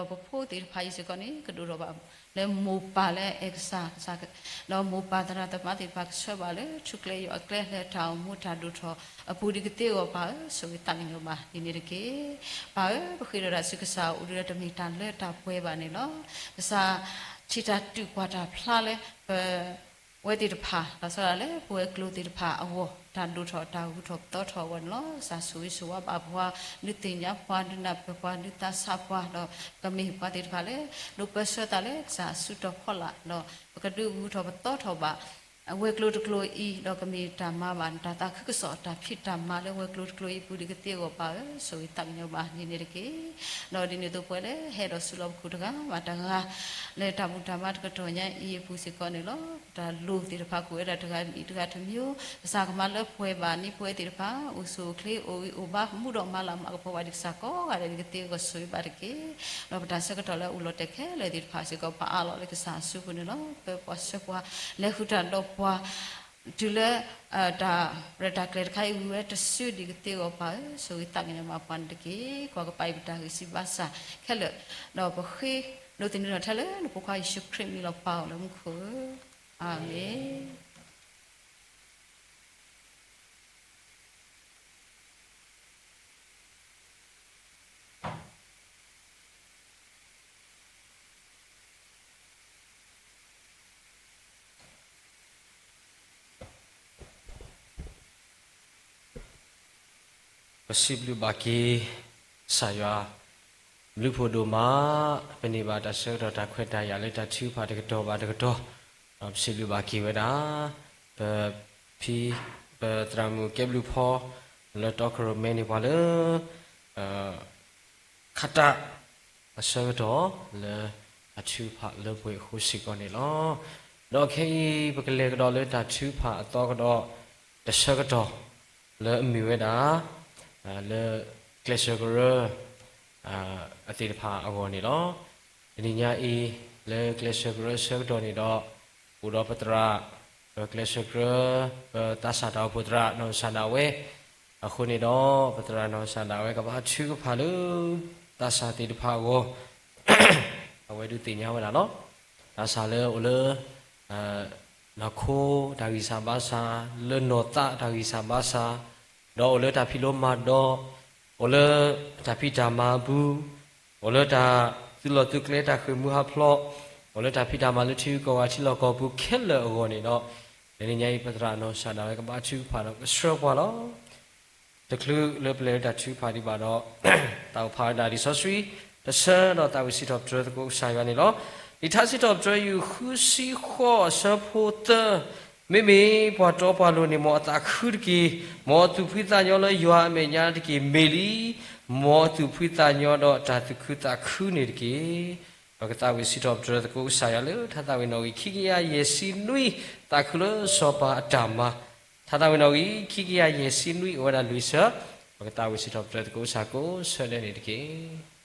ပဖိသ့ၣ်တဖၣ်အံၤစ့ၢ်ကီးန့ၣ် ကဒိၣ်ထီၣ်ဘၣ်လၢမိၢ်ပၢ်လၢအဲၣ်ကစၢ်, ကစၢ်, ဒီးမိၢ်ပၢ်သရၣ်သမါသ့ၣ်တဖၣ်ကဆှၢဘၣ်လၢထူကျဲယွၤအကျဲ လၢတၢ်အိၣ်မူတၢ်ဒိၣ်ထီၣ်အပူၤဒ်ကသ့အဂီၢ် ပၢ်ဧၢ, ဆိၣ်ဂ့ၤသးကညီၤဘၣ်ဒ်န့ၣ်တက့ၢ်. ပၢ်ဧၢ, ပဃ့ဒီးတၢ်ဆူကစၢ်အိၣ်ဒုးဒီးတမ့ၢ်တၢ်လၢတၢ်ပှဲၤဘၣ်န့ၣ်လီၤ. ကစၢ်ထံၣ်တၢ်တူၢ်ကွၢ်တၢ်ဖျါလၢ ပ ဝဲသ့ၣ်တဖၣ် လီၤဆီဒၣ်တၢ်လၢပဝဲၤကျိၤသ့ၣ်တဖၣ်အဂီၢ် တၢ်ဒိၣ်ထီၣ်တၢ်ဂုၤထီၣ်ပသီထီၣ်အဂီၢ်န့ၣ်လီၤ. ကစၢ်ဆိၣ်ဂ့ၤဆိၣ်ဝါဘၣ်ပှၤ, ဒုးသ့ၣ်ညါပှၤ, ဒုးနၢ်ပၢၢ်ပှၤ, ဒုးသးစၢ်ပှၤ, ဒီးကမ့ၢ်ပှၤသ့ၣ်တဖၣ်လၢ ဒိးပၢဆှၢသးလၢကစၢ်အစုတီၤဖီလာ်, ဒီးပကဒုးဂုၤထီၣ်ပသီထီၣ်ဘၣ် အဝဲၤကျိၤတကျိၤအံၤ, ဒီးကမ့ၢ်တၢ်မၤဘၣ် တၢ်သးခုကစီၣ်တၢ်ဖံးတၢ်မၤလၢဝဲၤကျိၤတကျိၤအံၤအပူၤဒ်ကသ့အဂီၢ် ပၢ်ဧၢ, ဆိၣ်ဂ့ၤသးကညီၤဘၣ်ဒ်န့ၣ်တက့ၢ်. ဒီးဒ်န့ၣ်အသိးပဝဲလၢဟဲဒီးဆူလီၢ်ပခိၣ်တဂၤဘၣ်တဂၤ လၢတၢ်ဘူၣ်တၢ်ဘါတကတီၢ်ညါအံၤအပူၤစ့ၢ်ကီးန့ၣ်လီၤ. တၢ်လိၣ်သ့ၣ်တဖၣ် ကအိၣ်ဝဲဒၣ်တဂၤမံၤတဂၤတမံၤ, ကစၢ်ကမၤလၢပှဲၤဘၣ်န့ၢ်ပဝဲသ့ၣ်တဖၣ် အိၣ်ဆူၣ်အိၣ်ချ့ အိၣ်ဂံၢ်အိၣ်ဘါ မူဒီးမၤလၤမၤကပီၤဘၣ်ဒ်ကစၢ်ကိးဂၤဒဲးဒ်ကသ့အဂီၢ် ဆိၣ်ဂ့ၤဘၣ်တက့ၢ်. ဒီးပတၢ်ဆၢကတီၢ်လၢအအိၣ်လီၤတဲာ်ခဲလၢာ်သ့ၣ်တဖၣ်စ့ၢ်ကီး ပအးလီၤလၢကစၢ်အစုပူၤန့ၣ်လီၤ. ပၢပှၤဆှၢပှၤ လဲၤဃုာ်တၢ်ဒီးပှၤ တုၤလၢ တၢ်ရဲၣ်တၢ်ကျဲၤတခါအံၤ ဝံၤဝဲတစုဒ်ကသ့အဂီၢ် ပၢ်ဧၢ, ဆိၣ်ဂ့ၤသးကညီၤဘၣ်ပှၤန့ၣ်တက့ၢ်. ကွၢ်ကပၤအံၤပတၢ်ဂံၢ်စၢ်ဘါစၢ်ခဲလၢာ်, ဒီးပဃ့ဒိးသန့ၤထီၣ်ထဲလၢနဖိခွါယ့ၣ်ၡူးခရံာ်မံၤလီၤ ပၢ်အိၣ်လၢမူခိၣ်ဧၢ, အၤမ့ၣ်. ပစံးဘျုးဘၣ်က့ၤ ကစၢ်ယွၤ ဘျုးဖှိၣ်ဒိၣ်မး, ပန့ၢ်ဘၣ်တၢ်ဆၢကတီၢ်တၢ်ခွဲးတၢ်ယာ်လၢတၢ်ထုကဖၣ်တကတီၢ်ဘၣ်တကတီၢ်, ဒီးပစံးဘျုးဘၣ်က့ၤဝဲဒၣ် ပဖံ ပသရၣ်မုၣ်ကဲဘျုးဖီ လၢတီခိၣ်ရိၣ်မဲန့ၢ်ပှၤလၢ ခးတၢ် အဆၢကတီၢ်လၢတၢ်ထုကဖၣ်လၢပှဲၤအဃိစ့ၢ်ကီးန့ၣ်လီၤ. ဒီးခဲအံၤ ပကလဲၤကဒီးလၢတၢ်ထုကဖၣ်အသီကဒီး တဆၢကတီၢ် လၢအမ့ၢ်ဝဲဒၣ် လၢကျဲးစၢးကရၢ အသ့ၣ်တဖၣ်အဂီၢ်န့ၣ်လီၤ. တနံၤညါအံၤ လၢကျဲးစၢးကရၢဆၢကတီၢ်န့ၣ်ဒီး အိၣ်ဒီးပသရၣ် ပကျဲးစၢးကရၢ ပသးစၢ်တၢ်အိၣ်ဖှိၣ်သရၣ် နီၢ်ကစၢ်ဒၣ်ဝဲ အဃိန့ၣ်ဒီး ပသရၣ်နီၢ်ကစၢ်ဒၣ်ဝဲ ကဘၣ်ထုကဖၣ်လၢ သးစၢ်သ့ၣ်တဖၣ်အဂီၢ် အဝဲဒုးသ့ၣ်ညါဝဲဒၣ်လီၤ. သးစၢ်လၢအိၣ်လၢ နီၢ်ခိတၢ်ဂံၢ်စၢ်ဘါစၢ်, လၢနီၢ်သးတၢ်ဂံၢ်စၢ်ဘါစၢ်, ဒီးအိၣ်လၢတၢ်ဖံးလိမၤဒိး, အိၣ်လၢတၢ်ဖံးတၢ်မၤအပူၤ, အိၣ်လၢတၢ်သုးလီၢ်သုးကျဲတၢ်ဃ့ၢ်မှံဟးဖျိး, အိၣ်လၢတၢ်ဖံးတၢ်မၤလၢထံဂုၤကီၢ်ဂၤထံလီၢ်ကီၢ်ပူၤခဲလၢာ်အဂီၢ်န့ၣ်ဒီး, တနံၤညါအံၤ ပသရၣ်နီၢ်ကစၢ်ဒၣ်ဝဲ ကဘၣ်ထုကဖၣ်ဒီးကဆှၢပှၤလီၤ. တချုးလၢပလဲၤလၢတၢ်ထုကဖၣ်ဒံးဘၣ်ဒီး သးအိၣ်ဖးဝဲဒၣ်လံာ်စီဆှံ တဆၢဒီးသးဝံၣ်စံးထီၣ်ပတြၢၤသကိးကစၢ်ယွၤန့ၣ်လီၤ. လံာ်ထါစံးထီၣ်ပတြၢၤ ယူၢ်ဃုဆံဃိး အဆၢဖိသၢ, မ့မ့ၢ်ပှၤတီပှၤလိၤန့ၣ် မ်အသးခုတက့ၢ်. မ်အသူၣ်ဖှံသးညီလၢယွၤအမဲာ်ညါတက့ၢ်. မ့ၢ်လံ, မ်အသူၣ်ဖှံသးညီဒီးတၢ်သူၣ်ခုသးခုန့ၣ်တက့ၢ်. ပကသးဝံၣ်စံးထီၣ်ပတြၢၤသကိးကစၢ်ယွၤလၢ ထါသးဝံၣ်နီၣ်ဂံၢ်ခံကယၤယဲၢ်ဆံနွံ, သးခုလၢစီၤပၤအတၢ်မၤ, ထါသးဝံၣ်နီၣ်ဂံၢ်ခံကယၤယဲၢ်ဆံနွံ အိၣ်ဝဲဒၣ်လွံၢ်ဆၢ, ပကသးဝံၣ်စံးထီၣ်ပတြၢၤသကိးကစၢ်ကိးဆၢဒဲးန့ၣ်တက့ၢ်.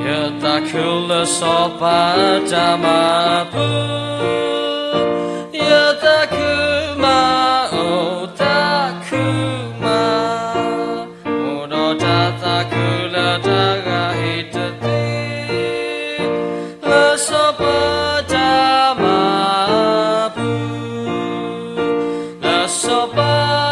ယသးခုလၢစီၤပၤတၢ်မၤပူၤ, ယသးခုမး အိၣ်သးခုမး, အိၣ်ဒီးတၢ်သးခုလၢတဂၤအံၤတသ့, လၢစီၤပၤတၢ်မၤပူၤ, လၢစီၤပၤ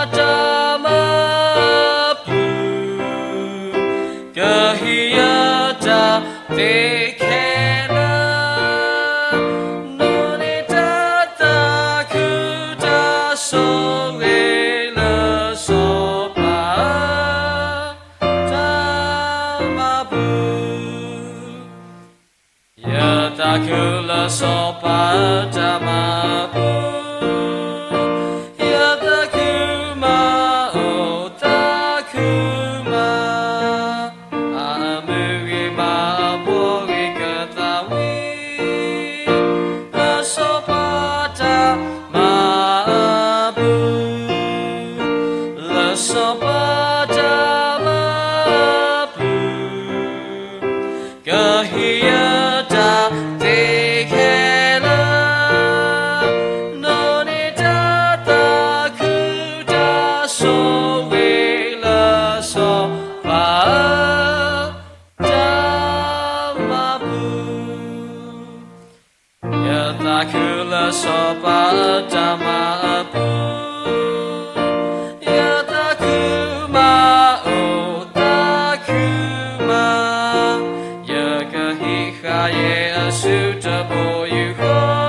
ခုလၢစီၤပၤအတၢ်မၤအပူၤ, ယသးခုမး အိၣ်သးခုမး, အမုၢ်ဂ့ၤမး အပှၤဂ့ၤကသးဝံၣ်, လၢစီၤပၤတၢ်မၤအပူၤ, လၢစီၤပၤတၢ်မၤအပူၤ, ကဟ့ၣ်ယတၢ်သ့ခဲလၢာ်, နီၢ်န့ၢ်တၢ်သးခုတၢ်ဆိၣ်ဂ့ၤလၢစီၤပၤအတၢ်မၤအပူၤ, ယသးခုမး အိၣ်သးခုမး, ယကဟ့ၣ်ဃာ်ယဲအစုတဘိယူၢ်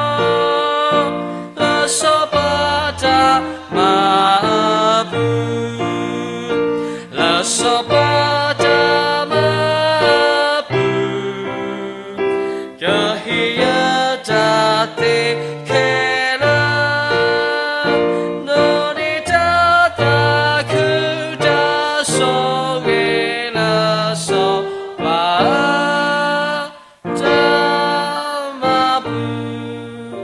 ဃီ, လၢစီၤပၤတၢ်မၤအပူၤ, လၢစီၤပၤတၢ်မၤအပူၤ, ကဟ့ၣ်ယတၢ်သ့ခဲလၢာ်, နီၢ်န့ၢ်တၢ်သးခုတၢ်ဆိၣ်ဂ့ၤလၢစီၤပၤ တၢ်မၤပူၤ,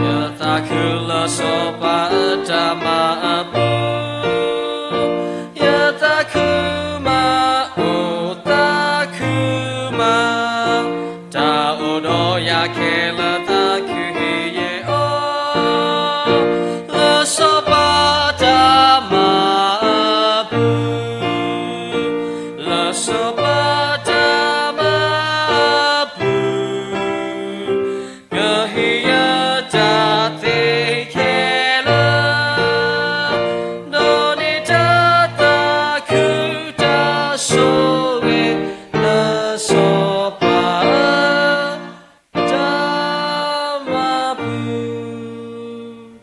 ယသးခုလၢစီၤပၤအတၢ်မၤအပူၤ, ယသးခုမး အိၣ်သးခုမး, တၢ်အိၣ်ဒီးယၤခဲလၢာ်သးခုဟ့ၣ်ယဲအီၤ, လၢစီၤပၤတၢ်မၤအပူၤ, လၢစီၤပၤတၢ်မၤအပူၤ, ကဟ့ၣ်ယတၢ်သ့ခဲလၢာ်, နီၢ်န့ၢ်တၢ်သးခုတၢ်ဆိၣ်ဂ့ၤလၢစီၤပၤ တၢ်မၤပူၤ,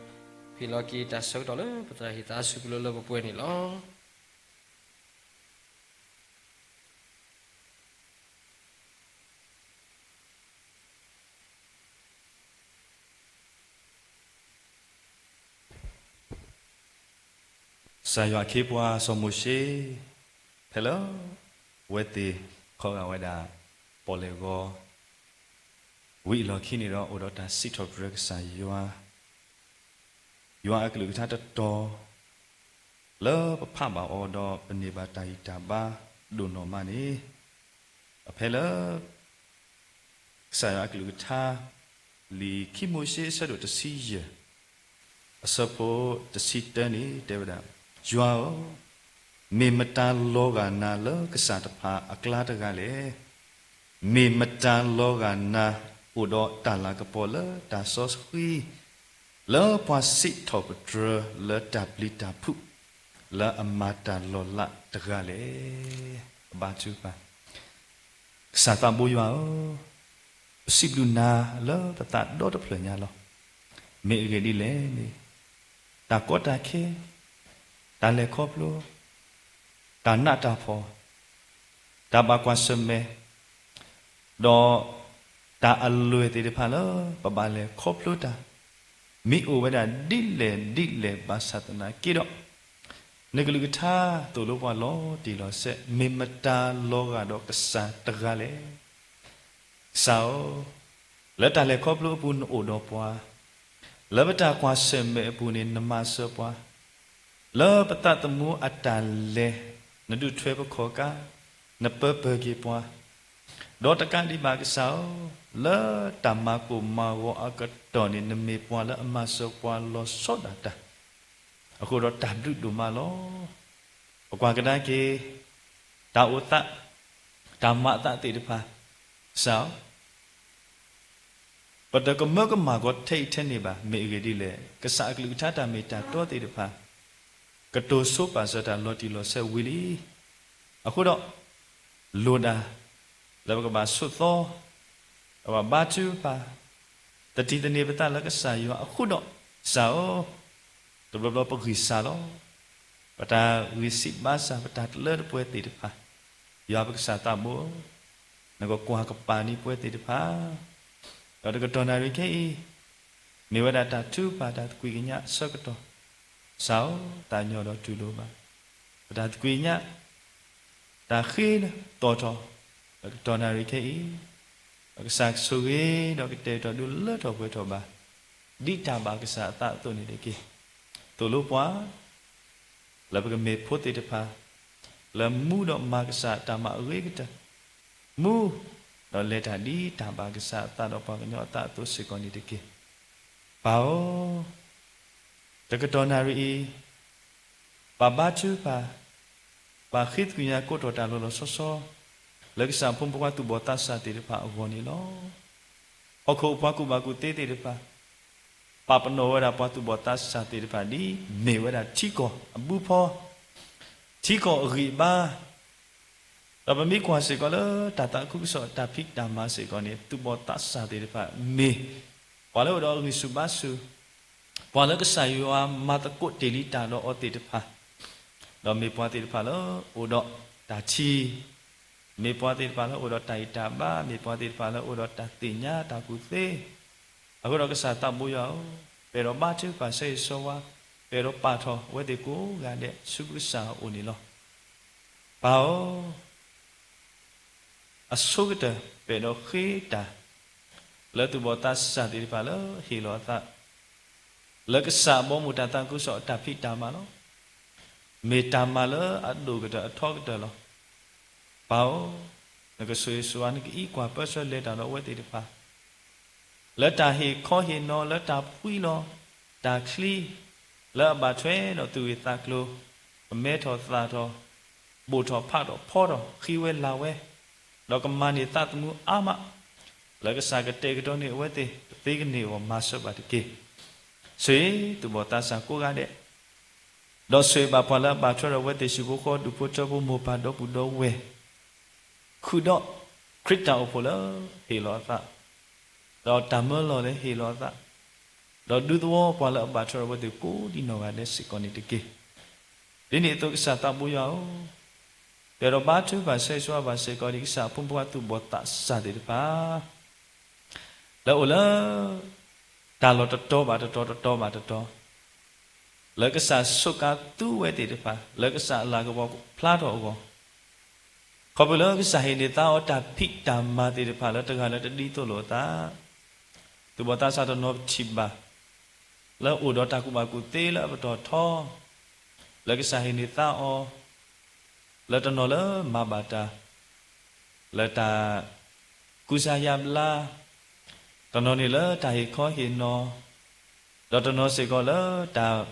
ဖဲလီၤက့ၤတၢ်ဆၢကတီၢ်လၢပသရၣ်ဟ့ၣ်သးစူၤပလိလၢပပှဲၤန့ၣ်လီၤ. ကစၢ်ယွၤအခ့အပှၤစီၤမိၤၡ့, ဖဲလၢ အဝဲသ့ၣ်ခီဂာ်ဝဲဒၣ် ပီၣ်လဲၣ်ဂီၤ ဝံၤအလီၢ်ခံန့ၣ်ဒီး အိၣ်ဒီးတၢ်စံးထီၣ်ပတြၢၤကစၢ်ယွၤ, ယွၤအကလုၢ်ကထါတတီၤ လၢပဖးဘၣ်အီၤဒီးပန့ၢ်ဘၣ်တၢ်ဂံၢ်တၢ်ဘါဒိၣ်နီၢ်မးန့ၣ်, အဖဲလၢ ကစၢ်ယွၤအကလုၢ်ကထါ လံာ်ခံမိၤၡ့အဆၢဒိၣ်တဆံယဲၢ် အဆၢဖိတဆံတၢန့ၣ်တဲဝဲဒၣ်, ယွၤဧၢ, မ့ၢ်မတၤလီၤဂာ်နၤလၢကစၢ်တဖၣ်အကျါတဂၤလဲၣ်. မ့ၢ်မတၤလီၤဂာ်နၤအိၣ်ဒီးတၢ်လၤကပီၤလၢတၢ်စီဆှံ, လၢပှၤစံးထီၣ်ပတြၢၤလၢတၢ်ပျံၤတၢ်ဖုး လၢအမၤတၢ်လီၤလးတဂၤလဲၣ်. အဘါထုကဖၣ်, ကစၢ်သးဘိယွၤဧၢ, ပစံးဘျုးနၤလၢပသးဒီတဖျၢၣ်ညါလီၤ. မ့ၢ်အဂ့ၢ်ဒ်လဲၣ်န့ၣ်, တၢ်ကီတၢ်ခဲ, တၢ်လဲၤခီဖျိ, တၢ်နးတၢ်ဖှီၣ်, တၢ်ဘၣ်ကွၢ်ဆၢၣ်မဲာ်, ဒီးတၢ်အလွဲၢ်သ့ၣ်တဖၣ်လၢပဘၣ်လဲၤခီဖျိတၢ်, မ့ၢ်အိၣ်ဝဲဒၣ်ဒ်လဲၣ်ဒ်လဲၣ်ဘၣ်ဆၣ်သနာ်က့ဒီး, နကလုၢ်ကထါသိၣ်လိပှၤလီၤတံၢ်လီၤဆဲး, မ့ၢ်မတၤလီၤဂာ်ဒီးကစၢ်တဂၤလဲၣ်. ကစၢ်ဧၢ, လၢတၢ်လဲၤခီဖျိအပူၤနအိၣ်ဒီးပှၤ, လၢပတၢ်ကွၢ်ဆၢၣ်မဲာ်အပူၤန့ၣ်နမၤစၢၤပှၤ, လၢပသးသမူအတၢ်လဲၤ နဒုးထွဲပခီၣ်ကါ, နပၢပၢၢ်က့ၤပှၤ, ဒီးတကးဒံးဘၣ်ကစၢ်ဧၢ, လၢတၢ်မၤကိၢ်မၤဂီၤအကတီၢ်န့ၣ် နမ့ၢ်ပှၤလၢအမၤစၢၤပှၤလီၤဆီဒၣ်တၢ်, အဃိဒီးတၢ်ဘျုးဒိၣ်မးလီၤ. ပကွၢ်ကဒါက့ၤ တၢ်အိၣ်သး, တၢ်မၤအသးသ့ၣ်တဖၣ်, ကစၢ်ဧၢ, ပတကမၢကမၣ်ကီးထဲအံၤထဲန့ၣ်ဘၣ်. မ့ၢ်အဂ့ၢ်ဒ်လဲၣ်, ကစၢ်အကလုၢ်ကထါတၢ်မ့ၢ်တၢ်တီသ့ၣ်တဖၣ် ကတိၤဆိပာ်စၢၤတၢ်လီၤတံၢ်လီၤဆဲးဝံၤလံ. အဃိဒီး လိၣ်ဒၣ်လၢပကဘၣ်ဆိးသီ, ပကဘၣ်ဘါထုကဖၣ်, သတံၢ်သန့ၤပသးလၢကစၢ်ယွၤအဃိဒီး, ကစၢ်ဧၢ, တဘျီဘျီပဂံၢ်စၢ်လီၤ. ပတၢ်ဂံၢ်စၢ်ဘါစၢ် ပတၢ်တလၢတပှဲၤသ့ၣ်တဖၣ်, ယွၤပကစၢ်သးဘိ, နကကွၢ်ကပၤန့ၢ်ပဝဲသ့ၣ်တဖၣ်, ဒီးတကတီၢ်နၣ်ရံၣ်ခဲအံၤ, မ့ၢ်ဝဲဒၣ်တၢ်ထုကဖၣ်တၢ်သကွံာ်ကညးအဆၢကတီၢ်, ကစၢ်ဧၢ, သးကညီၤဒီးတူၢ်လိာ်ဘၣ် ပတၢ်သကွံာ်ကညး တၢ်ဃ့သီၣ်ထီၣ် လၢကတီၢ်နၣ်ရံၣ်ခဲအံၤ, ဒီးကစၢ်ကဆိၣ်ဂ့ၤဒီးကတဲာ်ကတီၤဒုးလၢထီၣ်ပှဲၤထီၣ်ဘၣ်, ဒ်တၢ်ဘၣ်ကစၢ်အသးအသိးန့ၣ်တက့ၢ်. သိၣ်လိပှၤ လၢပကမ့ၢ်ဖိသ့ၣ်တဖၣ် လၢမူဒီးမၤကစၢ်အတၢ်မၤအဂ့ၤကတၢၢ်, မူ, ဒီးလဲၤတၢ်ဒ်တၢ်ဘၣ်ကစၢ်အသးဒီးပှၤကညီအသးအသိးစ့ၢ်ကီးန့ၣ်တက့ၢ်. ပၢ်ဧၢ, တကတီၢ်နၣ်ရံၣ်အံၤ, ပဘါထုကဖၣ်, ပဃ့သကွံာ်ကညးကိးတီၢ်တၢ်လီၤလီၤဆီဆီ, လၢကစၢ်အဖိမုၣ်ဖိခွါသူၣ်ဘီၣ်သးစၢ်သ့ၣ်တဖၣ်အဂီၢ်န့ၣ်လီၤ. ဟီၣ်ခိၣ်အပှၤကူၣ်ဘၣ်ကူၣ်သ့သ့ၣ်တဖၣ်, ပာ်ပနီၣ်ဝဲဒၣ်ပှၤသူၣ်ဘီၣ်သးစၢ်သ့ၣ်တဖၣ်ဒ်မ့ၢ်ဝဲဒၣ်ထံကီၢ်အဘုဖီ, ထံကီၢ်အဂံၢ်အဘါ, ဒီးပမ့ၢ်ကွၢ်စ့ၢ်ကီးလၢတၢ်သးခုကစီၣ်အတၢ်ဖံးတၢ်မၤစ့ၢ်ကီးန့ၣ် သူၣ်ဘီၣ်သးစၢ်သ့ၣ်တဖၣ် မ့ၢ်ပှၤလၢအိၣ်ဒီးအဂံၢ်ဆူၣ်ဘါဆူၣ်, ပှၤလၢကစၢ်ယွၤမၤသကိးတ့ၢ်လံတၢ်ဒီးအီၤသ့ၣ်တဖၣ်, ဒီးမ့ၢ်ပှၤသ့ၣ်တဖၣ်လၢအိၣ်ဒီးတၢ်ထံၣ်, မ့ၢ်ပှၤသ့ၣ်တဖၣ်လၢအိၣ်ဒီးတၢ်ဂံၢ်တၢ်ဘါ, မ့ၢ်ပှၤသ့ၣ်တဖၣ်လၢအိၣ်ဒီးတၢ်သ့ၣ်ညါတၢ်ကူၣ်သ့, အဃိဒီးကစၢ်သးဘိယွၤဧၢ, ပအဲၣ်ဒိးဘါထုကဖၣ်ဆၢဂ့ၤဆၢဝါ, ပအဲၣ်ဒိးပာ်ထီၣ်အဝဲသ့ၣ်ကိးဂၤဒဲးဆူပကစၢ်အအိၣ်န့ၣ်လီၤ. ပၢ်ဧၢ, အဆိကတၢၢ် ပအဲၣ်ဒိးဃ့တၢ် လၢသူၣ်ဘီၣ်သးစၢ်သ့ၣ်တဖၣ်လၢဟ့ၣ်လီၤအသး လၢကစၢ်အဘီအမုၢ်တၢ်သးခုကစီၣ်အတၢ်ဖံးတၢ်မၤလီၤ. မ့ၢ်တၢ်မၤလၢအဒိၣ်ကတၢၢ်အထီကတၢၢ်လီၤ. ပၢ်ဧၢ, နကဆိၣ်ဂ့ၤဆိၣ်ဝါ နကအံးကွၢ်ပၢဆှၢလဲၤတၢ်ဒီးအဝဲသ့ၣ်တဖၣ် လၢတၢ်ဟ့ၣ်ခီဟ့ၣ်နီၤ လၢတၢ်ဖှံလီၤတၢ်ချံ လၢအဘၣ်ထွဲဒီးသူၣ်ဂ့ၢ်သးကျိၤ, ကမဲထီၣ်သၣ်ထီၣ်, ပိာ်ထီၣ်ဖးထီၣ်ဖီထီၣ် ဃံဝဲလၤဝဲ, ဒီးကမၤန့ၢ်သးသမူအါမး, လၢကစၢ်ကတဲာ်ကတီၤန့ၢ်အဝဲသ့ၣ် ပသ့ကန့ၢ်အဂီၢ်မၤစၢၤဘၣ်တက့ၢ်. ဆိၣ်ဂ့ၤသူၣ်ဘီၣ်သးစၢ်ကိးဂၤဒဲး ဒီးဆိၣ်ဂ့ၤဘၣ်ပှၤလၢအဘၣ်ထွဲဒီးအဝဲသ့ၣ် ဟံၣ်ဖိဃီဖိ ဒူၣ်ဖိထၢဖိ မိၢ်ပၢ်ဒီပုၢ်ဒီဝဲၢ်, ဃုာ်ဒီးခရံာ်တၢ်အိၣ်ဖှိၣ်လၢဟ့ၣ်လီၤအသး, ဒီးတၢ်မၢလီၤလၢဟ့ၣ်လီၤအသး, ဒီးဒူသဝီပှၤလၢအဘၣ်ထွဲဒီးအဝဲသ့ၣ်ကိးဒံနီၢ်ဂၤဒဲးစ့ၢ်ကီးန့ၣ်တက့ၢ်. ဒ်န့ၣ်အသိးကစၢ်သးဘိယွၤဧၢ, ပအဲၣ်ဒိးဘါထုကဖၣ်ဆၢဂ့ၤဆၢဝါဘၣ်စ့ၢ်ကီးဒ်ကစၢ်အဖိမုၣ်ဖိခွါသူၣ်ဘီၣ်သးစၢ်သ့ၣ်တဖၣ် လၢအိၣ်လၢ တၢ်လီၢ်တတီၤဘၣ်တတီၤ တတီၤဘၣ်တတီၤ, လၢကစၢ်ဆိးကါသူဝဲသ့ၣ်တဖၣ် လၢကစၢ်အလၤကပီၤဖျါထီၣ်အဂီၢ်, ခီဖျိလၢကစၢ်ဟ့ၣ်န့ၢ်သါအီၤတၢ်ဖံးတၢ်မၤသ့ၣ်တဖၣ်လၢတဂၤလၢတဒ်သိးလိာ်အသး, သူၣ်ဘီၣ်သးစၢ်တနီၤပထံၣ်ဘၣ် လၢအိၣ်ဒီးတၢ်ကူၣ်ဘၣ်ကူၣ်သ့လၢအပတီၢ်ထီ, လၢကစၢ်ဟ့ၣ်န့ၢ်သါအီၤ လၢတနီၤလၢမၤဘၣ်တၢ် လၢတၢ်ကူစါယါဘျါ, တနီၤန့ၣ်လၢတၢ်ဟ့ၣ်ခီဟ့ၣ်နီၤ, ဒီးတနီၤစ့ၢ်ကီးလၢတၢ်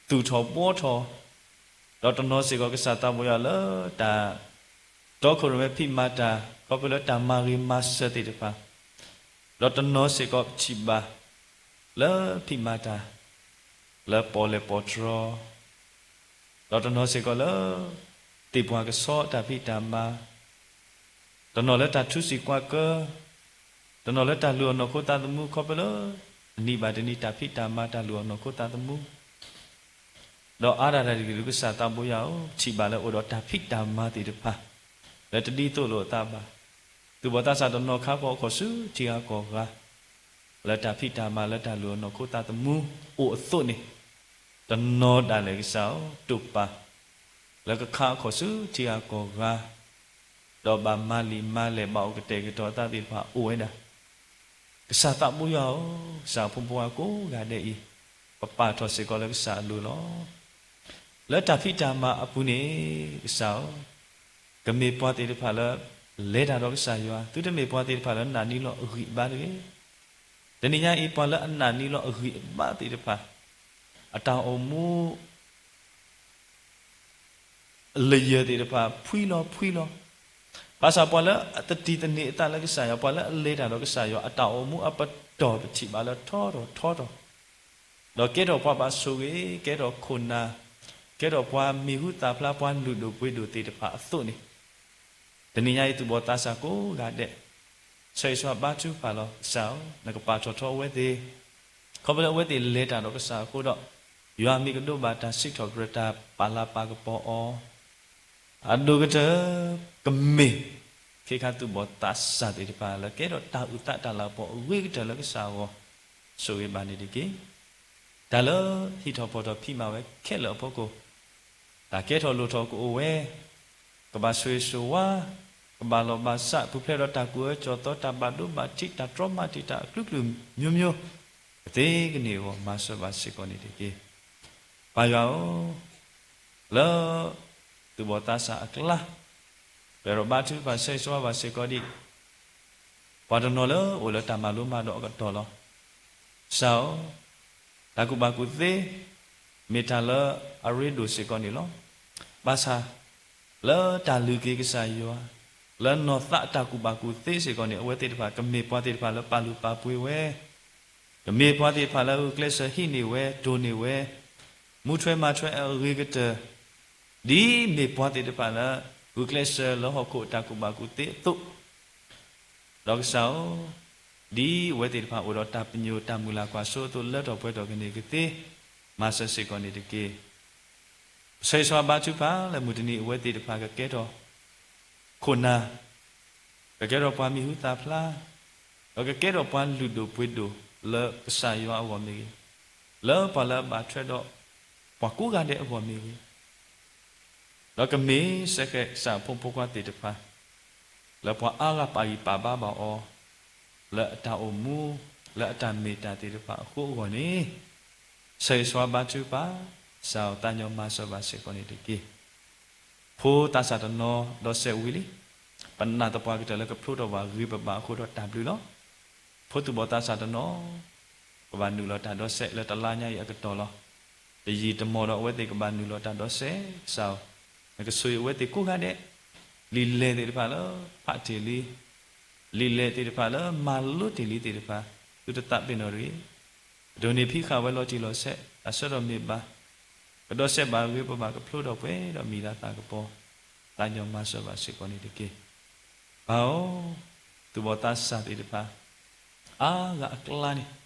သူၣ်ထီၣ်ဘှီထီၣ်, ဒီးတနီၤစ့ၢ်ကီးကစၢ်သးဘိယွၤလၢတၢ်တီခိၣ်ရိၣ်မဲဖံးမၤတၢ် ခီဖျိလၢတၢ်မၤဂ့ၤမၤစၢၤသ့ၣ်တဖၣ်, ဒီးတနီၤစ့ၢ်ကီးပထံၣ်ဘၣ် လၢဖံးမၤတၢ် လၢပီၣ်လဲၣ်ပီၣ်တြီၤ, ဒီးတနီၤစ့ၢ်ကီးလၢ သ့ၣ်ပှၢ်ကဆှီတၢ်ဖံးတၢ်မၤ, တနီၤလၢတၢ်ထူစံၣ်ကွၢ်ကၢ, တနီၤလၢတၢ်လုၢ်အီၣ်နီၢ်ခိသးသမူ ခီဖျိလၢ တနံၤဘၣ်တနံၤတၢ်ဖံးတၢ်မၤတၢ်လုၢ်အီၣ်နီၢ်ခိသးသမူ ဒီးအါဒၣ်တၢ်တကလုာ်ကစၢ်သးဘိယွၤဧၢ, ပထံၣ်ဘၣ်လၢအိၣ်ဒီးတၢ်ဖံးတၢ်မၤသ့ၣ်တဖၣ် လၢတဒ်သိးလိာ်အသးဘၣ်, သူၣ်ဘီၣ်သးစၢ်တနီၤခါဖီခိၣ်ဆူထံဂၤကီၢ်ဂၤ လၢတၢ်ဖံးတၢ်မၤလၢတၢ်လုၢ်အီၣ်နီၢ်ခိသးသမူအိၣ်အသိးန့ၣ်, တနီၤဒၣ်လဲာ်ကစၢ်ဧၢ, တိာ်ပာ် လၢကခါအခီၣ်ဆူထံဂၤကီၢ်ဂၤ ဒီးဘၣ်မၤလံာ်မၤလဲၢ်ဘၣ်အိၣ်ကတဲာ်ကတီၤအသးသ့ၣ်တဖၣ်အိၣ်ဝဲဒၣ်, ကစၢ်သးဘိယွၤဧၢ, ကစၢ်အဖိမုၣ်ဖိခွါကိးဂၤဒဲးအံၤ, ပပာ်ထီၣ်စ့ၢ်ကီးလၢကစၢ်အလိၤလီၤ. လၢတၢ်ဖံးတၢ်မၤအပူၤန့ၣ်, ကစၢ်ဧၢ, ကမ့ၢ်ပှၤသ့ၣ်တဖၣ်လၢ လဲၤတၢ်ဒီးကစၢ်ယွၤ, သုတမ့ၢ်ပှၤသ့ၣ်တဖၣ်လၢနာ်န့ၢ်လီၤအဂံၢ်အဘါတဂ့ၤ. တနံၤညါအံၤ ပှၤလၢအနာ်န့ၢ်လီၤအဂံၢ်အဘါသ့ၣ်တဖၣ်, အတၢ်အိၣ်မူ လၢယၢၤသ့ၣ်တဖၣ် ဖှံလီၤဖှံလီၤ, ဘၣ်ဆၣ်ပှၤလၢအသတံၢ်သန့ၤအသးလၢကစၢ်ယွၤ, ပှၤလၢအလဲၤတၢ်ဒီးကစၢ်ယွၤ အတၢ်အိၣ်မူအပတီၢ်ပထံၣ်ဘၣ်လၢထီထီၣ်ထီထီၣ်, ဒီးကဲထီၣ်ပှၤဘၣ်ဆိၣ်ဂ့ၤ, ကဲထီၣ်ခိၣ်နၢ်, ကဲထီၣ်ပှၤမံၤဟူသၣ်ဖျါ ပှၤလုၢ်ဒိၣ်ပှ့ၤဒိၣ်သ့ၣ်တဖၣ်အသိးန့ၣ်, တနံၤညါအံၤသူၣ်ဘီၣ်သးစၢ်ကိးဂၤဒဲး, ဆၢဂ့ၤဆၢဝါဘါထုကဖၣ်လီၤ. ကစၢ်ဧၢ, နကပာ်ထီၣ်ထီအဝဲသ့ၣ်, ခီဖျိလၢအဝဲသ့ၣ်လဲၤတၢ်ဒီးကစၢ်အဃိဒီး ယွၤမ့ၢ်ကဒိးဘၣ်တၢ်စံးထီၣ်ပတြၢၤ တၢ်ပာ်လၤပာ်ကပီၤအီၤ အဒိၣ်ကတၢၢ် ကမ့ၢ် ခ့ခါသူၣ်ဘီၣ်သးစၢ်သ့ၣ်တဖၣ် လၢကကဲထီၣ်တၢ်အုၣ်သးတၢ်လၤကပီၤအဂ့ၤကတၢၢ်လၢကစၢ်အဂီၢ် ဆိၣ်ဂ့ၤဘၣ်န့ၣ်တက့ၢ်. တၢ်လၢဟံးထီၣ်ဖီၣ်ထီၣ်ဖံးမၤဝဲခဲလၢာ်အဖီခိၣ် တၢ်ကဲထီၣ်လိၣ်ထီၣ်ကအိၣ်ဝဲ, ကဘၣ်ဆိၣ်ဂ့ၤဆိၣ်ဝါ, ကဘၣ်လီၢ်ဘၣ်စး ပူၤဖျဲးဒီးတၢ်ကူၣ်အၢကၠီၣ်သီ တၢ်ဘၣ်ဒိဘၣ်ထံး တၢ်တြီမၤတံာ်တာ်အကလုာ်ကလုာ်မျိုးမျိုး ကသ့ကန့ၢ်အဂီၢ် မၤစၢၤဘၣ်စ့ၢ်ကီးန့ၣ်တက့ၢ်. ပၢ်ယွၤဧၢ, လၢ သူၣ်ဘီၣ်သးစၢ်အကျါ ပအဲၣ်ဒိးဘါထုကဖၣ်ဆၢဂ့ၤဆၢဝါဘၣ်စ့ၢ်ကီးဒံး ပှၤတနီၤလၢအိၣ်လၢတၢ်မၤလိမၤဒိးအကတီၢ်လီၤ. ကစၢ်ဧၢ, တၢ်ကူၣ်ဘၣ်ကူၣ်သ့ မ့ၢ်တၢ်လၢအရ့ဒိၣ်စ့ၢ်ကီးန့ၣ်လီၤ. ဘၣ်ဆၣ် လၢတၢ်လုၢ်က့ၤကစၢ်ယွၤ လၢနီၢ်သးအတၢ်ကူၣ်ဘၣ်ကူၣ်သ့စ့ၢ်ကီးန့ၣ် အဝဲသ့ၣ်တဖၣ် ကမ့ၢ်ပှၤသ့ၣ်တဖၣ်လၢပာ်လုၢ်ပာ်ပှ့ၤဝဲ, ကမ့ၢ်ပှၤသ့ၣ်တဖၣ်လၢဂုာ်ကျဲးစၢးဟံးန့ၢ်ဝဲ ဒိၣ်န့ၢ်ဝဲ, မူထွဲမၤထွဲအဂ့ၤကတၢၢ်, ဒ်မ့ၢ်ပှၤသ့ၣ်တဖၣ်လၢ ဂုာ်ကျဲးစၢးလၢဟီၣ်ခိၣ်အတၢ်ကူၣ်ဘၣ်ကူၣ်သ့အသိး ဒီးကစၢ်ဧၢ, ဒ်အဝဲသ့ၣ်တဖၣ်အိၣ်ဒီးတၢ်ပညိၣ်တၢ်မုၢ်လၢ်ကွၢ်စိအသိး လၢထီၣ်ပှဲၤထီၣ်ကန့ၢ်ကသ့ မၤစၢၤစ့ၢ်ကီးန့ၣ်တက့ၢ်. ဆၢဂ့ၤဆၢဝါဘါထုကဖၣ်လၢမုၢ်တနံၤ အဝဲသ့ၣ်တဖၣ်ကကဲထီၣ် ခိၣ်နၢ်, ကကဲထီၣ်ပှၤမံၤဟူသၣ်ဖျါ, ဒီးကကဲထီၣ်ပှၤလုၢ်ဒိၣ်ပှ့ၤဒိၣ်လၢကစၢ်ယွၤအဂီၢ်မ့ၢ်ဂ့ၤ, လၢပှၤလၢအဘၣ်ထွဲဒီး ပှၤကိးဂၤဒဲးအဂီၢ်မ့ၢ်ဂ့ၤ ဒီးကမ့ၢ်စ့ၢ်ကီးကစၢ်အဖိမုၣ်ဖိခွါသ့ၣ်တဖၣ် လၢပှၤအါဂၤပာ်ဂံၢ်ပာ်ဘါဘၣ်အီၤ လၢအတၢ်အိၣ်မူ လၢအတၢ်မ့ၢ်တၢ်သ့ၣ်တဖၣ်အဃိအဂီၢ်န့ၣ် ဆၢဂ့ၤဆၢဝါဘါထုကဖၣ်, ကစၢ်ဧၢ သးကညီၤမၤစၢၤဘၣ်စ့ၢ်ကီးန့ၣ်တက့ၢ်. ဖိသးစၢ်တနီၤဒီးစဲးဝံၤလံ, ပနာ်သပှၢ်ကတၢၢ်လၢကဖျိထီၣ်ဘၣ်ဂ့ၤပဘၣ်အဃိဒီးတၢ်ဘျုးလီၤ. ဖိသူၣ်ဘီၣ်သးစၢ်တနီၤ ကဘၣ်နုာ်လီၤတၢ်ဒီးစဲးလၢတလါညါအံၤအကတီၢ်လီၤ. တယံာ်တမီၢ်ဒီးအဝဲသ့ၣ်ကဘၣ်နုာ်လီၤတၢ်ဒီးစဲး, ကစၢ်ဧၢ, နကဆိၣ်ဂ့ၤအဝဲသ့ၣ်ကိးဂၤဒဲး, လံာ်လဲၢ်သ့ၣ်တဖၣ်လၢဖးတ့ၢ်လံ, လံာ်လဲၢ်သ့ၣ်တဖၣ်လၢမၤလိတ့ၢ်လံသ့ၣ်တဖၣ် သုတသးပ့ၤနီၣ်တဂ့ၤ. ကဒိးန့ၢ်ဖံးဃာ်ဝဲလီၤတံၢ်လီၤဆဲး တၢ်ဆၢထီၣ်မ့ၢ်ဘၣ်, ကဒီးစဲးဘၣ်ဂ့ၤပဘၣ်ကဖျိထီၣ်ပှဲၤဒီးမံၤလၤသးကပီၤ, သးကညီၤမၤစၢၤဘၣ်စ့ၢ်ကီးန့ၣ်တက့ၢ်. ပၢ်ဧၢ, သူၣ်ဘီၣ်သးစၢ်သ့ၣ်တဖၣ် အါဂၤအကျါန့ၣ်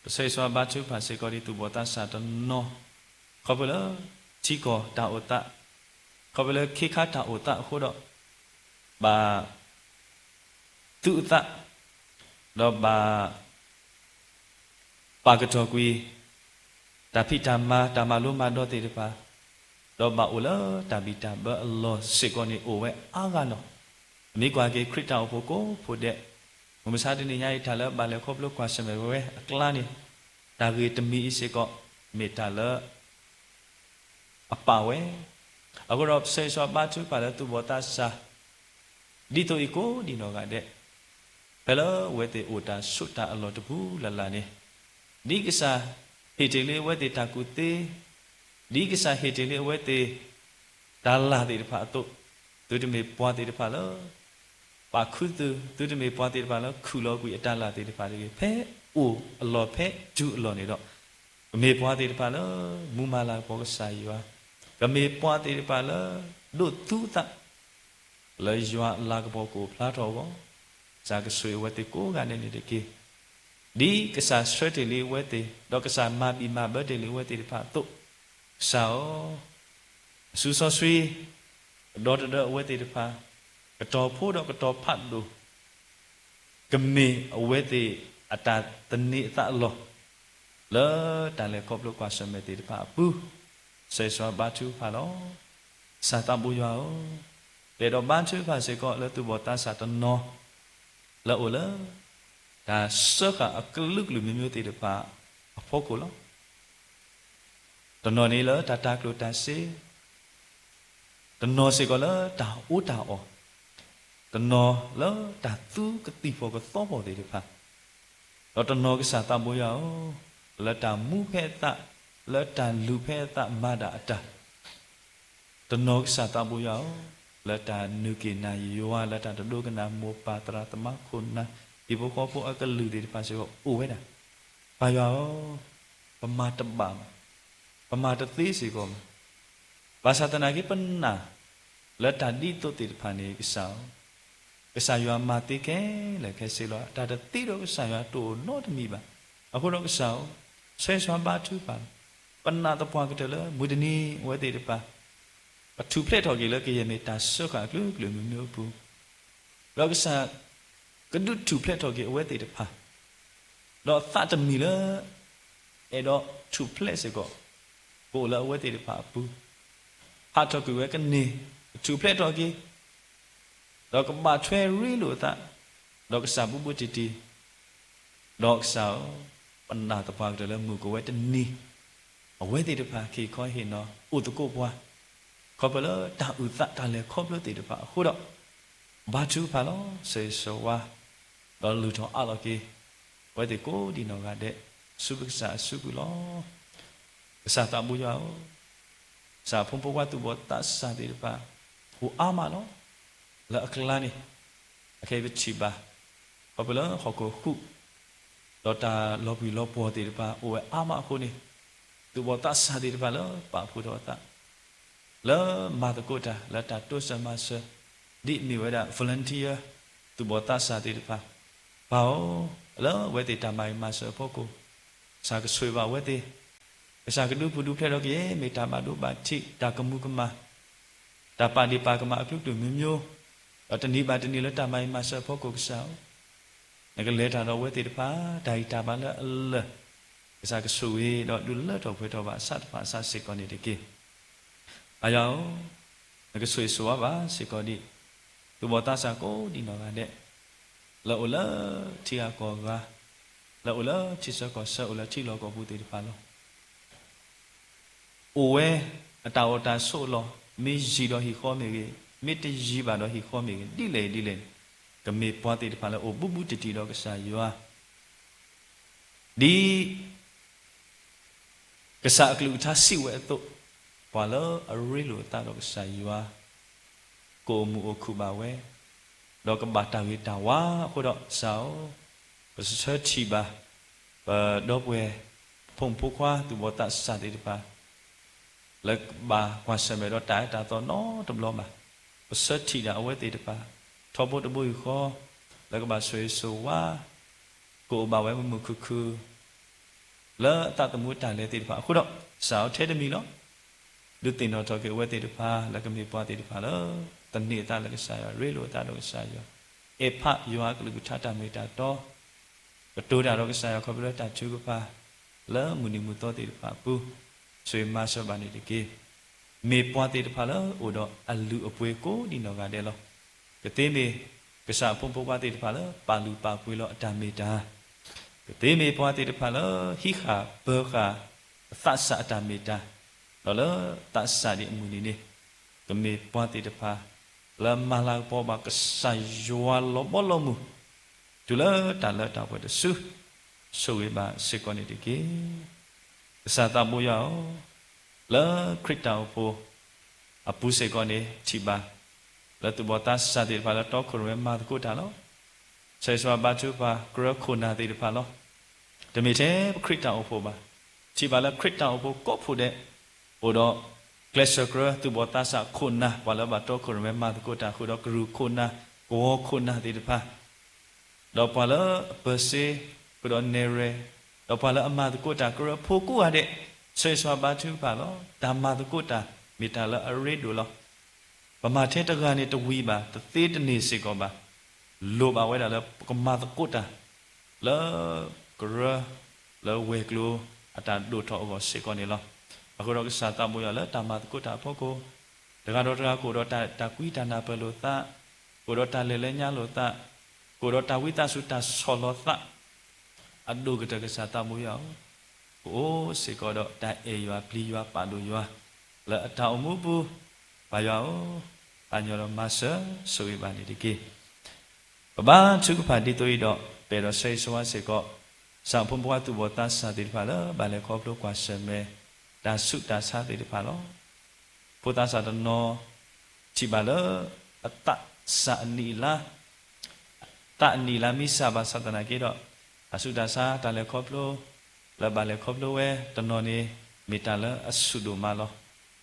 ပဆၢဂ့ၤဆၢဝါဘါထုကဖၣ်စ့ၢ်ကီးဒ်သူၣ်ဘီၣ်သးစၢ်တနီၤ, ခီဖျိလၢ ထံကီၢ်တၢ်အိၣ်သး, ခီဖျိလၢခ့ခါတၢ်အိၣ်သးအဃိဒီး ဘၣ် သူၣ်အသး, ဒီးဘၣ် ပာ်ကတီၢ်ကွံာ် တၢ်ဖံးတၢ်မၤ တၢ်မၤလိမၤဒိးသ့ၣ်တဖၣ်, ဒီးဘၣ်အိၣ်လၢတၢ်ဘံၣ်တၢ်ဘၢအလီၢ်စ့ၢ်ကီးန့ၣ် အိၣ်ဝဲအါဂၤလီၤ. မ့ၢ်ကွၢ်က့ၤခရံာ်တၢ်အိၣ်ဖှိၣ်ကိးဖှိၣ်ဒဲး, မုၢ်မဆါတနံၤညါအံၤ တၢ်လၢဘၣ်လဲၤခီဖျိကွၢ်ဆၢၣ်မဲာ်ဝဲအကျါန့ၣ်, တၢ်ဂ့ၢ်တမံၤအံၤစ့ၢ်ကီး မ့ၢ်တၢ်လၢ အပာ်ဝဲ, အဃိဒီးပဆၢဂ့ၤဆၢဝါဘါထုကဖၣ်လၢသူၣ်ဘီၣ်သးစၢ် ဒ်သိးအံၤကိးဒံးနီၢ်ဂၤဒဲး, ဖဲလၢအဝဲသ့ၣ်အိၣ်တၢ်ဆိးတၢ်အလီၢ်တပူၤလၢ်လၢ်န့ၣ်, ဒ်ကစၢ်ဟ့ၣ်တ့ၢ်လံအဝဲသ့ၣ်တၢ်ကူၣ်သ့, ဒ်ကစၢ်ဟ့ၣ်တ့ၢ်လံအဝဲသ့ၣ် တၢ်လၢ်သ့ၣ်တဖၣ်အသိး, သုတမ့ၢ်ပှၤသ့ၣ်တဖၣ်လၢ ပာ်ခူသူၣ်, သုတမ့ၢ်ပှၤသ့ၣ်တဖၣ်လၢခုၣ်လီၤကွံာ်အတၢ်လၢ်သ့ၣ်တဖၣ်တဂ့ၤ. ဖဲအိၣ်အလီၢ်ဖဲတုၤအလီၢ်န့ၣ်ဒီး, ကမ့ၢ်ပှၤသ့ၣ်တဖၣ်လၢ မူမၤလၤကပီၤကစၢ်ယွၤ, ကမ့ၢ်ပှၤသ့ၣ်တဖၣ်လၢ ဒိးသူအသး လၢယွၤအလၤကပီၤကအိၣ်ဖျါထီၣ်အဂီၢ်, ကစၢ်ကဆိၣ်ဂ့ၤအဝဲသ့ၣ်ကိးဂၤဒဲးန့ၣ်တက့ၢ်. ဒ်ကစၢ်ဆှၢတ့ၢ်လံအဝဲသ့ၣ်, ဒီးကစၢ်မၤဘံၣ်မၤဘၢတ့ၢ်လံအဝဲသ့ၣ်တဖၣ်အသိး, ကစၢ်ဧၢ, အစုစီဆှံ ကဒီတဒၢအဝဲသ့ၣ်တဖၣ်, ကတီၤဖိဒီးကတီၤဖးဒိၣ် ကမ့ၢ်အဝဲသ့ၣ်အတၢ်သန့ၤအသးအလီၢ်, လၢတၢ်လဲၤခီဖျိကွၢ်ဆၢၣ်မဲာ်သ့ၣ်တဖၣ်အပူၤ, ဆၢဂ့ၤဆၢဝါဘါထုကဖၣ်လီၤ. ကစၢ်သးဘိယွၤဧၢ, ပအဲၣ်ဒိးဘါထုကဖၣ်စ့ၢ်ကီးလၢသူၣ်ဘီၣ်သးစၢ်တနီၤ လၢအအိၣ်လၢ တၢ်စၢဃာ်အကလုာ်ကလုာ်မံၤမံၤသ့ၣ်တဖၣ်အဖီခိၣ်လီၤ. တနီၤန့ၣ်လၢတၢ်တၤကျိၣ်တၤစ့, တနီၤစ့ၢ်ကီးလၢတၢ်အီၣ်တၢ်အီ, တနီၤလၢတၢ်သူကသံၣ်ဖီၣ်ကသီဖီၣ်သ့ၣ်တဖၣ်, ဒီးတနီၤကစၢ်သးဘိယွၤဧၢ, လၢတၢ်မူဖဲအသး, လၢတၢ်လုၢ်ဖဲအသးမၤဒၣ်အတၢ် တနီၤကစၢ်သးဘိယွၤဧၢ, လၢတၢ်နုာ်က့ၤနၤယွၤ, လၢတၢ်တဒိကနၣ်မိၢ်ပၢ်သရၣ်သမါခိၣ်နၢ်, ဟံၣ်ဖိဃီဖိအကလုာ်သ့ၣ်တဖၣ်စ့ၢ်ကီးအိၣ်ဝဲဒၣ်. ပၢ်ယွၤဧၢ, ပမၤတဘၣ်ဘၣ်, ပမၤတသ့စ့ၢ်ကီးဘၣ်. ဘၣ်ဆၣ်သနာ်က့ပနာ် လၢတၢ်ဒ်သိးသ့ၣ်တဖၣ်န့ၣ် ကစၢ်ဧၢ, ကစၢ်ယွၤမၤသ့ခဲလၢာ်ခဲဆ့လီၤ. တၢ်တသ့ဒီးကစၢ်ယွၤတအိၣ်နီတမံၤဘၣ်. အဃိဒီးကစၢ်ဧၢ, ဆၢဂ့ၤဆၢဝါဘါထုကဖၣ်လီၤ. ပနာ်သပှၢ်ကတၢၢ်လၢမုၢ်တနံၤအဝဲသ့ၣ်တဖၣ် ကထူၣ်ဖျဲးထီၣ်က့ၤလၢကယဲၢ်မ့ၢ်တၢ်စၢဃာ်အကလုာ်ကလုာ်မုၢ်မုၢ်အပူၤ, ဒီးကစၢ် ကဒုးထူၣ်ဖျဲးထီၣ်က့ၤအဝဲသ့ၣ်တဖၣ်, ဒီးသးတမံၤလၢ အဲၣ်ဒိးထူၣ်ဖျဲးစ့ၢ်ကီး ကအိၣ်လၢအဝဲသ့ၣ်တဖၣ်အပူၤ, ဟးထီၣ်ကွံာ်ဝဲကန့ၢ် ကထူၣ်ဖျဲးထီၣ်က့ၤ ဒီးကဘၣ်ထွဲရ့လိာ်အသး, ဒီးကစၢ်ဘူးဘူးတံၢ်တံၢ်, ဒီးကစၢ်ဧၢ, ပနာ်သပှၢ်ကတၢၢ်လၢမုၢ်ကဝဲတနံၤ အဝဲသ့ၣ်တဖၣ် က့ၤခီဟ့ၣ်နီၤအိၣ်သကိးပှၤ, ခီဖျိလၢတၢ်အုၣ်သးတၢ်လဲၤခီဖျိသ့ၣ်တဖၣ်အဃိဒီး, ဘါထုကဖၣ်လီၤ ဆၢဂ့ၤဆၢဝါ, ဒီးလုၢ်ထီၣ်အးလီၤက့ၤ အဝဲသ့ၣ်ကိးဒံနီၢ်ဂၤဒဲး ဆူပကစၢ်အစုပူၤလီၤ. ကစၢ်သးဘိယွၤဧၢ, ကစၢ်အဖိမုၣ်ဖိခွါသူၣ်ဘီၣ်သးစၢ်သ့ၣ်တဖၣ် အိၣ်အါမးလီၤ. လၢအကျါန့ၣ် အခဲအံၤပထံၣ်ဘၣ် ခီဖျိလၢဟီၣ်ခိၣ်ဃုာ် ဒီးတၢ်လီၤပှံၢ်လီၤပှီၢ်သ့ၣ်တဖၣ် အိၣ်ဝဲအါမးအဃိန့ၣ်, သူၣ်ဘီၣ်သးစၢ်သ့ၣ်တဖၣ်လၢပာ်ဖှိၣ်ထီၣ်အသး လၢမၤသကိးတၢ် လၢတၢ်တိစၢၤမၤစၢၤ ဒ်အမ့ၢ်ဝဲဒၣ် volunteer သူၣ်ဘီၣ်သးစၢ်သ့ၣ်တဖၣ်, ပၢ်ဧၢ, လၢအဝဲသ့ၣ်တၢ်မၤဂ့ၤမၤစၢၤအဖီခိၣ်, ကစၢ်ကဆိၣ်ဂ့ၤဘၣ်အဝဲသ့ၣ်, ကစၢ်ကဒုးပူၤဒုးဖျဲးထီၣ်က့ၤ မ့ၢ်တၢ်ဘၣ်ဒိဘၣ်ထံး တၢ်ကမူၤကမၣ် တၢ်ပာ်ဒ့ၣ်ပာ်ကမၣ်အကလုာ်ကလုာ်မံၤမံၤ, ဒီးတနံၤဘၣ်တနံၤလၢတၢ်မၤဂ့ၤမၤစၢၤအဖီခိၣ်ကစၢ်ဧၢ, နကလဲၤတၢ်ဒီးအဝဲသ့ၣ်တဖၣ် တၢ်ဂံၢ်တၢ်ဘါလၢအလၢာ်, ကစၢ်ကဆိၣ်ဂ့ၤဒီးဒုးလၢထီၣ်ပှဲၤထီၣ်ဘၣ်ဆၣ်တဖၣ်အဆၣ်စ့ၢ်ကီးန့ၣ်တက့ၢ်. ပၢ်ယွၤဧၢ, နကဆိၣ်ဂ့ၤဆိၣ်ဝါဘၣ်စ့ၢ်ကီးဒံး သူၣ်ဘီၣ်သးစၢ်ကိးဒံနီၢ်ဂၤဒဲး, လၢအိၣ်လၢထံဂၤကီၢ်ဂၤ, လၢအိၣ်လၢထံဆၢကီၢ်ဆၢ အိၣ်လၢထံလီၢ်ကီၢ်ပူၤသ့ၣ်တဖၣ်လီၤ. အိၣ်ဝဲအတၢ်အိၣ်တၢ်ဆိးအလီၢ်, မ့ၢ်ယံာ်ဒီးဟံၣ်ဃီမ့ၢ်ဂ့ၤ, မ့ၢ်တယံာ်ဘၣ်ဒီးဟံၣ်ဃီမ့ၢ်ဂ့ၤ, ဒ်လဲၣ်ဒ်လဲၣ်န့ၣ်, ကမ့ၢ်ပှၤသ့ၣ်တဖၣ်လၢအိၣ်ဘူးဘူးတံၢ်တံၢ်ဒီးကစၢ်ယွၤ, ဒ် ကစၢ်အကလုၢ်ကထါစံးဝဲအသိး, ပှၤလၢအရ့လိာ်အသးဒီးကစၢ်ယွၤ, ကအိၣ်မုာ်အိၣ်ခုၣ်ဘၣ်ဝဲ, ဒီးကဘၣ်တၢ်ဂ့ၤတၢ်ဝါအဃိဒီးကစၢ်ဧၢ, ပဆၢထံၣ်ဘၣ် ပဒီပုၢ်ဝဲၢ် ပဖိမုၣ်ဖိခွါသူၣ်ဘီၣ်သးစၢ်သ့ၣ်တဖၣ် လၢကဘၣ်ကွၢ်ဆၢၣ်မဲာ်ဒီးတၢ်အၢတၢ်သီနီတဘျီဘၣ်. ပဆၢထံၣ်ဒၣ်အဝဲသ့ၣ်တဖၣ် ထီဘိတဘိယူၢ်ဃီ လၢကဘၣ်ဆိၣ်ဂ့ၤဆိၣ်ဝါ ကအိၣ်ဘၣ်ဝဲမုာ်မုာ်ခုၣ်ခုၣ် လၢအသးသမူတၢ်လဲၤသ့ၣ်တဖၣ်အဃိဒီး ကစၢ်ဧၢထဲတမံၤလီၤ. ဒုးသ့ၣ်နီၣ်ထီၣ်က့ၤအဝဲသ့ၣ်တဖၣ် လၢကမ့ၢ်ပှၤသ့ၣ်တဖၣ်လၢ သန့ၤအသးလၢကစၢ်ယွၤ ရ့လိာ်အသးဒီးကစၢ်ယွၤ, အဲၣ်ဖးယွၤအကလုၢ်ကထါတၢ်မ့ၢ်တၢ်တီ, ကတိၤတၢ်ဒီးကစၢ်ယွၤခီဖျိလၢတၢ်ထုကဖၣ် လၢမုၢ်နံၤမုၢ်သီသ့ၣ်တဖၣ်အပူၤ, ဆိၣ်ဂ့ၤမၤစၢၤဘၣ်န့ၣ်တက့ၢ်. မ့ၢ်ပှၤသ့ၣ်တဖၣ်လၢအိၣ်ဒီးအလုၢ်အပှ့ၤကိးဒံနီၢ်ဂၤဒဲးလီၤ. ကသ့မ့ၢ်ကစၢ်အဖိမုၣ်ဖိခွါသ့ၣ်တဖၣ်လၢပာ်လုၢ်ပာ်ပှ့ၤလီၤအတၢ်မ့ၢ်တၢ်, ကသ့မ့ၢ်ပှၤသ့ၣ်တဖၣ်လၢဟံးဃာ်ပၢၤဃာ် သးစၢ်အတၢ်မ့ၢ်တၢ်, ဒီးလၢသးစၢ်ဒံးအမုၢ်နံၤန့ၣ်, ကမ့ၢ်ပှၤသ့ၣ်တဖၣ် လၢမၤလၤကပီၤဘၣ်ကစၢ်ယွၤလီၤဘီလီၤမုၢ်, တုၤလၢတၢ်လၢတၢ်ပှဲၤတစု, ဆိၣ်ဂ့ၤဘၣ်စ့ၢ်ကီးန့ၣ်တက့ၢ်. ကစၢ်သးဘိယွၤဧၢ, လၢခရံာ်တၢ်အိၣ်ဖှိၣ်အပူၤစ့ၢ်ကီးန့ၣ် ထံၣ်ဘၣ် လၢသူၣ်ဘီၣ်သးစၢ်သ့ၣ်တဖၣ်လၢတီခိၣ်ရိၣ်မဲမၤသကိးတၢ်လီၤ. ဆၢဂ့ၤဆၢဝါဘါထုကဖၣ် ကရၢခိၣ်နၢ်သ့ၣ်တဖၣ်လီၤ. တမ့ၢ်ထဲပခရံာ်တၢ်အိၣ်ဖှိၣ်ဘၣ်. ထံၣ်ဘၣ်လၢခရံာ်တၢ်အိၣ်ဖှိၣ်ကိးဖှိၣ်ဒဲး, အိၣ်ဒီးကျဲးစၢးကြၢးသူၣ်ဘီၣ်သးစၢ်ခိၣ်နၢ် ပှၤလၢဘၣ်တီခိၣ်ရိၣ်မဲမၤသကိးတၢ်ဃုာ်ဒီးကရူၢ်ခိၣ်နၢ်, ကဝီၤခိၣ်နၢ်သ့ၣ်တဖၣ် ဒီးပှၤလၢအပၢၤစ့, ဃုာ်ဒီးနဲၣ်ရွဲၣ်, ဒီးပှၤလၢအမၤသကိးတၢ်ကရၢဖိကိးဂၤဒဲး, ဆၢဂ့ၤဆၢဝါဘါထုကဖၣ်လီၤ. တၢ်မၤသကိးတၢ် မ့ၢ်တၢ်လၢအရ့ဒိၣ်လီၤ. ပမၤထဲတဂၤန့ၣ်တဝံၤဘၣ်, တသ့တန့ၢ်စ့ၢ်ကီးဘၣ်. လိၣ်ဘၣ်ဝဲဒၣ်လၢပကမၤသကိးတၢ် လၢကရၢ လၢဝဲၤကျိၤအတၢ်ဒိၣ်ထီၣ်အဂီၢ်စ့ၢ်ကီးန့ၣ်လီၤ. အဃိဒီးကစၢ်သးဘိယွၤလၢတၢ်မၤသကိးတၢ်အဖီခိၣ်, တဂၤဒီးတဂၤကအိၣ်ဒီးတၢ်ကွံတၢ်နၢ်ပၢၢ်လိာ်သး, ကအိၣ်ဒီးတၢ်လဲၤလၢညါလိာ်သး, ကအိၣ်ဒီးတၢ်ဝံသးစူၤတၢ်ဆီၣ်လီၤသး အဒိၣ်ကတၢၢ်ကစၢ်သးဘိယွၤဧၢ, ကအိၣ်စ့ၢ်ကီးဒီးတၢ်အဲၣ်ယွၤပျံၤယွၤပာ်ဒိၣ်ယွၤ လၢအတၢ်အိၣ်မူပူၤ, ပၢ်ယွၤဧၢ, သးကညီၤဒီးမၤစၢၤဆိၣ်ဂ့ၤဘၣ်န့ၣ်တက့ၢ်. ပဘါထုကဖၣ်ဒ်သိးအံၤဒီး ပအဲၣ်ဒိးဆၢဂ့ၤဆၢဝါစ့ၢ်ကီး ကစၢ်ဖိမုၣ်ဖိခွါသူၣ်ဘီၣ်သးစၢ်သ့ၣ်တဖၣ်လၢဘၣ်လဲၤခီဖျိကွၢ်ဆၢၣ်မဲာ် တၢ်ဆူးတၢ်ဆါသ့ၣ်တဖၣ်လီၤ. ဖိသးစၢ်တနီၤ ထံၣ်ဘၣ်လၢ အသးစၢ်အနံၣ်အလါ သးအနံၣ်အလါမံစၢ်ဘၣ်ဆၣ်သနာ်က့ဒီး တၢ်ဆူးတၢ်ဆါတၢ်လဲၤခီဖျိ လၢဘၣ်လဲၤခီဖျိဝဲတနီၤန့ၣ် မ့ၢ်တၢ်လၢအဆူၣ်ဒိၣ်မးလီၤ.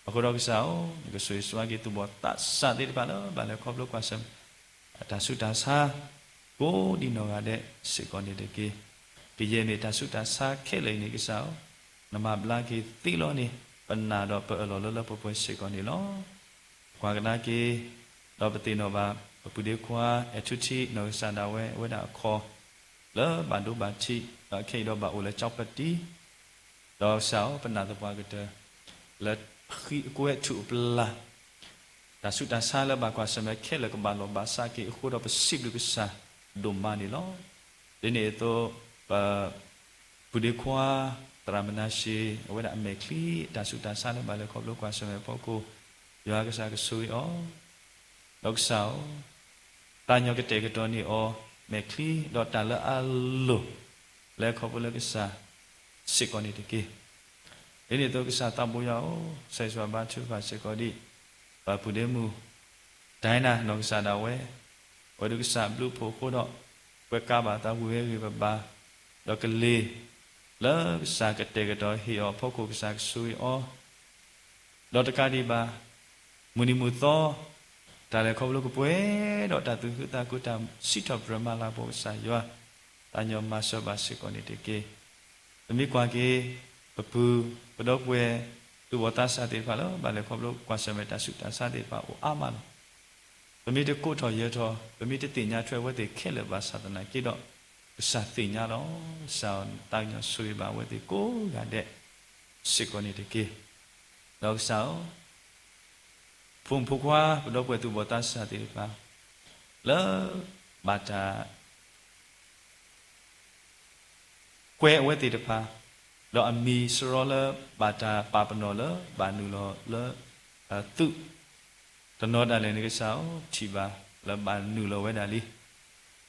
အဃိဒီးကစၢ်ဧၢ, နကဆိၣ်ဂ့ၤဆိၣ်ဝါက့ၤသူၣ်ဘီၣ်သးစၢ်သ့ၣ်တဖၣ်လၢဘၣ်လဲၤခီဖျိကွၢ်ဆၢၣ်မဲာ် အတၢ်ဆူးတၢ်ဆါ ကိးဒံနီၢ်ဂၤဒဲးစ့ၢ်ကီးန့ၣ်တက့ၢ်. ကယဲၢ်မ့ၢ်တၢ်ဆူးတၢ်ဆါခဲလၢာ်အံၤန့ၣ် ကစၢ်ဧၢ နမၤဘျါက့ၤသ့လီၤန့ၣ် ပနာ်ဒီးပအၢၣ်လီၤလၢလၢပှဲၤပှဲၤစ့ၢ်ကီးန့ၣ်လီၤ. ပကွၢ်ကဒါက့ၤ ဒီးပသ့ၣ်နီၣ်ဘၣ် ပပုၢ်ဒ့ခွါ အဲၣ်ထူထံ နီၢ်ကစၢ်ဒၣ်ဝဲ အဝဲဒၣ်အခီ လၢဘၣ်ဒိဘၣ်ထံး ဒီးခဲအံၤဒီးဘၣ်အိၣ်လၢကၠီပတံ ဒီးကစၢ်ဧၢ ပနာ်သပှၢ်ကတၢၢ် လၢဃံအကွဲးထူၣ်အပျၢ် တၢ်ဆူးတၢ်ဆါလၢဘၣ်ကွၢ်ဆၢၣ်မဲာ်ခဲလၢာ်ကဘၣ်လီၢ်ဘၣ်စးက့ၤအဃိဒီး ပစံးဘျုးကစၢ်ဒိၣ်မးန့ၣ်လီၤ. ဒ်န့ၣ်အသိး ပ ပုၢ်ဒ့ခွါ သရၣ်မနၤၡ့ အဝဲဒၣ်အမဲာ်ချံ တၢ်ဆူးတၢ်ဆါလၢဘၣ်လဲၤခီဖျိကွၢ်ဆၢၣ်မဲာ်ဖီခိၣ် ယွၤကစၢ်ကဆိၣ်ဂ့ၤအီၤ ဒီးကစၢ်ဧၢ သးကညီၤကတဲာ်ကတီၤန့ၢ်အီၤ မဲာ်ချံ ဒီးတၢ်လၢအလိၣ် လဲၤခီဖျိလၢကစၢ်စ့ၢ်ကီးန့ၣ်တက့ၢ်. ဒ်န့ၣ်အသိးကစၢ်သးဘိယွၤဧၢ, ဆၢဂ့ၤဆၢဝါဘါထုကဖၣ်စ့ၢ်ကီးဒံး ပပုၢ်ဒ့မုၣ် ဒိၣ်နၤ နီၢ်ကစၢ်ဒၣ်ဝဲ အဝဲဒၣ်ကစၢ်ဘျုးဖှိၣ်အဃိဒီး ကွဲးကးဘၣ်သးဝံၤဝဲဂ့ၢ်ပဘါ ဒီးကလ့ၤ လၢကစၢ်ကတဲာ်ကတီၤဟ့ၣ်အီၤအဖီခိၣ် ကစၢ်ကဆိၣ်ဂ့ၤအီၤ ဒီးတကးဒံးဘၣ် မုၢ်နံၤမုၢ်သီ တၢ်လဲၤခီဖျိကပှဲၤဒီးတၢ်သူၣ်ခုသးခု တၢ်စံးထီၣ်ပတြၢၤမၤလၤကပီၤကစၢ်ယွၤ သးကညီၤမၤစၢၤဘၣ်စ့ၢ်ကီးန့ၣ်တက့ၢ်. ပမ့ၢ်ကွၢ်က့ၤ ပပုၢ် ပဒီပုၢ်ဝဲၢ် သူၣ်ဘီၣ်သးစၢ်သ့ၣ်တဖၣ်လၢ ဘၣ်လဲၤခီဖျိကွၢ်ဆၢၣ်မဲာ်တၢ်ဆူးတၢ်ဆါသ့ၣ်တဖၣ်အိၣ်အါမးလီၤ. ပမ့ၢ်တကိးထီၣ်ယၢၤထီၣ် ပမ့ၢ်တသ့ၣ်ညါထွဲအဝဲသ့ၣ်ခဲလၢာ်ဘၣ်ဆၣ်သနာ်က့ဒီး ကစၢ်သ့ၣ်ညါလီၤ. ကစၢ်သးကညီၤဆိၣ်ဂ့ၤဘၣ် အဝဲသ့ၣ်ကိးဂၤဒဲး စ့ၢ်ကီးန့ၣ်တက့ၢ်. ဒီးကစၢ်ဧၢ ဖိမုၣ်ဖိခွါ ပဒီပုၢ်ဝဲၢ်သူၣ်ဘီၣ်သးစၢ်သ့ၣ်တဖၣ် လၢ ဘၣ်တၢ် ကွဲးအဝဲသ့ၣ်တဖၣ် ဒီးအမံၤစရီလၢ ဘၣ်တၢ်ပာ်ပနီၣ်လၢ ဘၣ်နုာ်လီၤလၢ သုး တနီၤဒၣ်လဲာ်န့ၣ်ကစၢ်ဧၢ ထံၣ်ဘၣ်လၢဘၣ်နုာ်လီၤဝဲဒၣ်လံ.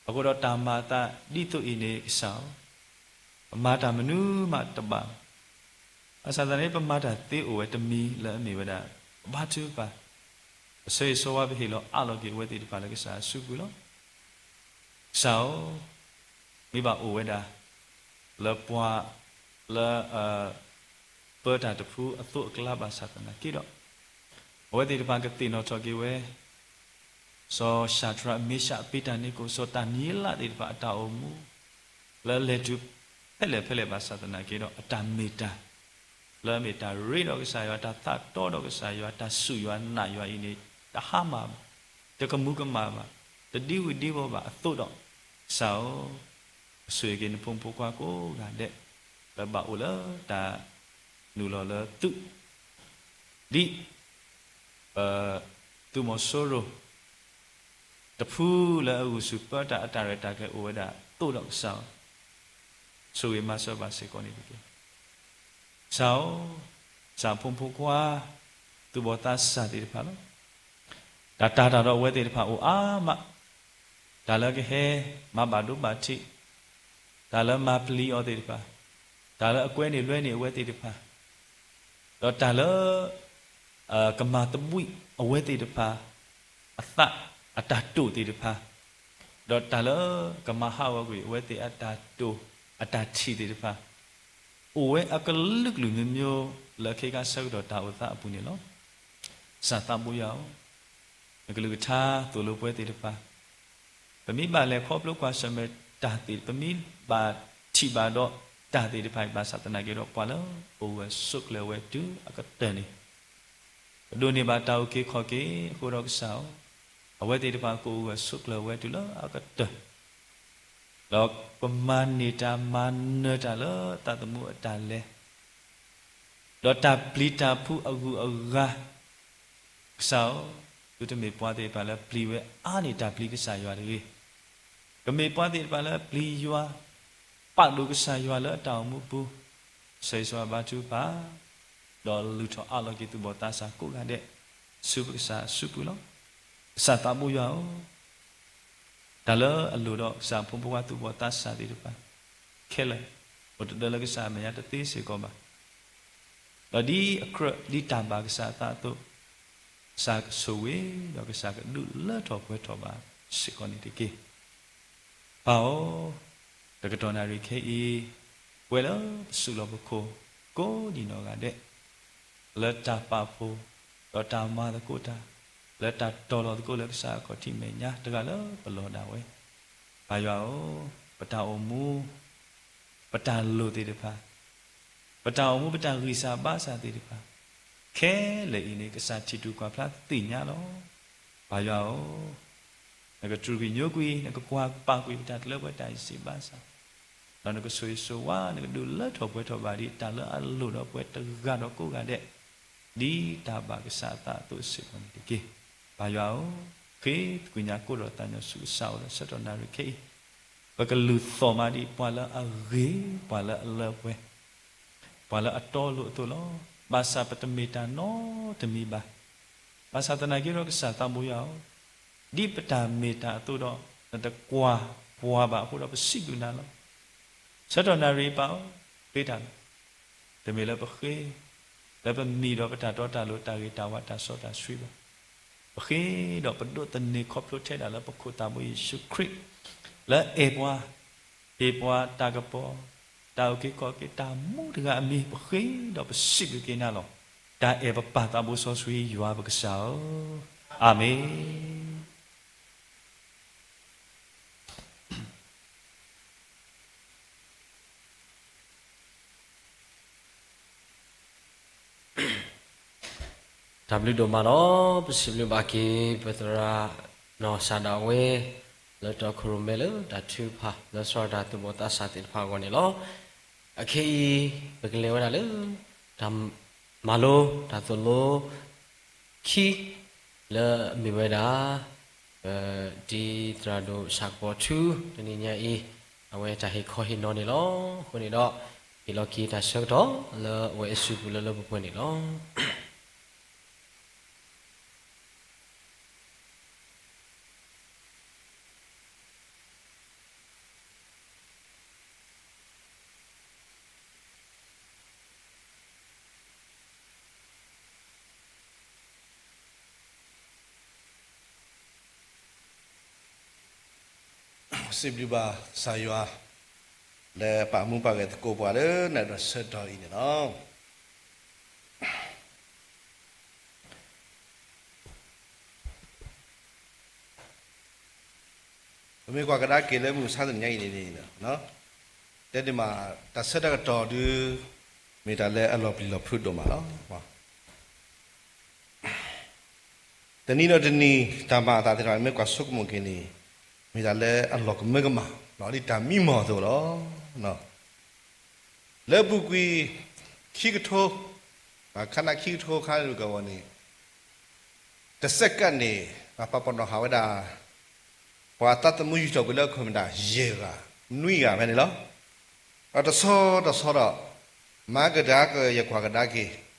အဃိဒီးတၢ်မၤအသးဒ်သိးအံၤန့ၣ်ကစၢ်ဧၢ ပမၤတၢ်မနုၤမးတဘၣ် ဘၣ်ဆၣ်သနာ်က့ ပမၤတၢ်သ့အိၣ်ဝဲတမံၤလၢအမ့ၢ်ဝဲဒၣ် ပဘါထုကဖၣ် ပဆၢဂ့ၤဆၢဝါ ပဟ့ၣ်လီၤအးလီၤက့ၤအဝဲသ့ၣ်တဖၣ်လၢကစၢ်အစုပူၤလီၤ. ကစၢ်ဧၢ, မ့ၢ်ဘၣ်အိၣ်ဝဲဒၣ် လၢပှၤ လၢ ပၢတၢ်တဖုအသိးအကျါဘၣ်ဆၣ်သနာ်က့ဒီး အဝဲသ့ၣ်တဖၣ်ကသ့ၣ်နီၣ်ထီၣ်က့ၤဝဲ စီၤၡၤဒြး မ့ၡး အဘ့းနကိၣ် စီၤဒၤနံးယ့လးသ့ၣ်တဖၣ်အတၢ်အိၣ်မူ လၢလဲၤတုၤဖဲလဲၣ်ဖဲလဲၣ်ဘၣ်ဆၣ်သနာ်က့ဒီး အတၢ်မ့ၢ်တၢ် လၢအမ့ၢ်တၢ်ရ့ဒီးကစၢ်ယွၤ တၢ်သးတီဒီးကစၢ်ယွၤ တၢ်စူၢ်ယွၤနာ်ယွၤအံၤန့ၣ် တဟါမၢ်ဘၣ်, တကမူၤကမၣ်ဘၣ်, တဒံဝံၤဒံဝီၤဘၣ်အသိးဒီး ကစၢ်ဧၢ, ကဆိၣ်ဂ့ၤက့ၤနဖိမုၣ်ဖိခွါကိးဂၤဒဲး လၢဘၣ်အိၣ်လၢတၢ်နုာ်လီၤလၢသုး ဒ် ပ သုးမီၤစိရိၤ တဖုလၢအဂုာ်ဆူၣ်ပၢတၢ်အတၢ်ရဲၣ်တၢ်ကျဲၤအိၣ်ဝဲဒၣ်အသိးဒီးကစၢ်ဧၢ, ဆိၣ်ဂ့ၤမၤစၢၤဘၣ်စ့ၢ်ကီးန့ၣ်တက့ၢ်. ကစၢ်ဧၢ, ကစၢ်ဖိမုၣ်ဖိခွါ သူၣ်ဘီၣ်သးစၢ်သ့ၣ်တဖၣ်လီၤ. တၢ်တၤတၢ်ဒီးအဝဲသ့ၣ်တဖၣ်အိၣ်အါမး, တၢ်လၢကဟဲမၤဘၣ်ဒိဘၣ်ထံး, တၢ်လၢမၤပျံၤအီၤသ့ၣ်တဖၣ်, တၢ်လၢအကွဲန့ၢ်လွဲန့ၢ်အဝဲသ့ၣ်တဖၣ်, ဒီးတၢ်လၢ ကမၤသဘှံးအဝဲသ့ၣ်တဖၣ် အသးအတၢ်တိာ်သ့ၣ်တဖၣ်, ဒီးတၢ်လၢကမၤဟးဂီၤကွံာ်အဝဲသ့ၣ်အတၢ်တိာ်အတၢ်ထံၣ်သ့ၣ်တဖၣ်, အိၣ်ဝဲအကလုာ်ကလုာ်မျိုးမျိုးလၢခဲကါဆၢကတီၢ်တၢ်အိၣ်သးအပူၤန့ၣ်လီၤ. ကစၢ်သးဘိယွၤဧၢ, နကလုၢ်ကထါသိၣ်လိပဝဲသ့ၣ်တဖၣ်, ပမ့ၢ်ဘၣ်လဲၤခီဖျိကွၢ်ဆၢၣ်မဲာ်တၢ်သ့ၣ်, ပမ့ၢ်ဘၣ်ထံၣ်ဘၣ်ဒီးတၢ်သ့ၣ်တဖၣ်အံၤဘၣ်ဆၣ်သနာ်က့ဒီး ပှၤလၢအိၣ်ဂၢၢ်ဆိးကျၢၤဝဲတုၤအကတၢၢ်န့ၣ် ပဒိးန့ၢ်ဘၣ်တၢ်အုၣ်က့ၤခီၣ်က့ၤအဃိဒီးကစၢ်ဧၢ, အဝဲသ့ၣ်တဖၣ်ကအိၣ်ဂၢၢ်ဆိးကျၢၤဝဲတုၤလၢအကတၢၢ်, ဒီးပမၤန့ၢ်တၢ်မၤနၢၤတၢ်လၢသးသမူအတၢ်လဲၤ ဒီးတၢ်ပျံၤတၢ်ဖုးအဂုၤအဂၤ, ကစၢ်ဧၢ, သုတမ့ၢ်ပှၤသ့ၣ်တဖၣ်လၢပျံၤဝဲအါန့ၢ်တၢ်ပျံၤကစၢ်ယွၤတဂ့ၤ. ကမ့ၢ်ပှၤသ့ၣ်တဖၣ်လၢပျံၤယွၤ, ပာ်ဒိၣ်ကစၢ်ယွၤလၢအတၢ်အိၣ်မူပူၤ, ဆၢဂ့ၤဆၢဝါဘါထုကဖၣ်, ဒီးလုၢ်ထီၣ်အးလီၤက့ၤသူၣ်ဘီၣ်သးစၢ်ကိးဂၤဒဲး, ဆူပကစၢ်အစုပူၤလီၤ. ကစၢ်သးဘိယွၤဧၢ, တၢ်လၢအလိၣ်ဒီးကစၢ်ဖိမုၣ်ဖိခွါသူၣ်ဘီၣ်သးစၢ်သ့ၣ်တဖၣ် ခဲလၢာ် အိၣ်တဒၢလၢကစၢ်အမဲာ်ညါတသ့စ့ၢ်ကီးဘၣ်. ဒီးဒ်အကြၢးဒ်တၢ်ဘၣ်ကစၢ်အသးအသိး, ကစၢ်ကဆိၣ်ဂ့ၤ ဒီးကစၢ်ကဒုးလၢထီၣ်ပှဲၤထီၣ်ဘၣ်စ့ၢ်ကီးန့ၣ်တက့ၢ်. ပၢ်ဧၢ, တကတီၢ်နၣ်ရံၣ်ခဲအံၤ, ပဝဲလၢပစုလီၢ်ပခိၣ် ကိးဒံးနီၢ်ဂၤဒဲး လၢတၢ်ပာ်ဖှိၣ် ဒီးတၢ်မၤသကိးတၢ် လၢတၢ်တီၤလီၤသကိးလၢကစၢ်အခီၣ်ထံးမဲာ်ညါ တဂၤလၢပလီၢ်ဒၣ်ဝဲ, ပၢ်ယွၤဧၢ, ပတၢ်အိၣ်မူ ပတၢ်လိၣ်သ့ၣ်တဖၣ် ပတၢ်အိၣ်မူ ပတၢ်ဂံၢ်စၢ်ဘါစၢ်သ့ၣ်တဖၣ် ခဲလၢာ်အံၤန့ၣ် ကစၢ်ထံၣ်တူၢ်ကွၢ်ဖျါသ့ၣ်ညါလီၤ. ပၢ်ယွၤဧၢ, နကတြူာ်ကွံာ်ညိကွံာ်, နကကွၢ်ပာ်ကွံာ်ပတၢ်တလၢပှဲၤတၢ်ဂံၢ်စၢ်ဘါစၢ်, ဒီးနကဆိၣ်ဂ့ၤဆိၣ်ဝါ, နကဒုးလၢထီၣ်ပှဲၤထီၣ်ဘၣ်ဒံးတၢ်လၢအလိၣ်ဒီးပှၤတဂၤဒီးကိးဂၤဒဲး, ဒ်တၢ်ဘၣ်ကစၢ်အသးအသိးစ့ၢ်ကီးန့ၣ်တက့ၢ်. ပၢ်ယွၤဧၢ, ဃ့သကွံာ်ညါကိးဒီးသးညီဆူကစၢ်အအိၣ်ဒီးဆၢကတီၢ်နၣ်ရံၣ်ခဲအံၤ, ပကလုၢ်သီၣ်မးဒံးပှၤလၢအဂ့ၤ, ပှၤလၢအလၢပှဲၤ, ပှၤလၢအတီအလိၤအသိးလီၤ. ဘၣ်ဆၣ်ပတမ့ၢ်တၢ်နီတမံၤဘၣ်. ဘၣ်ဆၣ်သနာ်က့ဒီးကစၢ်သးဘိယွၤဧၢ, ဒ်ပတၢ်မ့ၢ်တၢ်အသိးဒီး နတကွၢ်ပှၤဘၣ်အဃိဒီးပစံးဘျုးနၤလီၤ. ဆၢကတီၢ်နၣ်ရံၣ်ပၢ်ဧၢ, ဃ့တၢ်လီၤ. တမ့ၢ်လၢပဃ့, လၢပမံၤဒီးပတၢ်တီတၢ်လိၤတၢ်ဂ့ၤတၢ်ဝါတၢ်စီတၢ်ဆှံဘၣ်. ပဃ့ဒီးပဒိးသန့ၤခီဖျိထဲဒၣ်လၢပခိၣ်သးဘိယ့ၣ်ၡူးခရံာ်, လၢအဲၣ်ပှၤ, ဟ့ၣ်ပှၤတၢ်ကပီၤ, တၢ်အုၣ်က့ၤခီၣ်က့ၤတၢ်မူတဂၤအမံၤ ပဃ့ဒီးပစံးဘျုးက့ၤနၤလီၤ. တၢ်အဲၣ်ပပၢ်သးဘိစီဆှံယွၤပကစၢ်ဧၢ, အၤမ့ၣ်. တၢ်ဘျုးဒိၣ်မးလီၤ. ပစံးဘျုးဘၣ်က့ၤ ပသရၣ်နီၢ်စၢ်ဒၣ်ဝဲ လၢတၢ်ခိၣ်ရိၣ်မဲလၢတၢ်ထုကဖၣ် လၢစရီတၢ်သူၣ်ဘီၣ်သးစၢ်သ့ၣ်တဖၣ်အဂီၢ်န့ၣ်လီၤ. အခဲအံၤ ပကလဲၤဝဲဒၣ်လၢ တၢ်မၤလိ တၢ်သိၣ်လိ ခံ လၢအမ့ၢ်ဝဲဒၣ် ဒ်သရၣ်ဒိၣ်ဆၣ်ကပီၤထူ တနံၤညါအံၤ အဝဲတၢ်ဟ့ၣ်ခီဟ့ၣ်နီၤန့ၣ်လီၤ. အဃိန့ၣ်ဒီး ဟ့ၣ်လီၤက့ၤတၢ်ဆၢကတီၢ်လၢအဝဲအစုပူၤလၢလၢပှဲၤပှဲၤန့ၣ်လီၤ. စံးဘျုးဘၣ်ကစၢ်ယွၤ လၢပာ်မူပာ်ဂဲၤသကိးပှၤလၢနၤဒီးဆၢကတီၢ်အံၤန့ၣ်လီၤ. ပမ့ၢ်ကွၢ်ကဒါက့ၤလၢမုၢ်မဆါတနံၤညါအံၤန့ၣ် တဲဒ်မး တၢ်ဆၢတၢ်ကတီၢ်ဒုး မ့ၢ်တၢ်လၢအလီၤပျံၤလီၤဖုးဒိၣ်မးလီၤ. တနံၤဒီးတနံၤ တၢ်မၤအသးသ့ၣ်တဖၣ် မ့ၢ်ကွၢ်ဆိကမိၣ်က့ၤန့ၣ် မ့ၢ်တၢ်လၢအလီၤကမၢကမၣ် ဒ်တၢ်မံမီၢ်အသိးလီၤ. လၢအပူၤကွံာ် ခံကထိ ခါနၣ်ခံကထိခါန့ၣ်ကဝီၤန့ၣ် တစဲးကးန့ၣ် ပှၤပာ်ပနီၣ်ဃာ်ဝဲဒၣ် ပှၤသးသမူယူၤထီၣ်ကွံာ်လၢအခိၣ်မ့ၢ်ဒၣ် ယဲၢ်ဂၤ နွံဂၤဖဲန့ၣ်လီၤ. ဒီးတဆီတဆီဒီး မၤကဒါက့ၤ ယကွၢ်ကဒါက့ၤ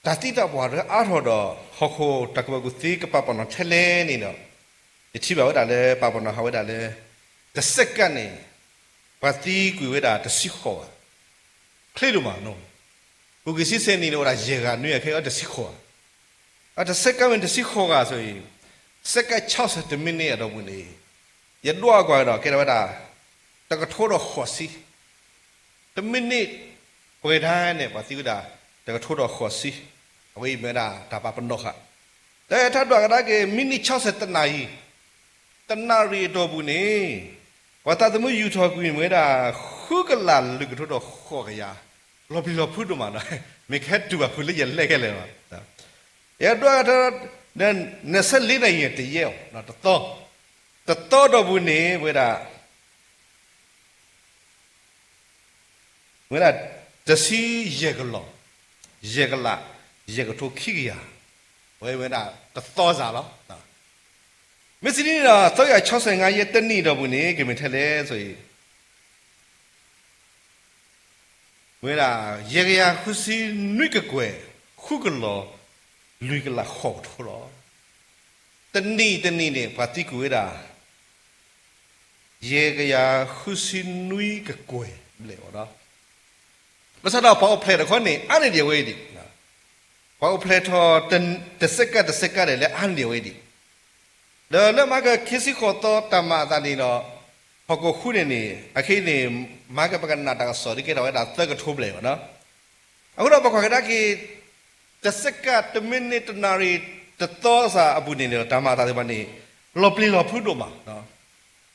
တၢ်သံတၢ်ပှၢ်လၢအါထီၣ်ဒီး ဟီၣ်ခိၣ်တၢ်ကူၣ်ဘၣ်ကူၣ်သ့ကပာ်ပနီၣ်ထဲလဲၣ်န့ၣ်ဒီး ယထံၣ်ဘၣ်ဝဲဒၣ်လၢ ပာ်ပနီၣ်ဃာ်ဝဲဒၣ်လၢ တစဲးကးန့ၣ် ပှၤသံကွံာ်ဝဲဒၣ်တဆံဃိးဂၤ ချ့ဒိၣ်မးနီၤ. ပူၤကွံာ်ဆံဆဲးနံၣ်န့ၣ် အိၣ်ဒၣ်ယဲၢ်ဂၤနွံဂၤ ခဲအံၤတဆံဃိးဂၤ, အတစဲးကးမ့ၢ်တဆံဃိးဂၤဆိအံၤ, စဲးကးဆီဆဲးတမံးနံးအတီၢ်ပူၤန့ၣ် ယဒွးကွၢ်ဒီး ကဲထီၣ်ဝဲဒၣ် တကထိဒီးဃိးဆံ, တမံးနံး ပှဲၤဒၣ်န့ၣ် ပှၤသံဝဲဒၣ် တကထိဒီးဃိးဆံ, အဝဲအံၤမ့ၢ်ဝဲဒၣ်တၢ်ပာ်ပနီၣ်ဃာ်, ဒီးတၢ်ဒွးကဒါက့ၤ မံးနံးဆီဆဲးတနၣ်ရံၣ်, တနၣ်ရံၣ်အတီၢ်ပူၤန့ၣ် ပှၤသးသမူယူၤထီၣ်ကွံာ်မ့ၢ်ဝဲဒၣ် ဃုကလးလွံၢ်ကထိဒီးဃိးကယၤ, လီၤပျံၤလီၤဖုးဒိၣ်မးနီၤ, မ့ၢ်ကဟဲတူၢ်ဘၣ်ဖုးလၢယလဲၢ်ခဲလၢာ်လီၤ. ယဒွးကဒါ နဆၢလ့နၣ်ရံၣ်တယဲၢ်အီၤ, တသီ, တသီတီၢ်ပူၤန့ၣ် ပဝဲဒၣ် ဝဲဒၣ် တဆံယဲၢ်ကလး, ယဲၢ်ကလး, ယဲၢ်ကထိခံကယၤ, ဝဲဝဲဒၣ် တသီစးလီၤ. မ့ၢ်စံးဒ်န့ၣ်ဒီး သီယၤဆီဆဲးငါးယဲၢ်တနံၣ်တီၢ်ပူၤန့ၣ် ကမ့ၢ်ထဲလဲၣ်ဆိအံၤ ဝဲဒၣ် ယဲၢ်ကယၤဃုဆံနွံကကွဲၢ် ဃုကလး လွံၢ်ကလးဃိးကထိလီၤ. တနံၣ်တနံၣ်န့ၣ် ပှၤသံကွံာ်ဝဲဒၣ် ယဲၢ်ကယၤဃုဆံနွံကကွဲၢ်ဘျဲၣ်လီၤ. ဘၣ်ဆၣ်ဒီးပှၤအိၣ်ဖျဲၣ်တခီန့ၣ် အါန့ၢ်ဒံးအဝဲအံၤဒံး, ပှၤအိၣ်ဖျဲၣ်ထီၣ် တစဲးကးတစဲးကးဒဲးလၢအါန့ၢ်ဒံးအဝဲအံၤဒံး, ဒီးလၢမဟါကခံဆံဃိးသီတၢ်မၤအသးန့ၣ်ဒီး ဟီၣ်ခိၣ်ဃုန့ၣ်န့ၣ် အခဲအံၤန့ၣ် မဟါကပကနၣ်တၢ်ကစီၣ်ဒ်ကဲထီၣ်ဝဲဒၣ်သၢကထိဘျဲၣ်လီၤ. အဃိဒီးပကွၢ်ကဒါက့ၤ တစဲးကးတမံးနံးတနၣ်ရံၣ်တသီစးအပူၤန့ၣ်န့ၣ် တၢ်မၤအသးသ့ၣ်တဖၣ်န့ၣ် လီၤပျံၤလီၤဖုးဒိၣ်မး,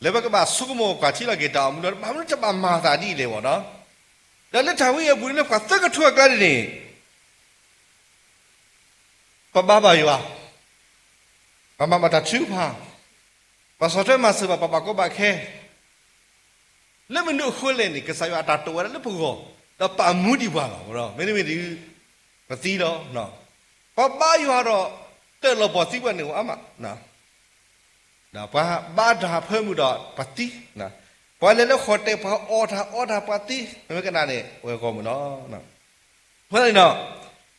လၢပကဘၣ်ဆိကမိၣ်ကွၢ်ထံလီၤက့ၤတၢ်အိၣ်မူလၢ ဘၣ်မနုၤတဘၣ်မၤအသးဒ်အံၤလဲၣ်ဘၣ်နီၤ. ဒီးလၢတၢ်ဝံအပူၤန့ၣ် လၢပှၤသၢကထိအကျါန့ၣ်န့ၣ် ပဘါဘၣ်ယွၤ, ပမၤဘၣ်တၢ်ထုကဖၣ်, ပဆီၣ်ထွဲမၤစၢၤဘၣ်ပှၤဘၣ်ကီဘၣ်ခဲ, လၢမနုၤအဃိလဲၣ်န့ၣ် ကစၢ်ယွၤအတၢ်တိာ်ဝဲဒၣ်လၢပဂီၢ်, ဒီးပာ်မူဒံးပှၤလီၤ. မ့တမ့ၢ်ဒ် ပသံလီၤ. ပှၤဘါယွၤဒီး တၢၢ်လီၤပှီၢ်သံပှၤန့ၣ်အိၣ်အါမး, ပှၤဘါတၢ်ဖၢမုၢ်ဒီးပှၤသံ, ပှၤလဲၤလၢဃီၣ်တဲာ် ပှၤအီၣ်တၢ်အီတၢ်ပှၤသံ, မ့ၢ်ဝဲကနၣ်န့ၣ် အဝဲဂီၢ်မုၢ်လီၤ. အဃိသတးန့ၣ်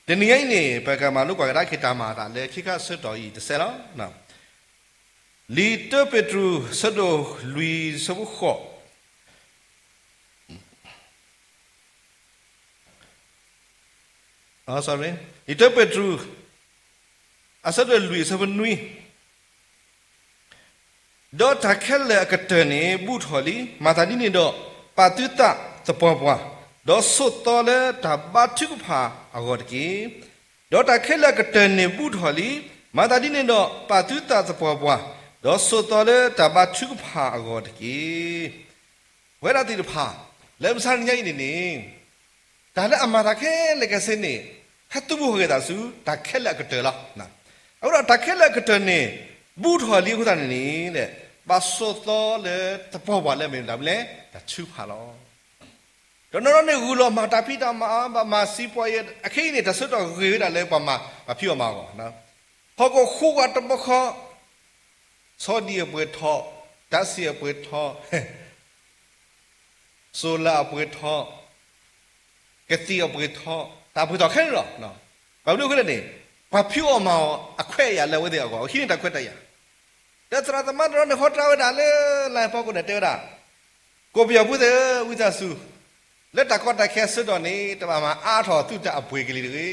ဒီး တနံၤညါအံၤန့ၣ် ပကမၤလိပှၤကဒါက့ၤတၢ်မၤအသးလၢခံခါအဆၢကတီၢ်အံၤတစဲးလီၤ. လံာ်တၢပ့းတရူး အဆၢဒိၣ်လွံၢ် အဆၢဖိဃိး, လံာ်တၢပ့းတရူး အဆၢဒိၣ်လွံၢ် အဆၢဖိနွံ, ဒီးတၢ်ခဲလၢာ်အကတၢၢ်န့ၣ် ဘူးထီၣ်လံ. မၤသးဒ်န့ၣ်ဒီး ပာ်သုသးသပှၢ်ပှၢ်, ဒီးဆိးသီလၢတၢ်ဘါထုကဖၣ်အဂီၢ်တက့ၢ်. ဒီးတၢ်ခဲလၢာ်အကတၢၢ်န့ၣ် ဘူးထီၣ်လံ. မၤသးဒ်န့ၣ်ဒီး ပာ်သုသးသပှၢ်ပှၢ်, ဒီးဆိးသီလၢတၢ်ဘါထုကဖၣ်အဂီၢ်တက့ၢ်. ပဝဲဒၣ်သ့ၣ်တဖၣ် လၢမဆါတနံၤညါအံၤန့ၣ်န့ၣ် တၢ်လၢအမၤတၢ်ခဲလၢာ်ခဲဆ့န့ၣ် ဟဲသူဘူးထီၣ်က့ၤသးဆူ တၢ်ခဲလၢာ်အကတၢၢ်လီၤ. အဃိဒီးတၢ်ခဲလၢာ်အကတၢၢ်န့ၣ် ဘူးထီၣ်လံအဃိသတးန့ၣ်န့ၣ် ဘၣ်ဆိးသီလၢသပှၢ်ပှၢ်လၢအမ့ၢ်တၢ်မနုၤလဲၣ်, တၢ်ထုကဖၣ်လီၤ. ဒီးနီၢ်နီၢ်န့ၣ် ဂုာ်လီၤမၤတၢ်ဖံးတၢ်မၤ ဘၣ်မၤစံးပှၤယဲ အခဲအံၤန့ၣ် တၢ်ဆၢကတီၢ်ဂ့ၤဝဲဒၣ်လၢပှၤမၤ ပှၤဖံးအီၣ်မၤအီၣ်အဂီၢ်, ဟီၣ်ခိၣ်ဃုဝးတဘျီဃီ ဆီဒံၣ်အပှ့ၤထီၣ်, ဓာတ်ဆီအပှ့ၤထီၣ်, solarအပှ့ၤထီၣ်, ကသံၣ်အပှ့ၤထီၣ်, တၢ်ပှ့ၤထီၣ်ခဲလၢာ်လီၤ. ဘၣ်မနုၤအဃိလဲၣ်န့ၣ် ပှၤဖံးအီၣ်မၤအီၣ်အခွဲးအယာ်လၢအဝဲသ့ၣ်အဂီၢ် ဟံးန့ၢ်တၢ်ခွဲးတၢ်ယာ်. ဒီးသရၣ်သမါတနီၤန့ၣ် ဟီတၢ်ဝဲဒၣ်လၢ လါဖီခိၣ်န့ၣ် တဲဝဲဒၣ် ကိၣ်ပယီၤဖိသ့ၣ်ဧၢ ဝံသးစူၤ လၢတၢ်ကီတၢ်ခဲအဆၢကတီၢ်န့ၣ် တဘၣ်မၤအါထီၣ်သုတၢ်အပှ့ၤကလံၤတဂ့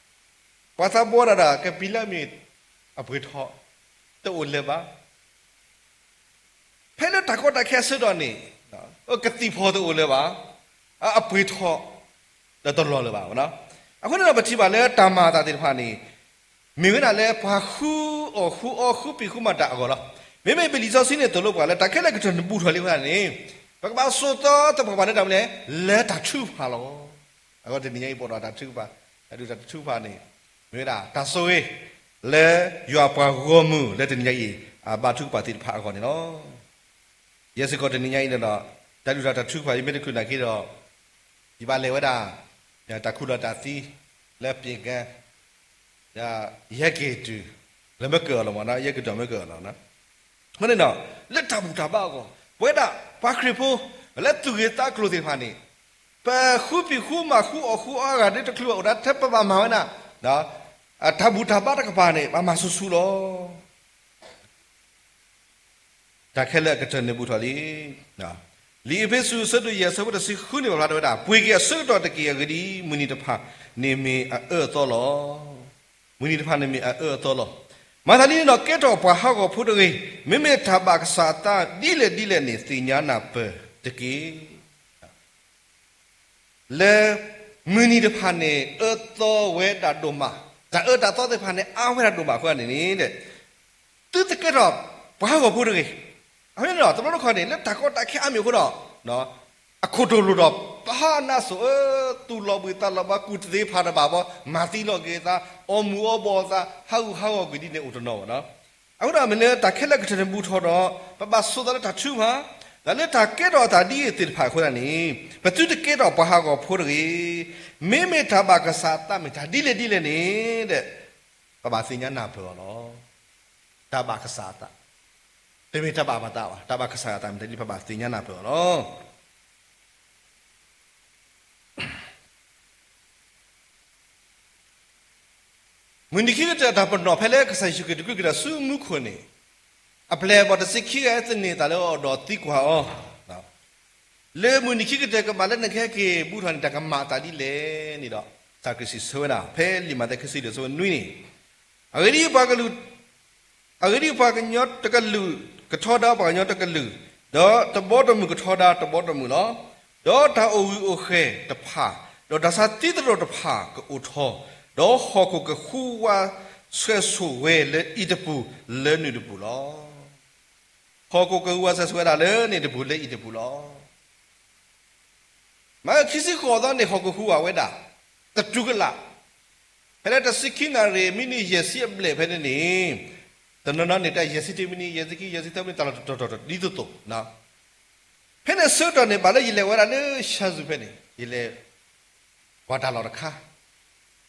ၤ. ပှၤသးဘှီဒၣ်ဒီး ကပံာ်လၢအမ့ၢ်အပှ့ၤထီၣ် တအိၣ်လၢၤဘၣ်. ဖဲလၢတၢ်ကီတၢ်ခဲအဆၢကတီၢ်န့ၣ် ကသံၣ်ဖီၣ်တအိၣ်လၢၤဘၣ်, အပှ့ၤထီၣ်ဒီးတလီၢ်လၢၤဘၣ်. အဃိန့ၣ်ဒီး ပထံၣ်ဘၣ်လၢတၢ်မၤအသးသ့ၣ်တဖၣ်န့ၣ် မ့ၢ်ဝဲဒၣ်လၢပှၤဃုအီၣ်ဃုအီ ဃုပံာ်ဃုမၤတၢ်အဂီၢ်လီၤ. မ့မ့ၢ်ပလံာ်စီဆှံန့ၣ် သိၣ်လိပှၤလၢတၢ်ခဲလၢာ်ကတၢၢ်န့ၣ် ဘူးထီၣ်လံအဃိသတးန့ၣ် ပကဘၣ်ဆိးသီသပှၢ်ပှၢ်လၢတၢ်မနုၤလဲၣ်, လၢတၢ်ထုကဖၣ်လီၤ. အဃိတနံၤညါအံၤ ပအိၣ်ဒီးတၢ်ထုကဖၣ်, တၢ်ဒုးတၢ်ထုကဖၣ်န့ၣ် မ့ၢ်ဝဲဒၣ်တၢ်ဆိၣ်ဂ့ၤ လၢယွၤပှၤဂီၢ်မုၢ်လၢတနံၤညါအံၤ အဘါထုကဖၣ်သ့ၣ်တဖၣ်အဂီၢ်န့ၣ်လီၤ. ယဲစ့ၢ်ကီးတနံၤညါအံၤန့ၣ်ဒီး တၢ်ဒုးတၢ်ထုကဖၣ် ယမ့ၢ်တချုးနာ်က့ဒီး ယဘၣ်လဲၤဝဲဒၣ် တၢ်ခူၣ်လီၤတၢ်သံ လၢပျ့ၤကဲ ဒီးယဟဲက့ၤတုၤ လၢမ့ၢ်ကၢၢ်အီၤလီၤမ့ၢ်နီၤ, ယဟဲက့ၤတုၤမ့ၢ်ကၢၢ်အီၤလီၤ. အဃိန့ၣ်ဒီး လၢတၢ်ဘူၣ်တၢ်ဘါအဂီၢ် ပဝဲဒၣ်ပှၤခရံာ်ဖိ လၢသူၣ်ဂ့ၤသးကျိၤသ့ၣ်တဖၣ်န့ၣ် ပဃုပံာ်ဃုမၤဃုအီၣ်ဃုအီအဂၤဒ်တချုးဘၣ်အိၣ်ဒၣ်ထဲပဘၣ်မၤဝဲဒၣ် တၢ်ဘူၣ်တၢ်ဘါတကပၤန့ၣ် ဘၣ်မၤဆူၣ်ဆူၣ်လီၤ. တၢ်ခဲလၢာ်အကတၢၢ်န့ၣ်ဘူးထီၣ်လံ. လံာ်အ့းဖ့းစူး အဆၢဒိၣ်ယဲၢ် အဆၢဖိတဆံဃုန့ၣ် ပာ်ဖျါထီၣ်ဝဲဒၣ် ပှ့ၤက့ၤအဆၢကတီၢ်တက့ၢ်. အဂ့ၢ်ဒ်အံၤ, မုၢ်နံၤတဖၣ်န့ၣ်မ့ၢ်အအၢအသီလီၤ. မုၢ်နံၤတဖၣ်န့ၣ်မ့ၢ်အအၢအသီလီၤ. မၤသးဒ်န့ၣ်ဒီး ကဲထီၣ်ပှၤဟးဂီၤဖိတဂ့ၤ. မ့မ့ၢ်တၢ်ဘၣ်ကစၢ်အသးဒ်လဲၣ်ဒ်လဲၣ်န့ၣ် သ့ၣ်ညါနၢ်ပၢၢ်တက့ၢ်. လၢမုၢ်နံၤတဖၣ်န့ၣ် အၢသီဝဲဒၣ်ဒိၣ်မး, တၢ်အၢတၢ်သီသ့ၣ်တဖၣ်န့ၣ် အါဝဲဒၣ်ဒိၣ်မးအဃိန့ၣ်န့ၣ် သုတကဲထီၣ်ပှၤဟးဂီၤဖိတဂ့ၤ. အဃိန့ၣ်ဒီး တဘျီတခီၣ်န့ၣ် လၢတၢ်ကီတၢ်ခဲအါမံၤအဃိဒီး အခိၣ်တိၢ်လိၣ်ဒီး ပဟးနါစိၤဧၢ, သူၣ်လီၤဘှံးသးလီၤဘှါ ကူၣ်တသ့ဖးတဘၣ်ဘၣ်, မၤသံလီၤက့ၤသး, အီၣ်မူၤအီဘီၣ်သး, ဟးဂူာ်ဟးဂီၤကွံာ်ဒ်န့ၣ်အိၣ်တနီၤဘၣ်နီၤ. အဃိဒီးမ့ၢ်လၢတၢ်ခဲလၢာ်ကတၢၢ်န့ၣ်ဘူးထီၣ်ဒီး ပဘၣ်ဆိးသီလၢတၢ်ထုကဖၣ်, ဒီးလၢတၢ်ကဲထီၣ်အသးဒ်အံၤသ့ၣ်တဖၣ်အဃိသတးန့ၣ် ပသုတကဲထီၣ်ပှၤဟးဂီၤဖိတဂ့ၤ. မ့မ့ၢ်တၢ်ဘၣ်ကစၢ်အသးမ့ၢ်တၢ်ဒ်လဲၣ်ဒ်လဲၣ်န့ၣ်ဒီး ပဘၣ်သ့ၣ်ညါနၢ်ပၢၢ်အီၤလီၤ. တၢ်ဘၣ်ကစၢ်အသး, တမ့ၢ်တၢ်ဘၣ်ပသးဘၣ်, တၢ်ဘၣ်ကစၢ်အသးမ့ၢ်တၢ်ဒ်လဲၣ် ပဘၣ်သ့ၣ်ညါနၢ်ပၢၢ်အီၤလီၤ. မုၢ်နံၤခံကတၢၢ်တၢ်ပနီၣ်ဖဲလၢကစၢ်ယ့ၣ်ၡူးခရံာ်တကြူးက့ၤဒီးဆူမူခိၣ်န့ၣ်, အပျဲၢ်အဘီၣ်တဆံခံဂၤသန့ၤသးလၢအီၤဒီးသံကွၢ်အီၤ, လၢမုၢ်နံၤခံကတၢၢ်ကဘၣ်လၢနကဟဲက့ၤဘူးထီၣ်န့ၣ် တၢ်ကမၤအသးဒ်လဲၣ်န့ၣ်ဒီး ကစၢ်ခရံာ်စံးဆၢဝဲဒၣ် ဖဲလံာ်မးသဲခံဆံလွံၢ် အဆၢဖိနွံန့ၣ်, အဂ့ၢ်ဒ်အံၤ ပှၤကလုာ် အဂ့ၢ်ဒ်အံၤ ပှၤကညီတကလုာ် ကထီဒါပှၤကညီတကလုာ်, ဒီးတဘီတမုၢ်ကထီဒါတဘီတမုၢ်လီၤ. ဒီးတၢ်အိၣ်ဂၢၢ်အိၣ်ကျၢၤတဖၣ်, ဒီးတၢ်ဆါသံသတြီၤတဖၣ်ကအိၣ်ထီၣ်, ဒီးဟီၣ်ခိၣ်ကဃုဝးဆှဲးဆိၣ်ဝဲလၢအံၤတပူၤလၢနုၣ်တပူၤလီၤ. ဟီၣ်ခိၣ်ကဃုဝးဆှဲးဆိၣ်ဝဲဒၣ်လၢနံၣ်တပူၤလၢအံၤတပူၤလီၤ. မၤအၢခံဆံဃိးသီန့ၣ် ဟီၣ်ခိၣ်ဟူးဝးဝဲဒၣ် သတူၢ်ကလာ်, ဖဲလၢတဆံခံနၣ်ရံၣ် မံးနံးယဲၢ်ဆံအဘျဲၣ်ဖဲန့ၣ်န့ၣ်, တနီၤနီၤန့ၣ် တၢ်ယဲၢ်ဆံတၢ မံးနံးယဲၢ်ဆံခံ ယဲၢ်ဆံသၢ မံးနံး တၢ်လီၢ်တတီၤတီၤတီၤ ဒ်သိးသိး, ဖဲန့ၣ်ဆၢကတီၢ်န့ၣ် ဘၣ်လၢယလဲၤဝဲဒၣ်လၢ ဆၣ်စူၤ ဖဲန့ၣ် ယလဲၤ ကွၢ်တၢ်လီၢ်တခါ,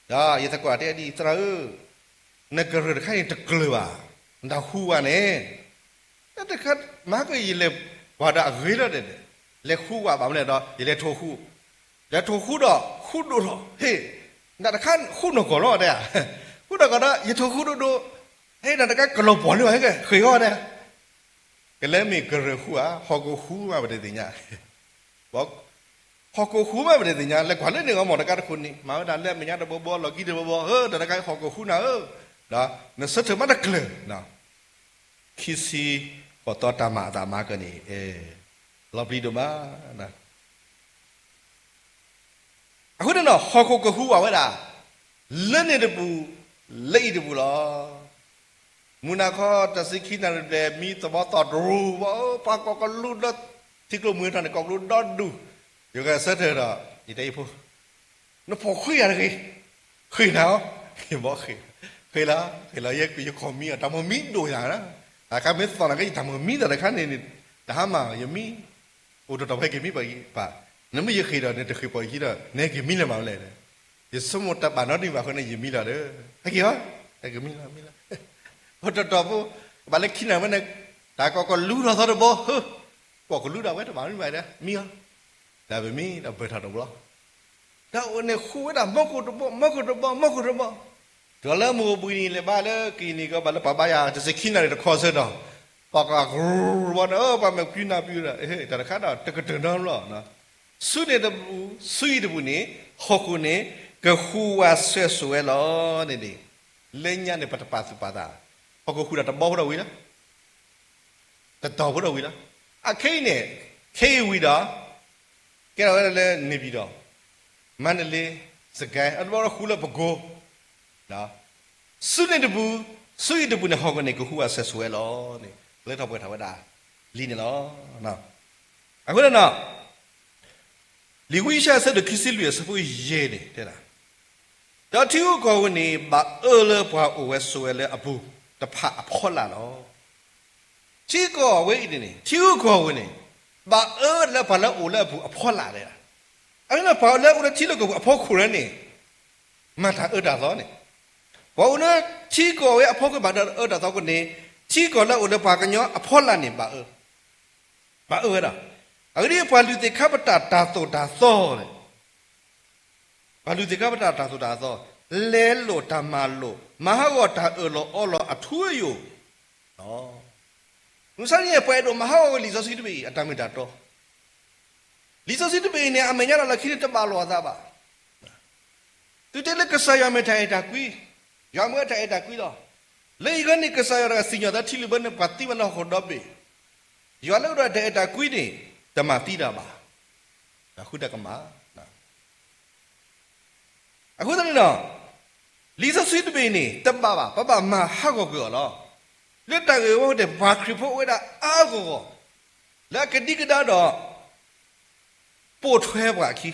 ဒီးယသကိးတဲဒ်အံၤ သရၣ်ဧၢ, နကရၢၢ်တခါန့ၣ်တကျၢၤဘၣ်, နတၢ်ဟူးဝးန့ၣ်, တၢ်တခါ မၤက့ၤ ယလဲၤကွၢ်ဒီးအဂ့ၤလီၤဒီး, လဲၤဟူးဝးဘၣ်မနုၤဒီး ယလဲၤထိၣ်ဟူး, လဲၤထိၣ်ဟူးဒီး ဟူးဒိၣ်ထီၣ်, ဟ့ၣ်, နတၢ်တခါဟူးနီၢ်ကီၢ်လီၤတဲ, ဟူးနီၢ်ကီၢ်ဒီး ယထိၣ်ဟူးဒိၣ်ဒိၣ်, ဟ့ၣ် နတၢ်တခါကလီၤပှီၢ်လံဘၣ် ဟဲက့ၤဃ့ၢ်အီၤတဲ ကလဲၤမ့ၢ်ကရၢၢ်ဟူးဧါ, ဟီၣ်ခိၣ်ဟူးမးပတသ့ၣ်ညါ, ဟီၣ်ခိၣ်ဟူးမးပတသ့ၣ်ညါ, လဲၤကွၢ်လၢန့ၣ်ဂီၢ်မီၢ်တကါတခိၣ်န့ၣ် မၤဝဲဒၣ်လၢအမဲာ်ညါတဘီဘီ လီၢ်ခံတဘီဘီ, ဟၢ တၢ်တခါအံၤဟီၣ်ခိၣ်ဟူးနၤဧၢ, ဒီးနဆၢထၢၣ်မးတကျၢၤ, ခံဆံဃိးသီတၢ်မၤအသးမၤက့ၤန့ၣ် လီၤပျံၤဒိၣ်မး အဃိန့ၣ်ဒီး ဟီၣ်ခိၣ်ကဟူးဝးဝဲဒၣ် လၢန့ၣ်တပူၤ လၢအံၤတပူၤလီၤ. မုၢ်နၤခီ တဆံခံနၣ်ရံၣ်ဘျဲၣ် မံသဘီသီတရူးဘၣ် ပှၤကိးကလူးဒီး ထံကျိမုၢ်ထီၣ်န့ၣ် ကိးကလူးဒီဒူၣ်, ယကဆၢထၢၣ်ဒီး ယတဲယဖိ နဖိၣ်ဃ့ယၤတဂ့ၤ, ဃ့ၢ်နၤဧၢ, ယဘီဃ့ၢ်, ဃ့ၢ်လီၤ, ဃ့ၢ်လီၤ ယခီၣ်မံအီၤ တၢ်မိၢ်မံဒိၣ်ယၤ, အခါမ့ၢ်သီၣ်နၤက့ ယတၢ်မိၢ်မံသီၣ်တခါန့ၣ် တဟါမၢ်ယမံ, အိၣ်တတီၤဖဲက့ၤမံပှၤပၢ်, နမ့ၢ်ယဃ့ၢ်ဒီး နတဃ့ၢ်ပှၤယခံဒီး နဟဲက့ၤမံလၢၤမးလဲၣ်, ယဆိကမိၣ်တၢ်ဘၣ်နီတမံၤဘၣ်အဃိန့ၣ် ယမံလီၤဒီး ဟဲက့ၤလီၤ, ဟဲက့ၤမံလီၤ, မံလီၤ, အိၣ်တတီၤဖိ ဘၣ်လၢခံနၣ်ဝဲန့ၣ် တၢ်ကိးကလူးထီၣ်သီတဘီ, ဟၢ ကိးကလူးဒီးဝဲတဘၣ်မံဘၣ်ဒီး မံလီၤ, ဒီးပမံဒီးဘၢၣ်ထီၣ်တဘျီ တၢ်အိၣ်န့ၣ်ဃူဝဲဒၣ် မီခိၣ်တဘီ မီခိၣ်တဘီ မီခိၣ်တဘီ, တုၤလၢမုၢ်အိၣ်ဘှံးနံၤ လဲၤဘါလၢကယံၤနံၤကီး ဘၣ်လၢပှၤဘါယွၤ တဆံခံနၣ်ရံၣ်တခီဆၢဒီး ပှၤကရူၢ်ဘီန့ၣ် ပှၤမဲာ်ဖံနၢ်ဖံဒီး တၢ်တခါဒီး တကတၢၢ်နီတဘျီ, ဆူန့ၣ်တပူၤ ဆူအံၤတပူၤန့ၣ် ဟီၣ်ခိၣ်န့ၣ် ကဟူးဝးဆှဲးစိၤဝဲလီၤန့ၣ်န့ၣ်, လၢညါန့ၣ် ပတပာ်သူၣ်ပာ်သး, ဟီၣ်ခိၣ်ဟူးတၢ်တဘီဖိဒီးဝံၤလီၤ တတီၤဖိဒီးဝံၤလီၤ, အခဲအံၤန့ၣ် ခဲအံၤဝံၤဒီး ကဲထီၣ်ဝဲဒၣ်လၢ နေပြည်တော်, မန္တလေး, စစ်ကိုင်း အတဘျီဒီးဃူလၢပဲခူး, ဆူန့ၣ်တပူၤ ဆူအံၤတပူၤန့ၣ် ဟီၣ်ခိၣ်န့ၣ် ကဟူးဝးဆှဲးစိၤဝဲလီၤန့ၣ် လၢထီၣ်ပှဲၤထီၣ်ဝဲဒၣ်လံန့ၣ်လီၤ. အဃိန့ၣ် လံာ်ဝံယၡါယၤ အဆၢဒိၣ်ခံဆံလွံၢ် အဆၢဖိယဲၢ်န့ၣ်တဲဒၣ်, ဒီးထံဂုၤကီၢ်ဂၤန့ၣ် ဘၣ်အၢလၢပှၤအိၣ်ဝဲဆိးဝဲလၢအပူၤတဖၣ်အဖီလာ်လီၤ. ထံကီၢ်ဝဲအံၤန့ၣ် ထံဂုၤကီၢ်ဂၤန့ၣ် ဘၣ်အၢလၢပှၤလၢအအိၣ်လၢအပူၤအဖီလာ်လဲၣ်. အဃိန့ၣ် ပှၤလၢအအိၣ်လၢထံလီၢ်ကီၢ်ပူၤအဖီခိၣ်လၢန့ၣ် မၤတၢ်အၢတၢ်သီန့ၣ်, ပှၤအိၣ်လၢထံကီၢ်ဝဲအဖီခိၣ်ဘၣ်တၢ်အၢတၢ်သီအဃိန့ၣ်, ထံကီၢ်လၢအအိၣ်လၢပှၤကညီအဖီလာ်န့ၣ် ဘၣ်အၢ ဘၣ်အၢဝဲဒၣ်. အဂ့ၢ်ဒ်အံၤ, ပှၤလုၢ်သ့ၣ်ခါပတာ်တၢ်သိၣ်တၢ်သီန့ၣ်, ပှၤလုၢ်သ့ၣ်ခါပတာ်တၢ်သိၣ်တၢ်သီ, လဲလိာ်တၢ်မၤလိာ်, မၤဟးဂီၤတၢ်အၢၣ်လီၤအီလီၤအထူအယိာ်လီၤ. မုၢ်ဆါန့ၣ် ပှၤအဲၣ်ဒိးမၤဟးဂီၤဝဲလံာ်စီဆှံတဘ့ၣ်အံၤ အတၢ်မ့ၢ်တၢ်တီ လံာ်စီဆှံတဘ့ၣ်အံၤန့ၣ် အမဲာ်ညါလီၤလၢခံန့ၣ် တဘၣ်လိာ်အသးဘၣ်. သုတဲလၢကစၢ်ယွၤမ့ၢ်တၢ်အဲၣ်တၢ်ကွံ, ယွၤမ့ၢ်ဝဲတၢ်အဲၣ်တၢ်ကွံလီၤ. လၢအံၤဂီၢ်န့ၣ် ကစၢ်ယွၤတဂၤစံၣ်ညီၣ်သးထံလုၢ်ဘၢန့ၣ် ပှၤသံဘၣ်လၢဟီၣ်ခိၣ်ဒီဘ့ၣ်, ယွၤလၢအဒိးတၢ်အဲၣ်တၢ်ကွံန့ၣ် တမၤသံတၢ်ဘၣ်. တၢ်ဃုတၢ်ကမၣ် အဃိသတးန့ၣ်ဒီး လံာ်စီဆှံတဘ့ၣ်န့ၣ် တဘၣ်ဘၣ် ပဘၣ်မၤဟးဂီၤကွံာ်အီၤလီၤ. လၢတၢ်ဂ့ၢ်ဝဲအံၤ ပှၤခရံာ်ဖိအိၣ်ဝဲဒၣ်အါအါဂီၢ်ဂီၢ် လၢအကဒံကဒါဒီး ပိာ်ထွဲပှၤအခံ,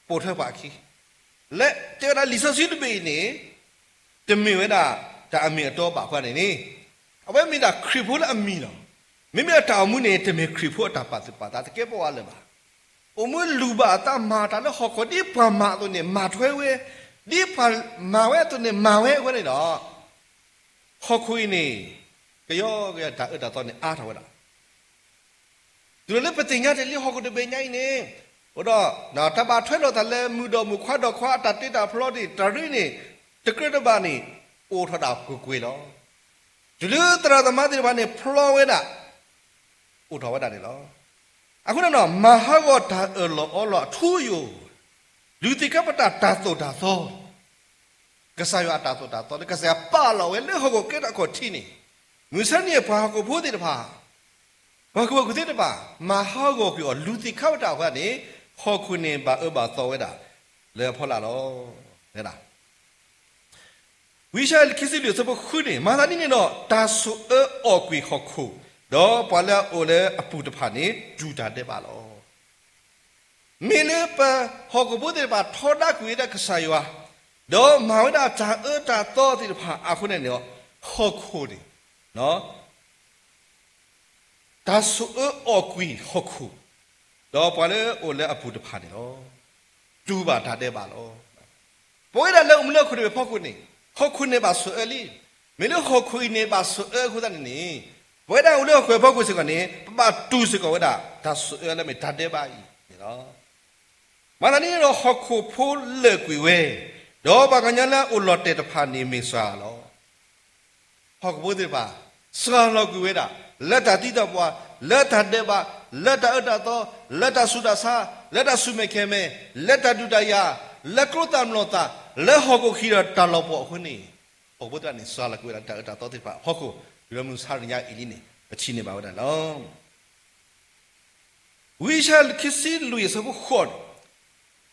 ပိာ်ထွဲပှၤအခံ, လၢတဲဝဲဒၣ်လံာ်စီဆှံတဘ့ၣ်အံၤန့ၣ် တမ့ၢ်ဝဲဒၣ်တၢ်အမ့ၢ်အတီဘၣ်အဃိန့ၣ်န့ၣ်, အဝဲမ့ၢ်ဒၣ်ခရံာ်ဖိလၢအမံၤလီၤ. မ့မ့ၢ်အတၢ်အိၣ်မူန့ၣ် တမ့ၢ်ခရံာ်ဖိအတၢ်ပာ်သူၣ်ပာ်သး တကဲပဝးလၢၤဘၣ်. အိၣ်မူလူၤဘၣ်အသးမၤတၢ်လၢဟီၣ်ခိၣ် ဒ်ပှၤမၤအသိးန့ၣ် မၤထွဲဝဲ, ဒ်ပှၤမၤဝဲအသိးန့ၣ် မၤဝဲအဃိန့ၣ်ဒီး ဟီၣ်ခိၣ်အံၤန့ၣ် ကယီကယီတၢ်အၢတၢ်သီန့ၣ် အါထီၣ်ဝဲဒၣ် တုၤလၢပသ့ၣ်ညါတ့ၢ်လံဟီၣ်ခိၣ်တဘ့ၣ်ညါအံၤန့ၣ်, အိၣ်ဒီး တၢ်ဘၣ်ထွဲလိာ်သးလၢမုၢ်ဒီးမုၢ်ခွါဒီးခွါအတၢ်တ့တၢ်ဖျီန့ၣ် တရ့န့ၣ် တကြၢးတဘၣ်န့ၣ် အိၣ်ထီၣ်ဒၣ်ကွ့ၢ်ကွ့ၢ်လီၤ. တုၤလၢသရၣ်သမါသ့ၣ်တဖၣ်န့ၣ် ဖျီဝဲဒၣ် အိၣ်ထီၣ်ဝဲဒၣ်န့ၣ်လီၤ. အဃိန့ၣ်ဒီး မၤဟးဂီၤတၢ်အၢၣ်လီၤအီလီၤအထူအယိာ်, လုၢ်သ့ၣ်ခါပတာ်တၢ်သိၣ်တၢ်သီ ကစၢ်ယွၤအတၢ်သိၣ်တၢ်သီလၢကစၢ်ယွၤပာ်လီၤဝဲလၢဟီၣ်ခိၣ်ကဲထီၣ်အခီၣ်ထံးန့ၣ်, မုၢ်ဆါန့ၣ်ပှၤဟီၣ်ခိၣ်ဖိသ့ၣ်တဖၣ်, ပှၤကဝဲၢ်ကွံာ်သ့ၣ်တဖၣ် မၤဟးဂီၤကွံာ်အီၤ လုၢ်သ့ၣ်ခါပတာ်အဃိန့ၣ်, ဟီၣ်ခိၣ်န့ၣ်ဘၣ်အၢဘၣ်သီဝဲဒၣ် လၢအဖီလာ်လီၤ. ဝံယၡါယၤခံဆံလွံၢ်အဆၢဖိဃုန့ၣ်, မၤသးဒ်န့ၣ်ဒီး တၢ်ဆိၣ်အၢအီၣ်ကွံာ်ဟီၣ်ခိၣ်, ဒီးပှၤလၢအအိၣ်လၢအပူၤတဖၣ်န့ၣ် တူၢ်တၢ်ဒဲးဘးလီၤ. မ့ၢ်လၢပဟီၣ်ခိၣ်ဖိသ့ၣ်တဖၣ်ထီဒါကွံာ်ဝဲဒၣ်ကစၢ်ယွၤ, ဒီးမၤဝဲဒၣ်တၢ်အၢတၢ်သီသ့ၣ်တဖၣ်အဃိန့ၣ်န့ၣ်, ဟီၣ်ခိၣ်န့ၣ် တၢ်ဆိၣ်အၢအီၣ်ကွံာ်ဟီၣ်ခိၣ်, ဒီးပှၤလၢအအိၣ်လၢအပူၤတဖၣ်န့ၣ်လီၤ. တူၢ်ဘၣ်တၢ်ဒဲးဘးလီၤ. ပဝဲဒၣ်လၢအိၣ်မူလၢဟီၣ်ခိၣ်ဒၣ်ဝဲအဖီခိၣ်န့ၣ်, ဟီၣ်ခိၣ်န့ၣ်ဘၣ်ဆိၣ်အၢလံ. မ့ၢ်လၢဟီၣ်ခိၣ်အံၤန့ၣ်ဘၣ်ဆိၣ်အၢအဃိသတးန့ၣ်န့ၣ်, ပဝဲဒၣ်အိၣ်လၢဟီၣ်ခိၣ်အဖီခိၣ်စ့ၢ်ကီးန့ၣ် ပဘၣ်တူၢ်စ့ၢ်ကီးဝဲဒၣ်တၢ်ဆိၣ်အၢလၢမ့ၢ်တၢ်ဒဲးဘးအံၤန့ၣ်လီၤ. မၤသးဒ်န့ၣ်ဒီးဟီၣ်ခိၣ်ဖိလၢာ်ကွံာ်ဝဲ, ဒီးပှၤကညီလၢအအိၣ်လီၤတဲာ်တဖၣ်န့ၣ်မ့ၢ်စှၤလီၤ. ဟီၣ်ခိၣ်ဖိသ့ၣ်တဖၣ် စှၤလီၤကွံာ်ဝဲဒၣ်, လၢတၢ်သံတၢ်ပှၢ်, လၢတၢ်ဒဲးဘး, လၢတၢ်အၢတၢ်သီ, လၢတၢ်ဆူးတၢ်ဆါ, လၢတၢ်ဆူးမဲာ်ခဲမဲာ်, လၢတၢ်ဒုးတၢ်ယၤ, လၢကျိသၣ်မျိာ်သၣ်, လၢဟီၣ်ခိၣ်ဃံဒီးတၢ်လီၤပှီၢ်အဃိန့ၣ်, ဟီၣ်ခိၣ်ဖိသ့ၣ်တဖၣ်န့ၣ် စှၤလီၤကွံာ်ဝဲဒၣ်လၢတၢ်အၢတၢ်သီသ့ၣ်တဖၣ်အဖီခိၣ်, တုၤလၢမုၢ်ဆါတနံၤညါအံၤလံန့ၣ် ပထံၣ်န့ၢ်ဘၣ်ဝဲဒၣ်လီၤ. ဝံယၡါယၤခံဆံလွံၢ်အဆၢဖိဃိး,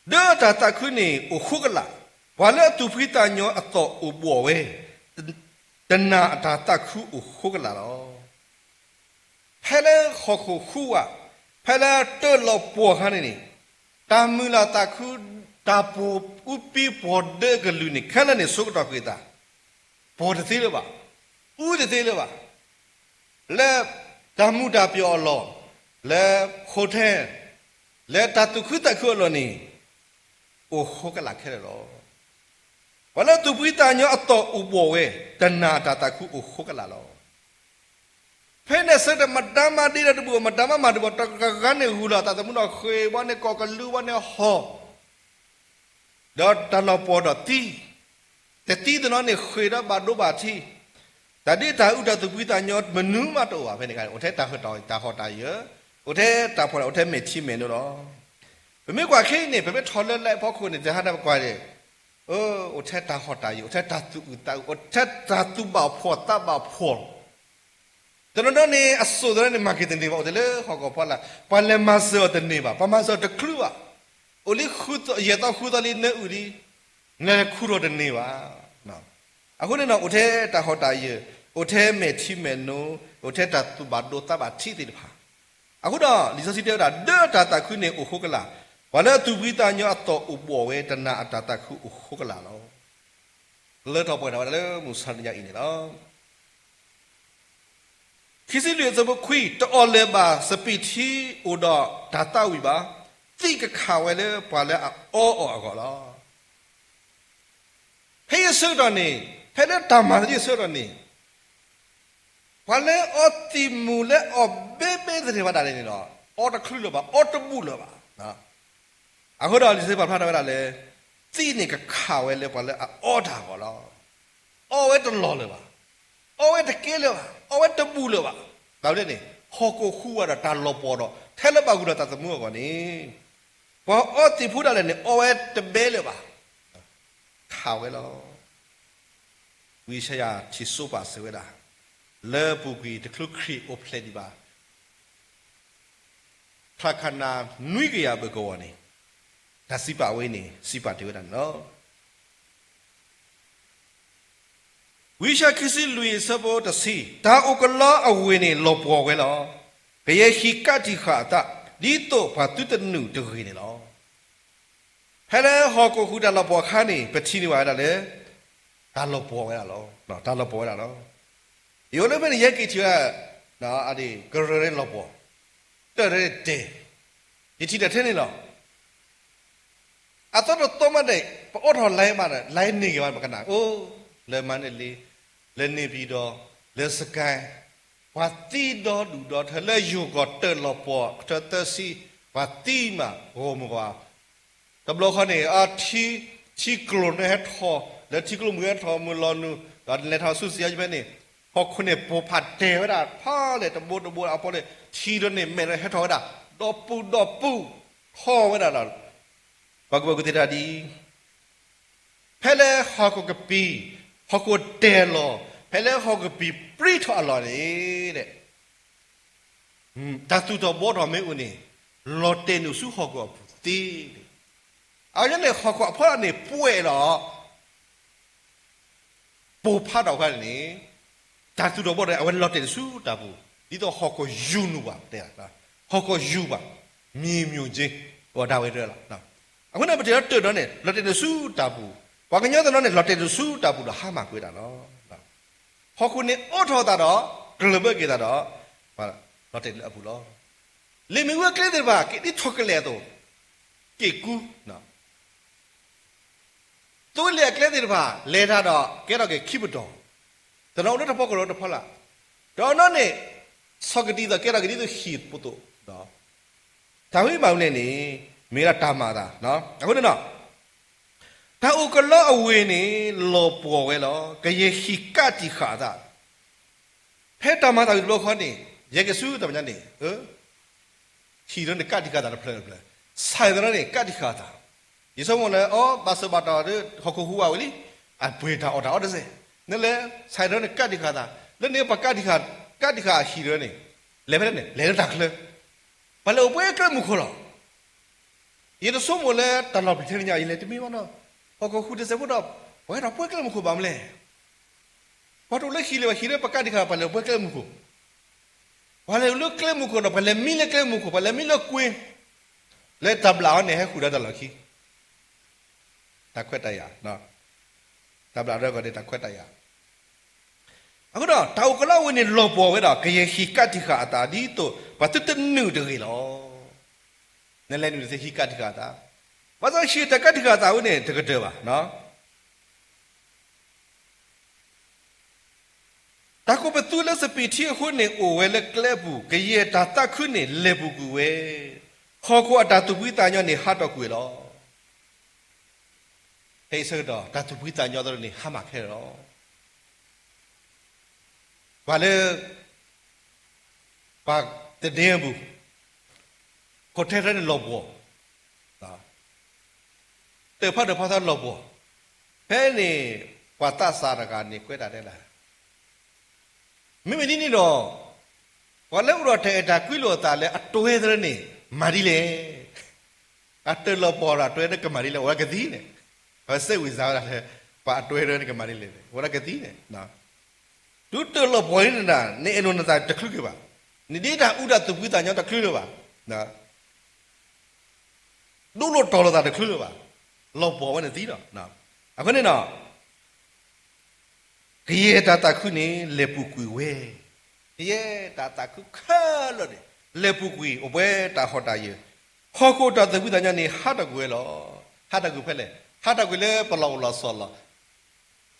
ဒၢတၢ်သးခုန့ၣ်အိၣ်ဃိကလာ်, ပှၤလၢအသူၣ်ဖှံသးညီအသီၣ်အိၣ်ဘှီၣ်ဝဲ, တနာ်အတၢ်သးခုအိၣ်ဃိကလာ်လီၤ. ဖဲလၢဟီၣ်ခိၣ်ဃုဝဲ, ဖဲလၢတၢ်လီၤပှီၢ်အခါန့ၣ်န့ၣ်, တၢ်မုာ်လၤသးခု, တၢ်ပှီၤအူပံပှီၤဒၢအကလုာ်န့ၣ် ခဲလၢာ်န့ၣ်ဆိကတီၢ်ဃ့သး, ပှီၤတသ့လၢၤဘၣ်, အူတသ့လၢၤဘၣ်, လၢတၢ်မူၤတၢ်ပျီၣ်အလီၢ်, လၢ hotel, လၢတၢ်သူၣ်ခုသးခုအလီၢ်န့ၣ် အိၣ်ဃိကလာ်ခဲလၢာ်လီၤ. ပှၤလၢသူၣ်ဖှံသးညီအသီၣ်အိၣ်ဘှီၣ်ဝဲ, တနာ်အတၢ်သးခုအိၣ်ဃိကလာ်လီၤ. ဖဲန့ၣ်အဆၢကတီၢ် မတၤမၤဒ့ဒီးတဘူၣ်, မတၤမၤမၤတဘူၣ်, တဂၤဂၤန့ၣ်ဂုာ်လီၤအသးသမူဒီးဃ့ၢ်ဘီန့ၣ် ကိၣ်ကလူးဘီန့ၣ်ဟီၣ် ဒီးတၢ်လီၤပှီၢ်ဒီးသံ, တသံတနီၤန့ၣ်ဃ့ၢ်ဒီးဘၣ်ဒိဘၣ်ထံး, တၢ်ဒ့တၢ်အူတၢ်သူၣ်ဖှံသးညီမနုၤမးတအိၣ်ဘၣ်ဖဲန့ၣ်, အိၣ်ထဲတၢ်ဟ့ၣ်တၢ်ဟီၣ်တၢ်ယၢၤ, အိၣ်ထဲတၢ်ဖှီၣ်တၢ်, အိၣ်ထဲမဲာ်ထံမဲာ်နိလီၤ. ပမ့ၢ်ကွၢ်ခဲအံၤန့ၣ် ပမ့ၢ်ထီၣ်လၢလၢအဖီခိၣ်န့ၣ် တဟါန့ၣ်ပကွၢ်န့ၣ်, အိၣ်ထဲတၢ်ဟီၣ်တၢ်ယၢၤ, အိၣ်ထဲတၢ်သူၣ်အုးသးအုး, အိၣ်ထဲတၢ်သူၣ်ဘၣ်ဖှီၣ်သးဘၣ်ဖှီၣ်လီၤ. တနီၤနီၤန့ၣ် အစိၣ်တနီၤန့ၣ် မၤက့ၤတန့ၢ်ဘၣ်, အိၣ်ထဲလၢဟီၣ်ခိၣ်ဖီလာ်, ပှၤလဲၤမၤစၢၤအီၤတန့ၢ်ဘၣ်, ပှၤမၤစၢၤအီၤတချုးဘၣ်, အိၣ်လံယဲၢ်သီဃုသီလံနၢအုၣ်လံ, နလဲၤခူၣ်ထီၣ်တန့ၢ်ဘၣ်. အဃိန့ၣ်ဒီး အိၣ်ထဲတၢ်ဟီၣ်တၢ်ယၢၤ, အိၣ်ထဲမဲာ်ထံမဲာ်နိ, အိၣ်ထဲတၢ်သူၣ်ဘၣ်ဒိသးဘၣ်ထံးသ့ၣ်တဖၣ်, အဃိဒီးလံာ်စီဆှံတဲဝဲဒၣ် ဒၢတၢ်သးခုန့ၣ်အိၣ်ဃိကလာ်, ပှၤလၢအသူၣ်ဖှံသးညီအသီၣ်အိၣ်ဘှီၣ်ဝဲ, တနာ်အတၢ်သးခုအိၣ်ဃိကလာ်လီၤ. လၢထီၣ်ပှဲၤထီၣ်ဝဲဒၣ်လၢမုၢ်ဆါတနံၤညါအံၤန့ၣ်လီၤ. ခံဆံလွံၢ်အဆၢဖိခွံ, တအီၣ်လၢၤဘၣ်စပံးထံအိၣ်ဒီးတၢ်သးဝံၣ်ဘၣ်, သံၣ်ကခးဝဲလၢပှၤလၢအအီအီၤအဂီၢ်လီၤ. ဖဲအံၤအဆၢကတီၢ်န့ၣ်, ဖဲလၢတၢ်မၤသးဒ်အဆၢကတီၢ်န့ၣ်, ပှၤလၢအီသံၣ်မူၤလၢအီၣ်ဘ့ဘ့သ့ၣ်တဖၣ်ဒၣ်လဲာ်န့ၣ်ဒီး, အီတချုးလၢၤဘၣ်, အီတဘူၣ်လၢၤဘၣ်. အဃိဒီးလံာ်စီဆှံပာ်ဖျါထီၣ်ဝဲဒၣ်လၢ, သံၣ်န့ၣ်ကခးဝဲလၢပှၤလၢအအီတၢ်အဂီၢ်လီၤ. အီဝဲတလီၢ်လၢၤဘၣ်, အီဝဲတကဲလၢၤဘၣ်, အီဝဲတဘူၣ်လၢၤဘၣ်. ဘၣ်မနုၤလဲၣ်န့ၣ်, ဟီၣ်ခိၣ်ဃုဝဲဒီးတၢ်လီၤပှီၢ်ဒီး ထဲလၢဘၣ်ဂုာ်ဒီးသးသမူအဂီၢ်န့ၣ်, ပှၤအီသံၣ်ဖိဒၣ်လဲာ်န့ၣ် အီဝဲတဘဲလၢၤဘၣ်, ခးဝဲလီၤ. ဝံယၡါယၤထံၣ်စိပာ်စၢၤဝဲဒၣ်, လၢအပူၤကွံာ်တချုးခရံာ်အိၣ်ဖျဲၣ်ဒံးဘၣ် ချါခါနၤနွံကယၤဘၢၣ်ကဝီၤန့ၣ်, တၢ်စံးပာ်ဝဲအံၤန့ၣ် စံးပာ်တ့ၢ်ဝဲဒၣ်န့ၣ်လီၤ. ဝံယၡါယၤခံဆံလွံၢ်အဆၢဖိတဆံ, တၢ်အိၣ်ကလီအဝ့ၢ်န့ၣ်လီၤပှီၢ်ဝဲလီၤ. ကယဲၢ်ဟံၣ်ကးတံာ်ဃာ်အသး, ဒ်သိးပှၤသုတနုာ်တဂ့ၤန့ၣ်လီၤ. ဖဲလၢဟီၣ်ခိၣ်ဃုာ်တၢ်လီၤပှီၢ်အခါန့ၣ် ပထံၣ်န့ၢ်ဘၣ်ဝဲဒၣ်လၢ တၢ်လီၤပှီၢ်ဝဲဒၣ်လီၤ. တၢ်လီၤပှီၢ်ဝဲဒၣ်လီၤ. ယအိၣ်လၢဖဲန့ၣ် ယဟဲက့ၤထံၣ်ဝဲဒၣ် ကရၢန့ၣ်လီၤပှီၢ်, တၢ်ရဲၣ်တဲာ်, ယထံၣ်တၢ်ထဲန့ၣ်လီၤ. အသီတသီမးဒီး ပအိးထီၣ် line မးဒီး line န့ၢ်က့ၤဘၣ် ပကနၣ်အိၣ်, လၢမၤန့ၢ်လံ, လၢန့ၣ်ပံၤဒီး, လၢစကဲ, ပှၤသံဒီဒူၣ်ဒီထၢ လၢယိၤကီၢ်တၢ်လီၤပှီၢ် ထၢသၢဆံ, ပှၤသံမး ဂီၢ်မုၢ်ဂီၢ်, တဘျီဃီန့ၣ် ထံကျိနၢ်ဟဲထီၣ်, လၢထံကျိမုၢ်ဟဲထီၣ်မုၢ်လီၤနုာ်, ဒီးလဲၤထီၣ်ဆူစံယါယဖဲန့ၣ်, ဟီၣ်ခိၣ်န့ၣ်ပိၢ်ဖးတဲာ်ဝဲဒၣ် ဖးလဲၣ်တဘိတဘိအဖီလဲၣ်, ထံဒီးန့ၣ်မဲာ်ဒီးဟဲထီၣ်ဝဲဒၣ်, ဒီပုၢ်ဒီပုၢ်, ထီၣ်ဝဲဒၣ်ဒီး ပှၤကူၣ်ဘၣ်ကူၣ်သ့တၢ်ဒ်အံၤ, ဖဲလၢဟီၣ်ခိၣ်ကပံၤ, ဟီၣ်ခိၣ်တဲာ်လီၤ, ဖဲလၢဟီၣ်ကပံၤပြံထီၣ်အလီၢ်န့ၣ်, တၢ်သူၣ်ထီၣ်ဘှီထီၣ်မ့ၢ်အိၣ်န့ၣ်, လီၤတဲာ်နုာ်ဆူဟီၣ်ခိၣ်အပူၤသ့, အဝဲန့ၣ်ဟီၣ်ခိၣ်အဖီလာ်န့ၣ် ပှဲၤလီၤ ပိၢ်ဖးထီၣ်အခါန့ၣ်, တၢ်သူၣ်ထီၣ်ဘှီထီၣ်အဝဲလီၤတဲာ်နုာ်ဆူတၢ်ပူၤ, ဒ်သိးဟီၣ်ခိၣ်ယူၤနုာ်ဘၣ်, ဟီၣ်ခိၣ်ယူၤဘၣ်, မြေမြုပ်ခြင်း, အိၣ်ဒၣ်ဝဲတၢ်လီၤ. အဃိန့ၣ် ပထံၣ်လၢတၢၢ်နီၤန့ၣ် လီၤတဲာ်တဆူတၢ်ပူၤ, ပှၤကညီတနီၤန့ၣ် လီၤတဲာ်တဆူတၢ်ပူၤဒီးဟါမၢ်ကွံာ်ဝဲဒၣ်လီၤ. ဟီၣ်ခိၣ်န့ၣ်အိးထီၣ်အသးဒီး ကလၢၢ်ဘၢက့ၤသးဒီး လီၤတဲာ်လၢအပူၤလီၤ. လ့ၣ်မ့ၣ်အူအကျဲသ့ၣ်တဖၣ် က့ၤဒ်ထီၣ်ကလဲာ်အသိး က့ၤကူ သိလ့ၣ်အကျဲသ့ၣ်တဖၣ် လဲၤတၢ်ဒီး ကဲထီၣ်က့ၤခံပတီၢ်, တနီၤအိၣ်လၢတၢ်ဖီခိၣ်ဒီးတၢ်ဖီလာ်, ဒီးအနီၢ်န့ၣ် ဆီၣ်ကဒံသိးကဲထီၣ်က့ၤဒ်သိးဟံၣ်ဖိသိးဒီး တၢ်ဝဲဘၣ်မနုၤလဲၣ်န့ၣ် မ့ၢ်ဝဲဒၣ်တၢ်မၤအသး, အဃိန့ၣ်ဒီး တၢ်အိၣ်ကလီအဝ့ၢ်န့ၣ် လီၤပှီၢ်ဝဲလီၤ. ကယဲၢ်ဟံၣ်ကးတံာ်ဃာ်အသး, ဖဲတၢ်မၤအသးဝံၤတဘျီဃီန့ၣ် ယဲက့ၤဆူတၢ်မဲာ်ညါန့ၣ် ဟံၣ်တဖျၢၣ်န့ၣ် ကးတံာ်ဃာ်အသးတဖျၢၣ်တဖျၢၣ်, ဆၣ်သနာ်န့ၣ် ကးတံာ်ဃာ်အသး, ယဆိကမိၣ်လၢ အိ ဘၣ်စၢၤဘၣ်တီၤဒီး ဟီၣ်ခိၣ်ဟူးဝးဝံၤလံ, အပှ့ၤတၢ်အီၣ်တၢ်အီတစဲး, နလဲၤ ဆၣ်သနာ်န့ၣ် ကးတံာ်ဃာ်အသး, လၢန့ၣ်ပှၤကးတံာ်ဃာ်, ကးတံာ်ဃာ်ဟံၣ်တဖျၢၣ်န့ၣ် လဲၤဖဲလဲၣ်န့ၣ် လဲၤလၢတၢ်ချၢ, ပှၤလဲၤအိၣ်ပှဲၤကျဲမုၢ်ခိၣ်လီၤ. ယတဆိကမိၣ်လၢတၢ်လီၢ်ဖဲထဲန့ၣ်ညါ ယလဲၤတမ့ၢ်ဘၣ်နီၤ, ဟီၣ်ခိၣ်ဟူးတစဲးဖိဒီး ပှၤဟဲထီၣ်ပှဲၤကျဲမုၢ်ခိၣ်ဘၣ်မနုၤလဲၣ်. ပှၤတအိၣ်လၢဟံၣ်လၢၤဘၣ်, ဟံၣ်လၢပှၤကးတံာ်ဃာ် ပှၤလဲၤပှဲၤကျဲမုၢ်ခိၣ်, ပှၤလဲၤအိၣ်လၢကျဲမုၢ်ခိၣ်ဒီး ပှၤလဲၤမံလၢကျဲမုၢ်ခိၣ်, ပှၤလဲၤမံလၢကွ့, လၢတၢ်ဘျၣ်အီၤန့ၣ် ဟဲဃုာ်ဒီးတၢ်လီၢ်ခံ, တၢ်ခွဲးတၢ်ယာ်, တၢ်ဘျၣ်အီၤဒီးတၢ်ခွဲးတၢ်ယာ် အဃိဒီး တၢ်အိၣ်ကလီအဝ့ၢ်န့ၣ် လီၤပှီၢ်ဝဲဒီး ကယဲၢ်ဟံၣ်ကးတံာ်ဃာ်အသးဒ်သိး ပှၤသုတနုာ်တဂ့ၤလီၤ. နလဲၤနုာ်တသ့ဟံၣ်ကးတံာ်ဃာ်အသး, ဘၣ်ဆၣ်ဟံၣ်တၢ်ကးတံာ်ဃာ်အသးဝဲန့ၣ် တကတၢၢ်ဘၣ်. တၢ်ကိးပသူလၢစပံးထံအဃိန့ၣ် အိၣ်ဝဲလၢကျဲအပူၤ, ကယဲၢ်တၢ်သးခုန့ၣ် လဲၤပူၤကွံာ်ဝဲ, ဟီၣ်ခိၣ်အတၢ်သူၣ်ဖှံသးညီန့ၣ် ဟးထီၣ်ကွံာ်ဝဲလီၤ. ဖဲအံၤဆၢကတီၢ် တၢ်သူၣ်ဖှံသးညီသ့ၣ်တဖၣ်န့ၣ် ဟါမၢ်ခဲလၢာ်လီၤ. ပှၤလၢ ပှၤသဒ့အပူၤ, ခိၣ်ထဲတဖၣ်န့ၣ်လီၤပှီၢ်, တၢ်ဖးဒိၣ်ဖးထီလီၤပှီၢ်, ဖဲန့ၣ် ပှၤသးစၢ်တဂၤန့ၣ် ကွဲးတၢ်ဒဲးလၢ မ့မ့ၢ်ဒ်န့ၣ်ဒီး ပှၤလၢအိၣ်ဒီးတၢ်အဲၣ်တၢ်ကွံလိာ်အသးလၢအတွဲသ့ၣ်တဖၣ်န့ၣ် မၤဒ်လဲၣ်. အတၢ်လီၤပှီၢ်ဒီးအတွဲသ့ၣ်တဖၣ်ကမၤဒ်လဲၣ်, အိၣ်ဝဲကသံန့ၣ်, ပစဲးဝံၤစါဝဲဒၣ်လၢ ပှၤအတွဲသ့ၣ်တဖၣ်န့ၣ်ကမၤဒ်လဲၣ်, အိၣ်ဝဲဒၣ်ကသံန့ၣ်, တုၤတၢ်လီၤပှီၢ်န့ၣ် နအဲၣ်ဒိးနသးတချုးက့ၤဘၣ်, နဒ်တၢ်အူတၢ်သူၣ်ဖှံသးညီတချုးလၢၤဘၣ် ဒိၣ်လိာ်တီၤလိာ်သးတချုးလၢၤဘၣ်, လီၤပှီၢ်ဝဲန့ၣ်သံလီၤ. အဃိန့ၣ်ဒီး ကယဲၢ်တၢ်သးခုန့ၣ် လဲၤပူၤကွံာ်ဝဲ, ကယဲၢ်တၢ်သးခုခဲလၢာ်န့ၣ် လဲၤပူၤကွံာ် အိၣ်ပှဲၤတၢ်ဟီၣ်တၢ်ယၢၤ, ဟီၣ်ခိၣ်တၢ်သူၣ်ဖှံသးညီန့ၣ် ဟးထီၣ်ကွံာ်ဝဲလီၤ. ဟးထီၣ်ကွံာ်ဖဲလဲၣ်, ဟးထီၣ်ကွံာ်လၢပလီၢ်အိၣ်လီၢ်ဆိးလီၢ်,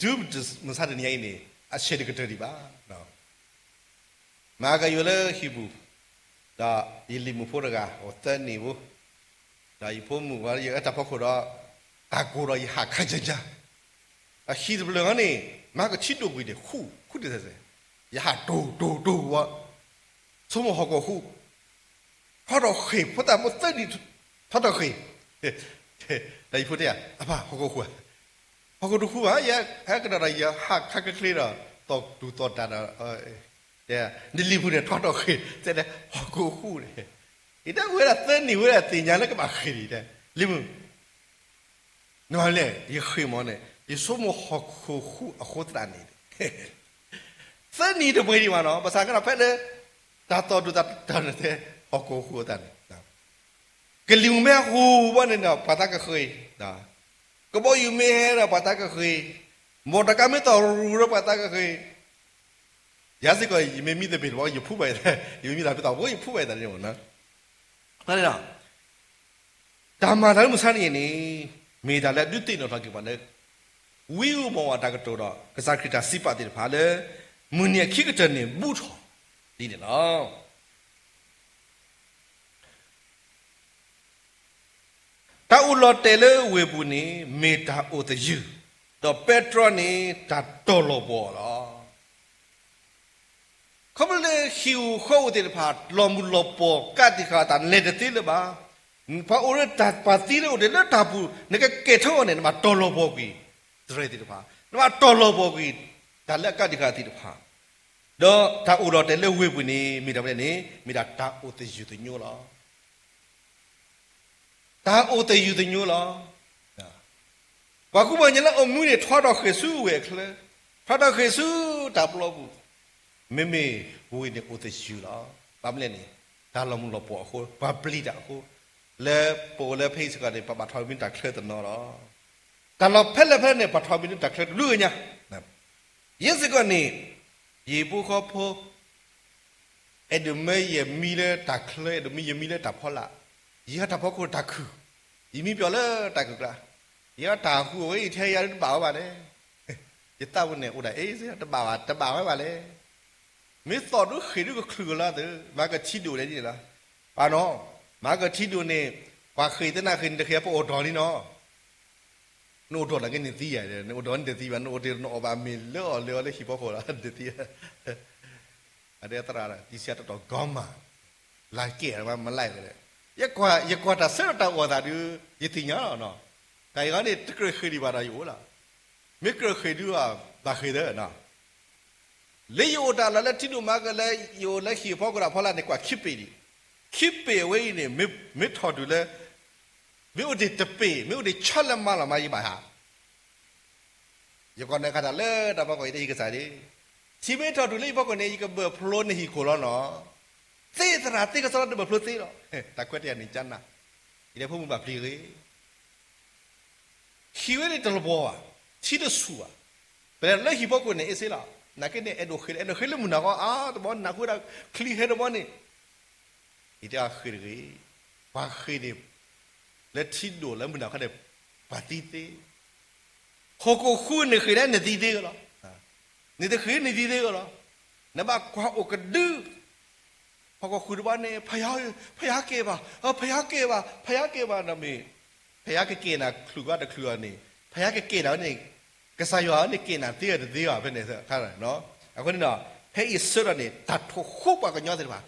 တုၤမုၢ်ဆါတနံၤအံၤန့ၣ် အဆဲးတကတၢၢ်ဒံးဘၣ်. မၤကယိၤလၢဟံၣ်ပူၤ, ဒီးယလံၤမုၣ်ဖိတဂၤ အိၣ်သၢနံၣ်ဖိ, ဒီးယဖိမုၣ်ဝဲ ယအၢတၢ်ဖီခိၣ်ဒီး တၢ်ကိၢ်ဒီးယဟးခါကၢကၢ, ဒီးဟံၣ်တဖျၢၣ်ဃီန့ၣ် မၤကဆံးဒိၣ်ကွံာ်န့ၣ် ဃူ ဃူတစဲးစဲး, ယဟးတိၢ်တိၢ်တိၢ်ဝဲ, ဆိကမိၣ်ဟီၣ်ခိၣ်ဃူ ထီထီၣ်ဃ့ၢ် ဖိသၣ်ဖိသၢနံၣ် ထီထီၣ်ဃ့ၢ်, ဒီးယဖိတဲယၤ အပၢ် ဟီၣ်ခိၣ်ဃူဧါ, ဟီၣ်ခိၣ်တဃူဘၣ်, ယဟဲကဒီးဒီး ယဟးခါချ့ချ့ဒီး သီၣ်တူၢ်သီၣ်တၢ်ဒီး နလံၤပူၤန့ၣ် ထီထီၣ်ဃ့ၢ် တဲလၢ ဟီၣ်ခိၣ်ဃူန့ၣ်, ယတဲဝဲဒၣ်သၢနံၣ်ဝဲဒၣ် သ့ၣ်ညါလၢကဘၣ်ဃ့ၢ်န့ၣ် တဲ လံၤမုၣ် နမၤလဲၣ် ယဃ့ၢ်မးန့ၣ် ယဆိကမိၣ်ဟီၣ်ခိၣ်ဃူအဃိသတးန့ၣ် သၢနံၣ်တပှဲၤဒံးဘၣ်နီၤ, ဘၣ်ဆၣ်ကဒီးဖဲလၢ တၢ်သီၣ်ဒိၣ်တၢ်တၢ်န့ၣ်တဲ ဟီၣ်ခိၣ်ဃူအသးန့ၣ်, ကလံၤမ့ၢ်ဟဲဟူးဘၣ်န့ၣ်ဒီး ပှၤသးကဃ့ၢ်, ကဘီယူၤမ့ၢ်ဟဲဒီး ပှၤသးကဃ့ၢ်, မီၢ်တကါမ့ၢ်သီၣ်ရူၤဒီး ပှၤသးကဃ့ၢ်, ယၤစ့ၢ်ကီး ယမ့ၢ်မံသပ့ၤတဘီ ယဖှူဘၣ်ယသး, ယမ့ၢ်မံသပ့ၤသီၣ်ဖိ ယဖှူဘၣ်ယသးန့ၣ်မ့ၢ်နီၤ, တၢ်မၤတၢ်လၢမုၢ်ဆါတနံၤအံၤန့ၣ် မ့ၢ်တၢ်လၢအဒုးသ့ၣ်နီၣ်ထီၣ်က့ၤပှၤလၢ ဝံဧိၤမီၣ်ဝၤတၢ်ကတိၤဒီး ကစၢ်ခရံာ်တၢ်စံးပာ်သ့ၣ်တဖၣ်လၢ မုၢ်နံၤအခံကတၢၢ်န့ၣ် ဘူးထီၣ်ဒ်န့ၣ်လီၤ. တၢ်အိၣ်လီၤတဲာ်လၢဝ့ၢ်ပူၤန့ၣ် မ့ၢ်တၢ်အိၣ်သယုၢ်, ဒီးပဲတြီန့ၣ် တၢ်တီၢ်လီၤပှီၢ်လီၤ. ခီဖျိလၢဟံၣ်ဧိၤဃီဧိၤသ့ၣ်တဖၣ် လီၤမုၢ်လီၤပှီၢ် ကးတံာ်ဃာ်အသး လဲၤတသ့လၢၤဘၣ်. ပှၤအိၣ်လၢတၢ်ပှၤသံလၢအိၣ်တ့ၢ်လၢတၢ်ပူၤ နကကဲထီၣ်အီၤန့ၣ် နဘၣ်တီၢ်လီၤပှီၢ်ကွံာ် သရၣ်သ့ၣ်တဖၣ်, နဘၣ်တီၢ်လီၤပှီၢ်ကွံာ် တၢ်လၢအကးတံာ်ဃာ်သ့ၣ်တဖၣ်, ဒီးတၢ်အိၣ်လီၤတဲာ်လၢဝ့ၢ်ပူၤန့ၣ် မ့ၢ်တၢ်ဝဲန့ၣ် မ့ၢ်ဒၣ်တၢ်အိၣ်သယုၢ်သညိလီၤ. တၢ်အိၣ်သယုၢ်သညိလီၤ. ပှၤကူပှၤကညီလၢအမူန့ၣ် ထီထီၣ်ဃ့ၢ်ဆူဝ့ၢ်အချၢ, ထီထီၣ်ဃ့ၢ်ဆူတၢ်ပျီပူၤ, မ့မ့ၢ်ဝ့ၢ်န့ၣ်အိၣ်သယုၢ်လီၤ. ဘၣ်မနုၤလဲၣ်န့ၣ် တၢ်လီၤမုၢ်လီၤပှီၢ်အဃိ, ပှၤပျံၤတၢ်အဃိ, လၢပအိၣ်လၢဖဲအံၤစ့ၢ်ကီးန့ၣ် ပဘၣ်ထီၣ်မံတၢ်ချၢတနီၤလီၤ. တၢ်လီၢ်ဖဲလဲၣ်ဖဲလဲၣ်န့ၣ် ပှၤထီၣ်မံတၢ်ချၢတဘျုးဂ့ၤညါ. ယဲစ့ၢ်ကီးန့ၣ် ယဟံၣ်ဖိဃီဖိ အဲၣ်ဒိးမၢယမံလၢတၢ်ချၢ, အဲၣ်ဒိးမံယမံလၢတၢ်ဖီလာ်, ယဟဲတၢ်ဖီခိၣ်တၢ်ခုၣ်, ယမံပျီၣ်လၢတၢ်ခုၣ်ကျါ, ယတၢ်ဟူးအဝဲအံၤ ထဲယၤတဘၣ်ဝဲဘၣ်လဲၣ်. ယသးဝဲန့ၣ်အိၣ်ဒၣ်အ့ၣ်စ့ၢ် တဘၣ်ဘၣ် တဘၣ်ဝဲဘၣ်လဲၣ်. မ့ၢ်သီၣ်ဒုးဃ့ၢ်ဒုးကချုးကလီသ့, မၤကထံဒိၣ်န့ၣ်ဒ်န့ၣ်လီၤ. ပနီၤ မၤကထံဒိၣ်န့ၣ် ပှၤဃ့ၢ်သနာ်ဃ့ၢ်န့ၣ် တဃ့ၢ်ပအိၣ်ဒီးန့ၣ်နီၤ. နအိၣ်ဒီးလၢကန့ၣ်သံယၤ, နအိၣ်ဒီးန့ၣ်တသံဘၣ်, နအိၣ်တ့ၢ်နအီၣ်ဘၣ်မ့ၤလၢအီၣ်လၢအီလၢဟံၣ်ဖီခိၣ်လီၤ တသံ. အဒဲသရၣ် တံၤဆံးတတီၤကီမး, လၢကဲမၤလၢ်ဝဲ, ယကွၢ်တၢ်ဆၢထီၣ်တၢ်အိၣ်သးဒုး ယသ့ၣ်ညါလီၤနီၤ. တၢ်အံၤန့ၣ် တကြၢးဃ့ၢ်ဒံးဘၣ်ဒီးယအိၣ်လီၤ. မ့ၢ်ကြၢးဃ့ၢ်ဒုး ဘၣ်ဃ့ၢ်သၢနီၤ. လၢယအိၣ်တၢ်လီၢ်လၢထံဒိၣ်မၤကလၢ ယအိၣ်လၢဟံၣ်ဖီခိၣ်ဒီးဖီလာ်န့ၣ် ကွၢ်ခံပ့ၤဒံး, ခံပ့ၤအဝဲအံၤန့ၣ် မ့ၢ်ထီၣ်ဒုးလၢ မ့ၢ်အိၣ်ဒံးတပ့ၤ မ့ၢ်အိၣ်ဒံးဆီလၢမၤလီၤမၤယဘၣ်ဟး ယကီးနၢ်ခးတၢ်လၢတၢ်ဖီခိၣ် ယတဲယကစၢ်ဒၣ်, ထံမ့ၢ်ထီၣ်တုၤလၢယဖီခိၣ်န့ၣ် ယကဘၢၣ်ဖျိနဟံၣ်ခိၣ်လီၤနီၤ. သ့သရၣ်သ့ကစီဒီတဘၢၣ်ဖျိသ့လီၤ. တၢ်ကွဲးတယၤန့ၣ်ကနၣ်, ယတဲဖိမုၣ်ဘၣ်ပျံၤဂ့ၤ, ဟံၣ်ဝဲန့ၣ်တလီၤဘီဘၣ်, ထံတဆူၣ်ဘၣ်, ပလဲၤလၢဟံၣ်ဖီခိၣ်န့ၣ် အ့ၣ်စ့လီၤ. နာ်က့န့ၣ် အဲၣ်ဒိးဃ့ၢ် အဲၣ်ဒိးဃ့ၢ်လၢမုၢ်နၤဃီ အါတဘီနၢ်ဟူဒၣ်ချံဟဲတဘီန့ၣ် ယတဲအီၤဃ့ၢ်တဂ့ၤ, ပှၤဃ့ၢ်န့ၣ် လၢထံဒိၣ်လၢမုၢ်နၤခီန့ၣ် ပှၤသံသ့, ဟီၣ်ခိၣ်ဃုန့ၣ်ဃ့ၢ်န့ၣ်နသံသ့ကလီၤ, နတဃ့ၢ်နသံသ့ကလီၤ, နဘၣ်ကွၢ်အိၣ်ကဒု ဟီၣ်ခိၣ်ဃုတဘီန့ၣ် ဖယါကဲဘၣ်, ဖယါကဲဘၣ်, ဖယါကဲဘၣ်, ဒီးမ့ၢ် ဖယါကကဲနၤချုးကီတချုးအီၤန့ၣ် ဖယါကကဲနၤန့ၣ် ကစၢ်ယွၤန့ၣ်ကဲနၤသ့အီၤတသ့အီၤဖဲန့ၣ်, အဃိန့ၣ် ဖဲအံၤဆၢထီၣ်န့ၣ် တၢ်ထိၣ်ဃူပှၤကညီသ့ၣ်တဖၣ်,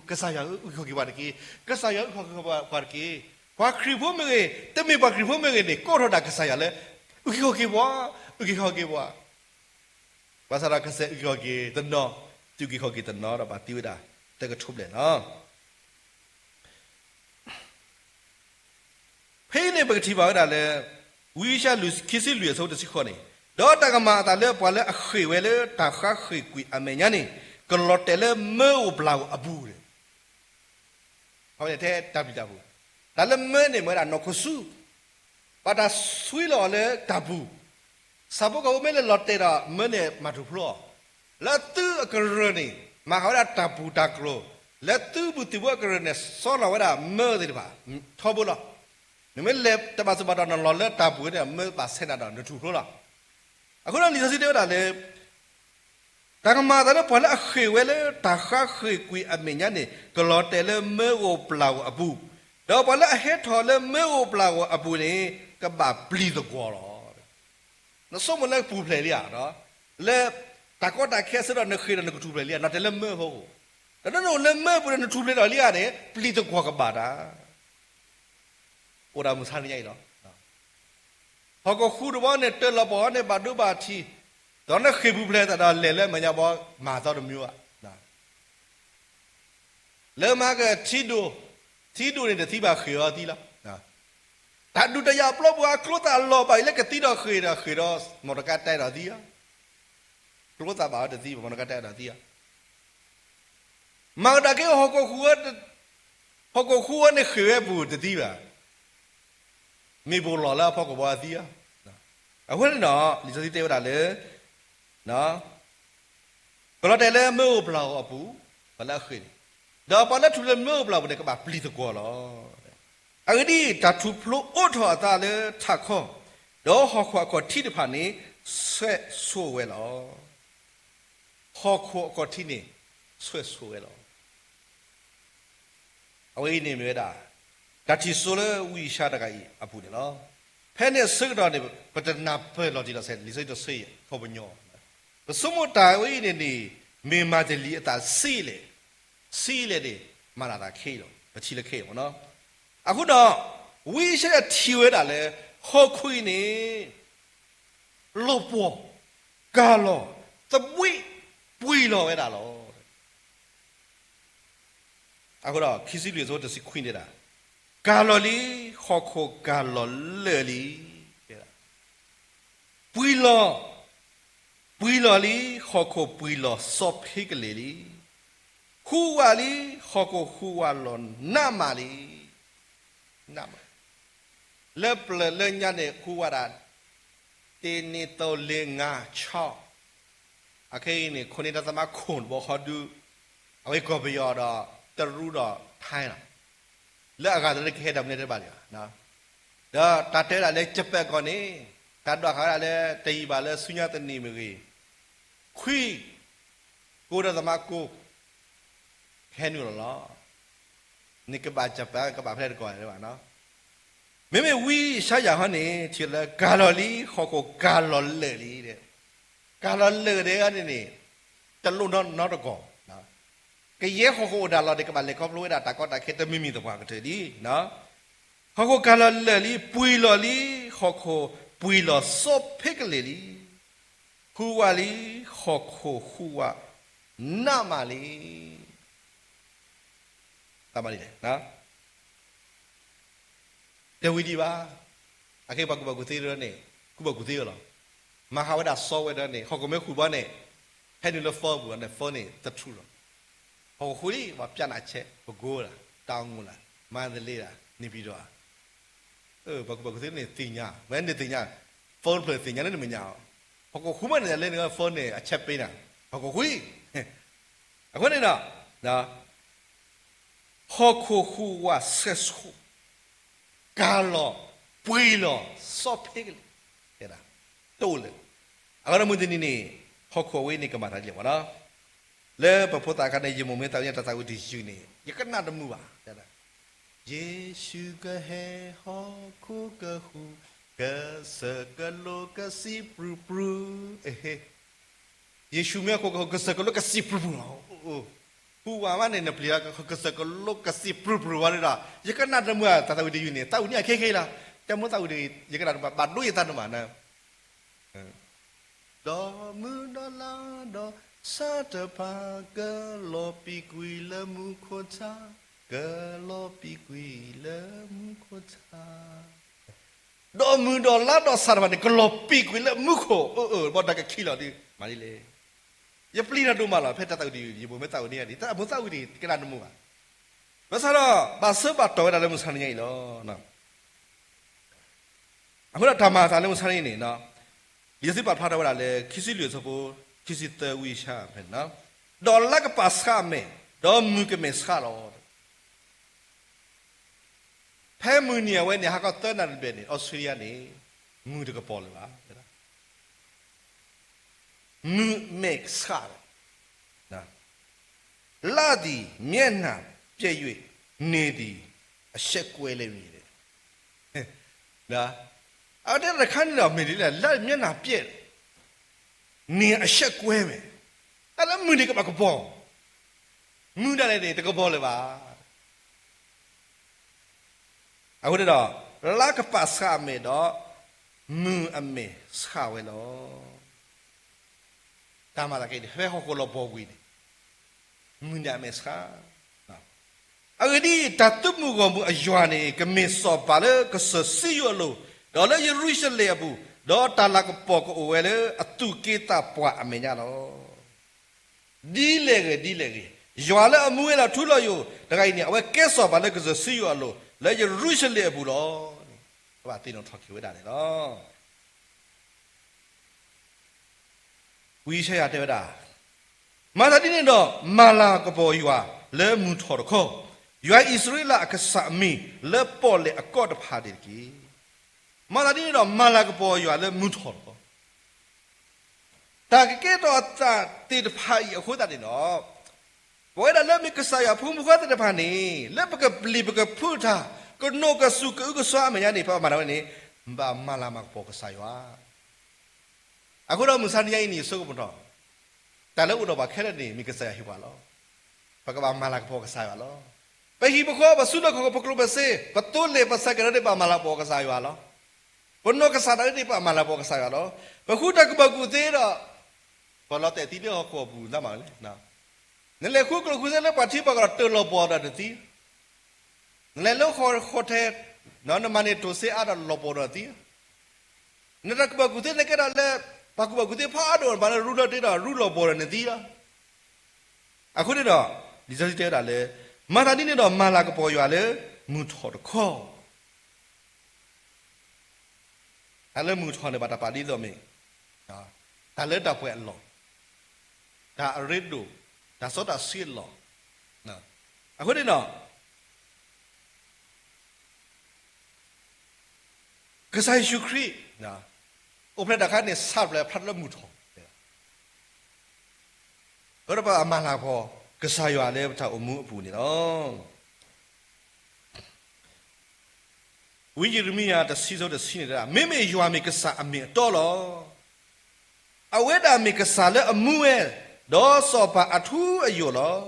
ကစၢ်ယွၤအုၣ်က့ၤခီၣ်က့ၤပှၤတက့ၢ်, ကစၢ်ယွၤအုၣ်က့ၤခီၣ်က့ၤပှၤတက့ၢ်, ပှၤခရံာ်ဖိမ့ၢ်ဂ့ၤ တမ့ၢ်ပှၤခရံာ်ဖိမ့ၢ်ဂ့ၤန့ၣ် ကိးထီၣ်ဒၣ်ကစၢ်ယွၤလၢ အုၣ်က့ၤခီၣ်က့ၤပှၤ, အုၣ်က့ၤခီၣ်က့ၤပှၤ ဘၣ်ဆၣ်ဒီးကစၢ်အုၣ်က့ၤခီၣ်က့ၤတနီၤ, တအုၣ်က့ၤခီၣ်က့ၤတနီၤဒီးဘၣ်သံဝဲဒၣ် တကထိဘျဲၣ်လီၤ. ဖဲအံၤန့ၣ် ပကထံၣ်ဘၣ်ဝဲဒၣ်လၢ ဝံယၡါယၤ လွံၢ်ဆံလွံၢ်အဆၢဖိတဆံဃိးန့ၣ်, ဒီးတၢ်ကမၤအသးလၢပှၤလၢအဃ့ၢ်ဝဲလၢတၢ်ဃါဃ့ၢ်ကွံာ်အမဲာ်ညါန့ၣ် ကလီၤတဲာ်လၢမၢအိၣ်ပျၢ်အိၣ်အပူၤန့ၣ် ဖဲန့ၣ်ထဲတၢ်ဘျုးတၢ်ဖှိၣ်, တၢ်လၢမၢန့ၣ်မ့ၢ်ဝဲဒၣ်နီၢ်ခိစူ, ဘၣ်တၢ်ဆွံလီၤအီၤလၢတၢ်ပူၤ, ဆၣ်ဖိကီၢ်ဖိမ့ၢ်လဲၤလီၤတဲာ်ဒီးမၢန့ၣ်မၤထူၣ်ဖျိအီၤ, လၢသုအကရၢၢ်န့ၣ် မၤဃာ်ဝဲဒၣ်တၢ်ပူၤတၢ်ကျိၤ, လၢသုဘူၣ်သုၣ်ဖိအကရၢၢ်န့ၣ် စီလီၤဝဲဒၣ်မၢသ့ၣ်တဖၣ် ထီဘိလီၤ. နမ့ၢ်လဲၤတဘၣ်သူၣ်ဘၣ်တီၤနလီၤလၢတၢ်ပူၤန့ၣ် မၢဘၣ်ဆဲးနၤဒီးနထူၣ်ဖျိလီၤ. အဃိဒီးလံာ်စီဆှံတဲဝဲဒၣ်လၢ တၢ်ကမၤအသးလၢပှၤလၢအဃ့ၢ်ဝဲလၢတၢ်ဃါဃ့ၢ်ကွံာ်အမဲာ်ညါန့ၣ် ကလီၤတဲာ်လၢမၢအိၣ်ပျၢ်အိၣ်အပူၤ, ဒီးပှၤလၢအဟဲထီၣ်လၢမၢအိၣ်ပျၢ်အိၣ်အပူၤန့ၣ် ကဘၣ်ပျံၤသကွီၤလီၤ. နဆိကမိၣ်လၢကပူၤဖျဲးလံဧါ, လၢတၢ်ကီတၢ်ခဲအဆၢဒီးနဃ့ၢ်ဒီးနကထူၣ်ဖျဲးလံဧါ, နတဲလၢမၢဖိ, ဒီးနအိၣ်လၢမၢပူၤန့ၣ် နထူၣ်ဖျဲးဒီးလံဧါန့ၣ် ပျံၤသကွီၤကဘၣ်တၢ် အိၣ်ဒၣ်မုၢ်ဆါတနံၤအံၤလီၤ. ဟီၣ်ခိၣ်ဃုတဘီန့ၣ် တၢ်လီၤပှီၢ်န့ၣ် ဘၣ်ဒိဘၣ်ထံး, ဒီးနဃ့ၢ်ပူၤဖျဲးသးဒီးလဲၤလၢမဲာ်ညါဘီ မၤသီတမံၤဘၣ်. လၢမၤကထံဒိၣ်, ထံဒိၣ်န့ၣ်တသံဘၣ်ဃ့ၢ်အီၤသံလီၤ. တၢ်ဒုးတၢ်ယၤအပျီပူၤအကျိသၣ်လီၤဘၣ်အံၤလၢကသံဒီးဃ့ၢ်ဒီးဃ့ၢ်ဒီး မီၢ်တကါတဲဒီးသံဧါ. ကျိသၣ်ဘၣ်အီၤတသံဘၣ် မီၢ်တကါတဲဒီးသံဧါ. မၤကဒါက့ၤဟီၣ်ခိၣ်ဃုဝဲ, ဟီၣ်ခိၣ်ဃုဝဲန့ၣ်ဃ့ၢ်ဝဲပူၤတသံဘၣ်. မ့ၢ်ပိၢ်လီၢ်လၢအဖီခိၣ်ဘီအသံဧါ. အဃိန့ၣ်ဒီး လံာ်စီဆှံတဲဝဲဒၣ်လၢ ကလီၤတဲာ်လၢမၢအိၣ်ပျၢ်အိၣ်အပူၤ, ပှၤလၢအဃ့ၢ်န့ၣ်, ဒီးပှၤလၢထူၣ်လၢမၢအိၣ်ပျၢ်အိၣ်ပူၤန့ၣ် ကဘၣ်ပျံၤသကွီၤလီၤ. အဂ့ၢ်ဒ်အံၤ, တၢ်ထူၣ်ဖျိအိးထီၣ်အသးလၢထးခီ, ဒီးဟီၣ်ခိၣ်အခီၣ်ထံးတဖၣ်န့ၣ် ဆှဲးဆိဝဲလီၤ. ဟီၣ်ခိၣ်အခီၣ်ထံးန့ၣ် ဆှဲးဆိဝဲလီၤ. အဝဲအံၤန့ၣ်မ့ၢ်ဝဲဒၣ် တၢ်ထံၣ်စိလၢဝံယၡါယၤတဂၤအံၤအပူၤန့ၣ်လီၤ. ဖဲန့ၣ်အဆၢကတီၢ်န့ၣ် ပတနၢ်ပၢၢ်လီၤတံၢ်လီၤဆဲး လံာ်စီဆှံတဆၢအံၤ ခီပညီ, ပဆိကမိၣ်တၢ်ဝဲအံၤန့ၣ်န့ၣ် မ့ၢ်မၤတလံၤအသးဆံးလဲၣ်, ဆံးလဲၣ်န့ၣ် မၤလၢသးခဲအံၤလီၤ. ပထံၣ်လၢခဲအံၤမ့ၢ်နီၤ. အဃိဒီး ဝံယၡါယၤထံၣ်ဝဲဒၣ်လၢ ဟီၣ်ခိၣ်အံၤန့ၣ် လီၤပှီၢ်, ကၢ်လီၤ, သဘှံး, ပှံာ်လီၤဝဲဒၣ်လီၤ. အဃိဒီး ခံဆံလွံၢ်အဆၢတဆံခွံန့ၣ်ဒၣ်, ကၢ်လီၤလံ, ဟီၣ်ခိၣ်ကၢ်လီၤလၢာ်လံ. ပှံာ်လီၤ, ပှံာ်လီၤလံ, ဟီၣ်ခိၣ်ပှံာ်လီၤစီဖ့ကလဲာ်လံ. ဟူးဝးလံ, ဟီၣ်ခိၣ်ဟူးဝးလီၤနးမးလံ. နးမး, လၢပျၢၤလၢညါန့ၣ် ဟူးဝးဒၣ် တ့ၢ်နံၣ်သိလ့ငါဆီ, အခဲအံၤန့ၣ် ခိၣ်နံၤတၢ်သမါခိၣ်တဘီဃီဒု, အဝဲကီၢ်ပယီၤဒီး တရူးဒီးထါလီၤ, လၢအဂၤတရူးကဟဲဒီးမနုၤတဘၣ်လၢၤဘၣ်. ဒီးတၢ်တဲဝဲဒၣ်လၢ Japan ကီၢ်န့ၣ် တၢ်ဒွးဃာ်ဝဲဒၣ်လၢ တယံာ်ဘၣ်လၢဆူညါတနံၣ်မ့ၢ်ဂ့ၤ, ခွံ ကိတၢ်သမါကိ ကဟဲနုာ်လီၤလီၤ. န့ၣ်ကဘၣ် Japan ကဘၣ်ဖဲလဲၣ်တကီၢ်ဘၣ်. မ့မ့ၢ်ဝံယၡါယၤဟီန့ၣ် ထံၣ်လၢကၤလီၤလံ ဟီၣ်ခိၣ်ကၤလီၤလၢာ်လံ, ကၤလီၤလၢာ်ဒ်န့ၣ်န့ၣ် တလိၣ်နီတကီၢ်, ကယဲၢ်ဟီၣ်ခိၣ်အိၣ်ဒၣ်လီၤန့ၣ် ကဘၣ်လဲၤခီဖျိဝဲဒၣ်တၢ်ကီတၢ်ခဲတမံၤမံၤသပှၢ်ကတၢၢ်လံ. ဟီၣ်ခိၣ်ကၤလီၤလၢာ်လံ ပှံၤလီၤလံ, ဟီၣ်ခိၣ်ပှံၤလီၤစ့ဖ့ကလ့ၢ်လံ, ဟူးဝးလံ, ဟီၣ်ခိၣ်ဟူးဝးနးမးလံ. တၢ်မၤဒ်လဲၣ် တဝံၤဒံးဘၣ်. အခဲပှၤကူၣ်ဘၣ်ကူၣ်သ့တဖၣ်န့ၣ် ကူၣ်ဘၣ်ကူၣ်သ့ဝဲလီၤ. မၤဟးဝဲဒၣ်စီဝဲဒၣ်န့ၣ် ဟီၣ်ခိၣ်မ့ၢ်ဟူးဘၣ်န့ၣ် ဟဲနုာ်လၢ phone ပူၤန့ၣ် phone န့ၣ်သထူလီၤ. ဟီၣ်ခိၣ်ဟူးလံ ပှၤပျၢ်နၤဆဲး ပကိလၢ တၢ်အိၣ်မူလၢ မၤသလ့လၢ န့ၣ်ပံၤဒီး ပှၤကူၣ်ဘၣ်ကူၣ်သ့န့ၣ်သ့ၣ်ညါ ဝဲန့ၣ်သ့ၣ်ညါ phone တဖျၢၣ်သ့ၣ်ညါလၢနမဲာ်ညါအီၤ, ဟီၣ်ခိၣ်ဟူးမးန့ၣ် လၢန phone န့ၣ် အဆဲးပ့ၤနၤ ဟီၣ်ခိၣ်ဟူးလံ. အဃိန့ၣ်ဒီး ဟီၣ်ခိၣ်ဟူးဝးဆဲးဆိး ကၤလီၤ ပှံၤလီၤ စီဖ့ကလ့ၢ် တအိၣ်လၢၤ. အဃိဒီးမုၢ်တနံၤန့ၣ် ဟီၣ်ခိၣ်အဝဲန့ၣ်ကမၤတၢ်ဒ်လဲၣ်မးနီၤ. လၢပဖိသၣ်အခါန့ၣ် ယမိၢ်မ့ၢ်သးဝံၣ်န့ၣ် တၢ်သးဝံၣ်တယုၢ်န့ၣ် ယကနၣ်တမုာ်ဘၣ်. ယ့ၣ်ၡူးကဟဲဟီၣ်ခိၣ်ကဃူ ကစၢၢ်ကလိကစံးပြူၤပြူၤ, ယ့ၣ်ၡူးမ့ၢ်ဟီၣ်ခိၣ်ကဃူ ကစၢၢ်ကလိကစံးပြူၤပြူၤလီၤ. ဟူးဝးမးန့ၣ် နပျံၤလၢကစၢၢ်ကလိကစံးပြူၤပြူၤဝဲန့ၣ်ဒီး ယကနၣ်တမုာ်ဧါ တၢ်သးဝံၣ်တယုၢ်န့ၣ် သးဝံၣ်န့ၣ်အခဲခဲလီၤ. တၢ်မိၢ်သးဝံၣ်တယုၢ် ယကနၣ်တမုာ် ဘၣ်ဒိယသးတမုာ်နၤ ဒီးမုၢ်ဒီးလါဒီးဆၣ်တဖၣ် ကလီၤပံာ်ကွံာ်လၢမူခိၣ်ဆၣ်, ကလီၤပံာ်ကွံာ်လၢမူခိၣ်ဆၣ်, ဒီးမုၢ်ဒီးလါဒီးဆၣ်တဖၣ်န့ၣ် ကလီၤပံာ်ကွံာ်လၢမူခိၣ်, အၢ အၢ ဘၣ်ဒီးကခံလီၤဒုး မၤဒ်လဲၣ်. ယပျံၤတၢ်ဒိၣ်မးလီၤ ဖဲတၢ်သးဝံၣ်တယုၢ် ယမိၢ်မ့ၢ်သးဝံၣ်န့ၣ်ဒ် တၢ်မိၢ်သးဝံၣ်န့ၣ် ကနၣ်တမုာ်ဘၣ်. ဘၣ်ဆၣ်ဒီး ဘၣ်ဆၢဘၣ်တီၢ်ဝဲဒၣ်လၢမုၢ်ဆါတနံၤညါအံၤလီၤ. အဃိဒီးတၢ်မၤအသးလၢမုၢ်ဆါတနံၤန့ၣ် လံာ်စီဆှံပာ်ဖျါထီၣ်ဝဲဒၣ်လၢ ခံဆံလွံၢ်အဆၢဖိ ခံဆံသၢဝံယၡါယၤဖဲန့ၣ်, ဒီးလါကပာ်ဆှးအမဲာ်, ဒီးမုၢ်ကမဲာ်ဆှးလီၤ. ဖဲမုၢ်နံၤအဝဲန့ၣ် ဟါခီသၢနၣ်ရံၣ်တဘျဲၣ်န့ၣ် အီစထြ့လယါန့ၣ် မုၢ်တကပီၤလၢၤဘၣ်. မုၢ်မဲာ်ဆှးလီၤ. လါသည် မျက်နှာပျက်၍ နေသည် အရှက်ကွဲလိမ့်မည်. အဝဲတဲတခါန့ၣ်ဒီး မ့ၢ်ဒ်လဲၣ် လါမျက်နှာပျက်, နေအရှက်ကွဲမယ်, တၢ်လၢမုၢ်န့ၣ်ကဘၣ်ကပီၤ, မုၢ်ဒၣ်လဲာ်န့ၣ် တကပီၤလၢၤဘၣ်. အဃိန့ၣ်ဒီး လါကပာ်ဆှးအမဲာ်ဒီး မုၢ်အမဲာ်ဆှးဝဲလီၤ. တၢ်မၤသးကဲန့ၣ် ဖဲဟီၣ်ခိၣ်လီၤပှီၢ်ကွံာ်န့ၣ် မုၢ်န့ၣ်အမဲာ်ဆှး. အဂ့ၢ်ဒ်အံၤ, တၢ်သုးမုၢ်ဂီၢ်မုၢ်အယွၤန့ၣ် ကမ့ၢ်စီၤပၤလၢကစၢၢ်စံယိၣ်အလိၤ, ဒီးလၢယရူၤၡလ့ၣ်အပူၤ, ဒီးတၢ်လၤကပီၤကအိၣ်ဝဲလၢအသူၣ်က့သးပှၢ်အမဲာ်ညါလီၤ. ဒ်လဲၣ်ဂ့ၤ ဒ်လဲၣ်ဂ့ၤ, ယွၤလၢအမူဝဲဒီးထူလီၤယိာ်တဂၤအံၤန့ၣ် အဝဲကဲစီၤပၤလၢကစၢၢ်စံယိၣ်အလိၤ, လၢယရူၤၡလ့ၣ်အပူၤလီၤ. ကဘၣ်သ့ၣ်နီၣ်ထီၣ်က့ၤဝဲဒၣ်န့ၣ်လီၤ. ဝံယၡါယၤတဲဝဲဒၣ်, မၤသးဒ်န့ၣ်ဒီး မၤလၤကပီၤယွၤလၢမုၢ်ထီၣ်တခီ, ယွၤအံၣ်စရ့လးအကစၢ်အမံၤလၢပီၣ်လဲၣ်အကီၢ်တဖၣ်န့ၣ်တက့ၢ်. မၤသးဒ်န့ၣ်ဒီး မၤလၤကပီၤယွၤလၢမုၢ်ထီၣ်တခီ. တၢ်ကကဲထီၣ်အသးသ့ၣ်တဖၣ်အံၤအဃိသတးန့ၣ်ဒီး ပဝဲဒၣ်လၢမ့ၢ်ကစၢ်ယွၤအဖိမုၣ်ဖိခွါသ့ၣ်တဖၣ်န့ၣ် လၢပကပျံၤပကဖုးတၢ် ကနိးကစူၢ်ကအုကစွါအမဲာ်ညါန့ၣ် ပဘၣ်မၤလၤမၤကပီၤကစၢ်ယွၤ. အဃိဒီးမုၢ်ဆါတနံၤအံၤန့ၣ် ယဆိကမိၣ်ထီၣ် တၢ်လၢအိၣ်ဒီးပှၤခဲလၢာ်န့ၣ် မ့ၢ်ကစၢ်ယွၤဟ့ၣ်ပှၤလီၤ. ပကဘၣ်မၤလၤကပီၤကစၢ်ယွၤလီၤ. ပဟံၣ်ပဃီ ပစုလီၢ်ခီၣ်ခိၣ် ပကျိၣ်ပစ့ ပသိလ့ၣ်ပဆဲးကဲးန့ၣ် ပဘၣ်မၤလၤကပီၤကစၢ်ယွၤလီၤ. ပနီၢ်ကစၢ်ဒၣ်န့ၣ် ပဘၣ်မၤလၤကပီၤကစၢ်ယွၤလီၤ. ပဃုတၢ်ကူၣ်ဘၣ်ကူၣ်သ့ဒီး ပလီၤတဲာ်သံလၢဟီၣ်ခိၣ်အပူၤသးမးလဲၣ်. နလဲၤဃုကျိၣ်ဃုစ့လၢပှၤထံပှၤကီၢ်ဒီး တၢ်လီၤပှီၢ်ဒီးနသံ နလဲၤလၢဟီၣ်ခိၣ်ထဲ နမၤန့ၢ်တိၢ်စ့အါဒီးလီၤပှီၢ်ဒီးနသံ, နတၢ်ကူၣ်ဘၣ်ကူၣ်သ့နကဲဒီးလၢ ပှၤကူၣ်ဘၣ်ကူၣ်သ့ဖးဒိၣ် နဘၣ်လၢရူလီၤတ့ဒီးရူလီၤပှီၢ်ဒီးနသံလီၤ. အဃိန့ၣ်ဒီး လံာ်စီဆှံတဲဝဲဒၣ်လၢ မၤသးဒ်န့ၣ်ဒီး မၤလၤကပီၤယွၤလၢမုၢ်ထီၣ်တခီ, တၢ်လၢမုၢ်ထီၣ်န့ၣ် ဘၣ်တၢ်ပာ်ဒ်သိးမ့ၢ် တၢ်လၢတၢ်ပှဲၤအလီၢ်, တၢ်အရ့ဒိၣ်, တၢ်စီတၢ်ဆှံအလီၢ်. အဃိန့ၣ်ဒီး ကစၢ်ယ့ၣ်ၡူးခရံာ် အိၣ်ဖျဲၣ်တၢ်အခါန့ၣ် ဆးဖျၢၣ်ဖျါထီၣ်လၢမုၢ်ထီၣ်, အဃိဒီးပမၤလၤကပီၤ ကစၢ်ယွၤလၢပတၢ်အိၣ်မူအပူၤန့ၣ်လီၤ. ဝံယံးရမံယၤတဆံ အဆၢတဆံန့ၣ် မ့မ့ၢ်ယွၤမ့ၢ်ကစၢ်အမ့ၢ်အတီလီၤ. အဝဲဒၣ်မ့ၢ်ကစၢ်လၢအမူဝဲ, ဒီးစီၤပၤအထူအယိာ်လီၤ.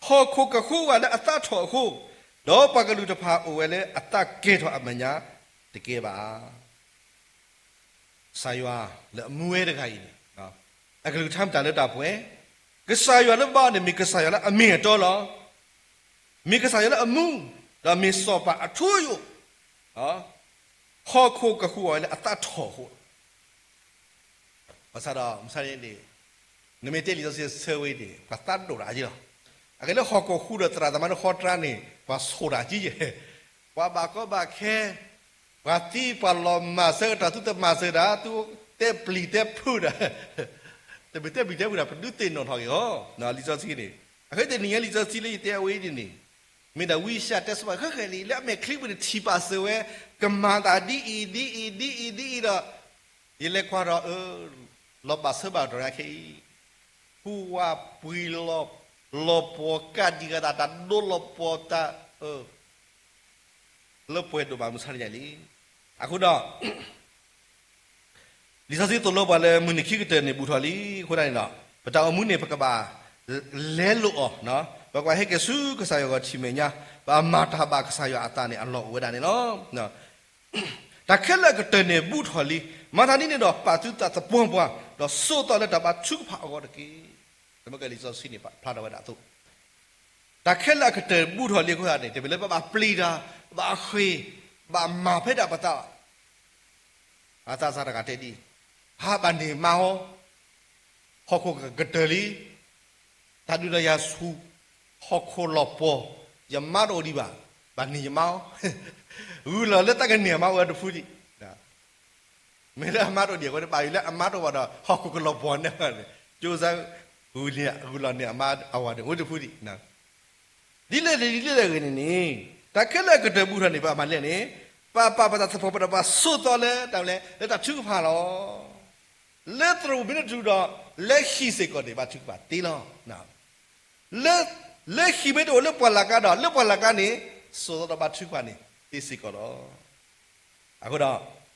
ဟီၣ်ခိၣ်ကဃူဝဲလၢအသးထီၣ်အဃိ, ဒီးပှၤကလုာ်တဖၣ်အိၣ်ဝဲလၢအသးကဲၤထီၣ်အမဲာ်ညါတကဲဘၣ်. ကစၢ်ယွၤလၢအမူဝဲတဂၤအံၤန့ၣ် အကလုၢ်ကထါမ့ၢ်တၢ်လၢတၢ်ပှဲၤ, ကစၢ်ယွၤလၢပဘါအီၤန့ၣ် မ့ၢ်ကစၢ်ယွၤလၢအမ့ၢ်အတီလီၤ. မ့ၢ်ကစၢ်ယွၤလၢအမူ, ဒီးမ့ၢ်စီၤပၤအထူအယိာ်, ဟီၣ်ခိၣ်ကဃူဝဲလၢအသးထီၣ်အဃိလီၤ. ဘၣ်ဆၣ်ဒီး မုၢ်ဆါန့ၣ် နမ့ၢ်တဲလံာ်စီဆှံအဆၢဝဲအံၤန့ၣ် ပှၤသးဒိၣ်တၢ်က့လီၤ. အကဲလၢဟီၣ်ခိၣ်ဃူဒီးသရၣ်သမါန့ၣ် ဃီတြါန့ၣ် ပှၤဆိၣ်တၢ်က့ယဲၢ်, ပှၤဘၣ်ကီဘၣ်ခဲ, ပှၤသံပှၤလီၤမၢ်ဆၢကတီၢ် သုတမၤစၢၤတၢ် သုတဲပျံၤတဲဖုးတၢ်, တမ့ၢ်တဲပျံၤတဲဖုးတၢ် ပဒုးသ့ၣ်နီၣ်ထီၣ်က့ၤအီၤ လံာ်စီဆှံန့ၣ်. အဃိတနံၤညါလံာ်စီဆှံလၢယတဲအဝဲအံၤန့ၣ် မ့ၢ်ဒၣ်ဝံယၡါယၤတဲဆိပာ်ဃဲဃဲလံ လၢအမဲာ်ချံပူၤန့ၣ် ထံၣ်ပာ်စၢၤဝဲ ကမၤတၢ်ဒ်အံၤ ဒ်အံၤ ဒ်အံၤ ဒ်အံၤဒီး ယလဲၤကွၢ်ဒီး လီၤဘၣ်ဆၢဘၣ်ကတီၢ်ခဲအံၤ, ဟူဝးပှံၤလီၤ, လီၤပှီၤကးဒံးဂၤသး တၢ်ဒိလီၤပှီၤတၢ် လၢပှဲၤဒိၣ်ဘၣ်မုၢ်ဆါတနံၤညါလံ. အဃိဒီး လံာ်စီဆှံသိၣ်လိပှၤလၢမုၢ်နံၤခံကတၢၢ်န့ၣ် ဘူးထီၣ်လံအဃိသတးန့ၣ်ဒီး ပတၢ်အိၣ်မူန့ၣ် ပကဘၣ်လဲလိာ်အီၤ, ပကဘၣ်ဟဲက့ၤဆူကစၢ်ယွၤအဂီၢ်ထံၣ်မဲာ်ညါ, ဘၣ်မၤတၢ်ဘၣ်ကစၢ်ယွၤအသးန့ၣ် အလီၢ်အိၣ်ဝဲဒၣ်န့ၣ်လီၤ. တၢ်ခဲလၢာ်အကတၢၢ်န့ၣ်ဘူးထီၣ်လံ, မၤသးဒ်န့ၣ်ဒီး ပာ်သုသးသပှၢ်ပှၢ်, ဒီးဆိးသီလၢတၢ်ဘါထုကဖၣ်အဂီၢ်တက့ၢ်. လၢမ့ၢ်ကလံာ်စီဆှံန့ၣ် ဖျါထီၣ်ဝဲဒၣ်အသိး တၢ်ခဲလၢာ်အကတၢၢ်ဘူးထီၣ်လံအဃိသတးန့ၣ် တမ့ၢ်လၢပဘၣ်ပျံၤတၢ်, ဘၣ်ဃ့ၢ်, ဘၣ်မၤဖဲဒၣ်ပသးဘၣ်. အသးစၢ်တဂၤတဲဒ်အံၤ, ဟါဘၣ်န့ၢ်မါဟီ, ဟီၣ်ခိၣ်ကကတၢၢ်လံ, တၢ်ဒုးဒီးယၤဆူၣ်, ဟီၣ်ခိၣ်လီၤပှီၤ, ယမါတအိၣ်ဒံးဘၣ်, ဘၣ်န့ၢ်ယမါဟီ, ဂုၢ်လီၤလၢတၢ်ကန့ၢ်အမါအိၣ်ဝဲတဖုဒံး မ့ၢ်လၢအမါတအိၣ်ဒံးအဃိန့ၣ် ဘၣ်ယိၣ်လၢအမါတအိၣ်ဘၣ်ဒီး ဟီၣ်ခိၣ်ကလီၤပှီၤန့ၢ်အီၤန့ၣ် ကၠိစါ ဂုၢ်လီၤန့ၢ်အမါအဝၤန့ၣ် အိၣ်တဖုဒံး. ဒ်လဲၣ်ဒ်လဲၣ်ဂ့ၤန့ၣ်န့ၣ် တၢ်ခဲလၢာ်အကတၢၢ်ဘူးထီၣ်န့ၣ် ပဘၣ်မၤလဲၣ်န့ၣ် ပပာ်ပသးသပှၢ်ပှၢ်ဒီး ပဆိးသီလၢတၢ်လဲၣ် လၢတၢ်ထုကဖၣ်လီၤ. လၢသရိာ်မ့ၢ်တတုၤဒီး လၢဟံၣ်စ့ၢ်ကီးန့ၣ် ဘါထုကဖၣ်တ့လီၤ. လၢ လၢဟံၣ်မ့ၢ်တအိၣ်လၢပှၢ်လၢ်ကျါဒီး လၢပှၢ်လၢ်ကျါန့ၣ် ဆိးသီဒီးဘါထုကဖၣ်န့ၣ် တ့စ့ၢ်ကီးလီၤ. အဃိဒီး လၢ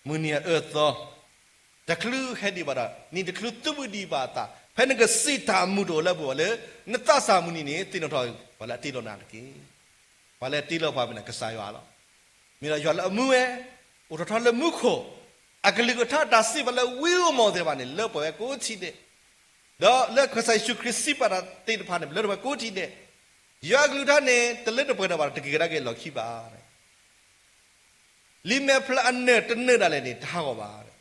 မုၢ်နံၤအအၢအသီ တချုးဟဲဒံးဘၣ်ဒီး နံၤတချုးသုးမုၢ်ဒံးဘၣ်အသး ဖဲနကစံးတၢ်အမူးတအိၣ်လၢအပူၤဘၣ်လၢ နသးစၢ်မုၢ်နံၤန့ၣ် သ့ၣ်နီၣ်ထီၣ် ပှၤလၢအတ့လီၤနၤတက့ၢ်. ပှၤလၢအတ့လီၤပှၤမ့ၢ်ဒၣ်ကစၢ်ယွၤလီၤ. မ့ၢ်ဒီးယွၤလၢအမူဝဲ အိၣ်ထီၣ်ထီလၢမူခိၣ် အကလုၢ်ကထါတၢ်စံးပာ်လၢဝံဧိၤမီၢ်သ့ၣ်တဖၣ်န့ၣ် လၢပှဲၤဝဲကိးထံၣ်ဒဲး, ဒီးလၢကစၢ်ယ့ၣ်ၡူးခရံာ်စံးပာ်တၢ်သ့ၣ်တဖၣ်န့ၣ် လၢပှဲၤဝဲကိးထံၣ်ဒဲး, ယွၤအကလုၢ်ကထါန့ၣ် တလၢတပှဲၤဒီးဘၣ်ဒီး တက့ၤကဒါက့ၤလီၢ်ခံဘၣ်. လံာ်မဲာ်ဖျၢၣ်အနၢၣ်တနၢၣ်ဒၣ်လဲာ်န့ၣ် တဟးဂီၤဘၣ်.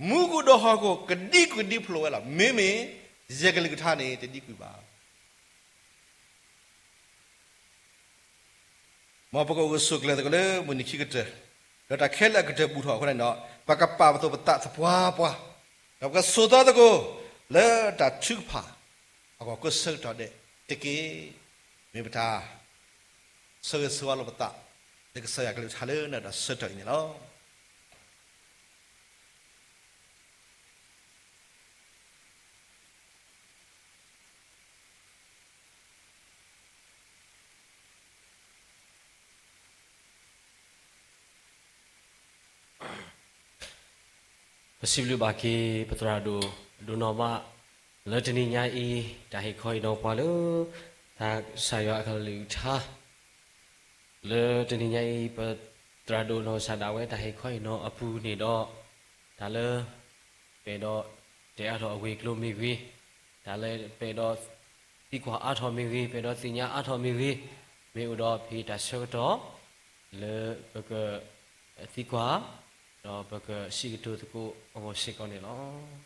မူခိၣ်ဒီးဟီၣ်ခိၣ် ကဒံကွံာ်ဒံဖျိးဝဲလီၤ. မ့မ့ၢ် ယကလုၢ်ကထါန့ၣ် တဒံကွံာ်ဘၣ်. မ်ပကအိၣ်ဂၢၢ်ဆိးကျၢၤသကိးလၢမုၢ်နံၤခံကတၢၢ်, ဒီးတၢ်ခဲလၢာ်အကတၢၢ်ဘူးထီၣ်အဃိန့ၣ်ဒီး ပကပာ်ပသးသပှၢ်ပှၢ်, ဒီးပကဆိးသီသကိး လၢတၢ်ထုကဖၣ်အဂီၢ်ကိးဆၢကတီၢ်ဒဲးတက့ၢ်. မ့ၢ်ပတၢ် ဆၢဂ့ၤဆၢဝါလိာ်ပသး လၢကစၢ်ယွၤကလုၢ်ကထါလၢနၤဒီးဆၢကတီၢ်အံၤန့ၣ်လီၤ. ပစံးဘျုးဘၣ်က့ၤ ပသရၣ်ဒိၣ် ဒိၣ်နီၢ်မး လၢတနံၤညါအံၤ တၢ်ဟ့ၣ်ခီဟ့ၣ်နီၤပှၤလၢ သးကစၢ်ယွၤအကလုၢ်ကထါ လၢတနံၤညါအံၤ ပသရၣ်ဒိၣ်နီၢ်ကစၢ်ဒၣ်ဝဲ တၢ်ဟ့ၣ်ခီဟ့ၣ်နီၤအပူၤန့ၣ်ဒီး တၢ်လၢ ပအဲၣ်ဒိးတဲအါထီၣ်အဝ့ၢ်ကျိၤမ့ၢ်ဂ့ၤ, တၢ်လၢပအဲၣ်ဒိးသံကွၢ်အါထီၣ်မ့ၢ်ဂ့ၤ, ပအဲၣ်ဒိးသ့ၣ်ညါအါထီၣ်မ့ၢ်ဂ့ၤ, မ့ၢ်အိၣ်ဒီးဖဲတၢ်ဆၢကတီၢ် လၢပကသံကွၢ် ဒီးပကစံးကတိၤသကိးအဂီၢ်စ့ၢ်ကီးန့ၣ်လီၤ.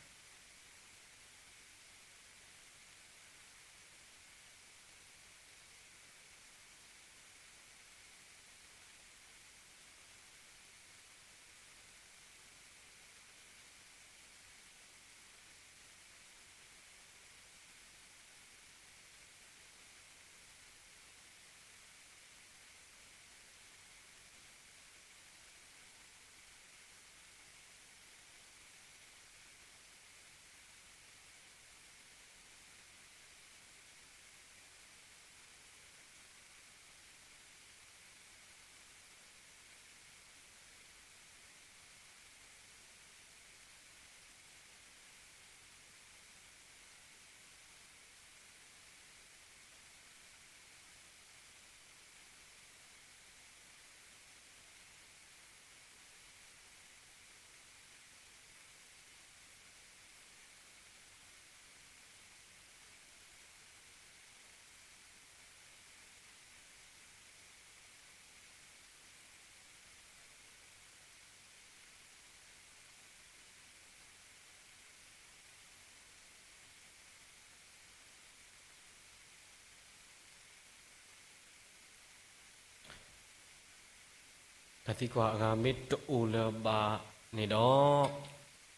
တၢ်သံကွၢ်အဂၤမ့ၢ်တအိၣ်လၢၤဘၣ်န့ၣ်ဒီး,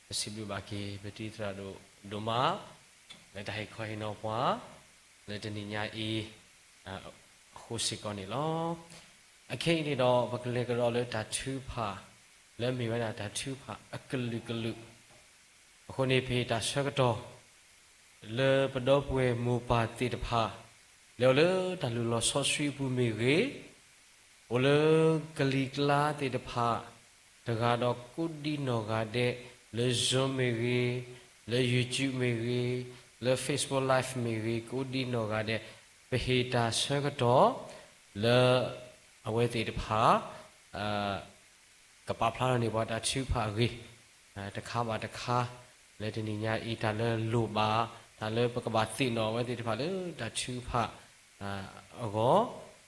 ပစံးဘျုးဘၣ်က့ၤ ပတံၤသရၣ်ဒိၣ်ဒိၣ်မး လၢတၢ်ဟ့ၣ်ခီဟ့ၣ်နီၤပှၤ လၢတနံၤညါအံၤ အဃိစ့ၢ်ကီးန့ၣ်လီၤ. အခဲအံၤန့ၣ်ဒီး ပကလဲၤကဒီးလၢတၢ်ထုကဖၣ် လၢအမ့ၢ်ဝဲဒၣ်တၢ်ထုကဖၣ်အကလုာ်ကလုာ် အဃိန့ၣ် ပဟ့ၣ်တၢ်ဆၢကတီၢ် လၢပဒီပုၢ်ဝဲၢ်မိၢ်ပၢ်သ့ၣ်တဖၣ် လဲၤအိၣ်လၢတၢ်လုၢ်လီၢ်စီဆှံအပူၤမ့ၢ်ဂ့ၤ, အိၣ်လၢကလံၤကျါသ့ၣ်တဖၣ် တဂၤဒီးကိးဒံနီၢ်ဂၤဒဲး, လၢ Zoom မ့ၢ်ဂ့ၤ, လၢ YouTube မ့ၢ်ဂ့ၤ, လၢ Facebook Live မ့ၢ်ဂ့ၤ, ကိးဒံနီၢ်ဂၤဒဲး, ပဟ့ၣ်တၢ်ဆၢကတီၢ် လၢအဝဲသ့ၣ်တဖၣ် ကပာ်ဖျါထီၣ်န့ၢ်ပှၤတၢ်ထုကဖၣ်အဂ့ၢ် တခါဘၣ်တခါ လၢတနံၤညါအံၤ တၢ်လၢလိၣ်ဘၣ် တၢ်လၢပကဘၣ်သ့ၣ်နီၣ်အဝဲသ့ၣ်တဖၣ်လၢတၢ်ထုကဖၣ်အဂီၢ်,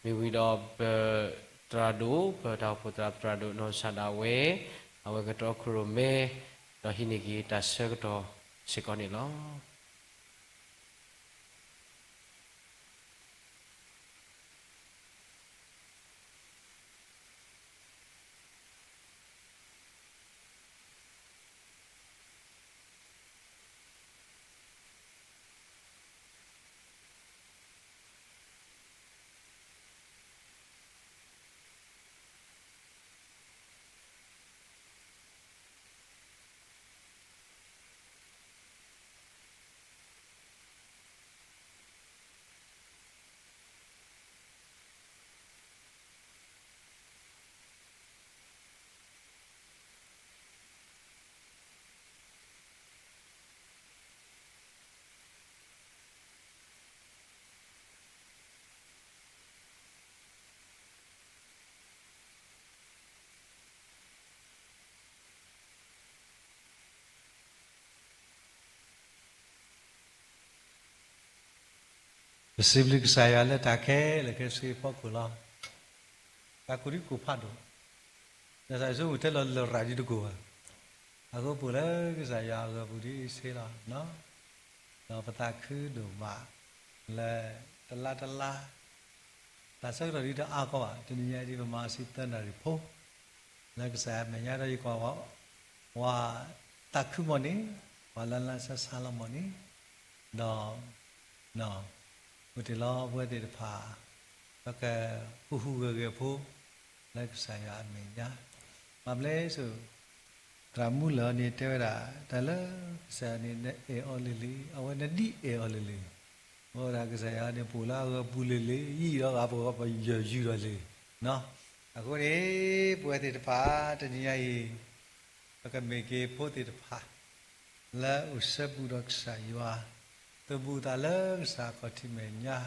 မ့ၢ်ဝံၤဒီးပသရၣ်ဒိၣ် ပတၢ်အိၣ်ဖှိၣ်သရၣ် ပသရၣ်ဒိၣ်နီၢ်စၢ်ဒၣ်ဝဲ အဝဲကတြီခိၣ်ရိၣ်မဲ ဒီးဟံးန့ၢ်က့ၤတၢ်ဆၢကတီၢ်စ့ၢ်ကီးန့ၣ်လီၤ. ပစံးဘျုးကစၢ်ယွၤလၢတၢ်ခဲလၢာ်ခဲဆ့အဖီခိၣ်လီၤ. တၢ်ကူၣ်ဒံကူၣ်ဖးဒိၣ်, ဒီးသးဆိကမိၣ်ထဲလီၤလရာ်ဒ်တကိးဘၣ်. အဃိပအိၣ်လၢကစၢ်ယွၤအဂီၢ်ပူၤဒ်အံၤစ့လီၤ. ဒီးပသးခုဒိၣ်မးလၢတလါတလါ တၢ်ဆၢကတီၢ်ဒ်တအါကီဘၣ်, တနံၤညါဒ်ပမၤစံးသၢနၣ်ရံၣ်ဖိ လၢကစၢ်ယွၤအမဲာ်ညါဒီးယကွၢ်ဝဲ သးခုမီၢ်န့ၣ်, ပှၤလၢလၢဆါဆါလီၤမီၢ်န့ၣ်, ဒီး အိၣ်တ့ၢ်လီၤပဝဲသ့ၣ်တဖၣ် ပကဟူးဟူးဂဲၤဂဲၤဖိ လၢကစၢ်ယွၤအမဲာ်ညါ, ဘၣ်မနုၤလဲၣ်, သရၣ်မူလၢာ်န့ၣ်တဲဝဲဒၣ် တၢ်လၢကစၢ်ယွၤန့ၣ် နအဲၣ်အီၤလံၤလံၤ, အဝဲနဒ်အဲၣ်အီၤလံၤလံၤ, အဝဲဒၣ်ကစၢ်ယွၤန့ၣ် ပအိၣ်လၢအဂီၢ်ပူၤလံၤလံၤ, ယံာ်ဒီးဂၤပဂီၢ်ပယၢၤယုာ်ဒီးလံၤ, အဃိန့ၣ် ပဝဲသ့ၣ်တဖၣ် တနံၤညါအံၤ ပကမ့ၢ်က့ၤဖိသ့ၣ်တဖၣ် လၢအိၣ်စၢဘူးဒီးကစၢ်ယွၤ, သုးဘူးသးလၢကစၢ်ခီၣ်ထံးမဲာ်ညါ,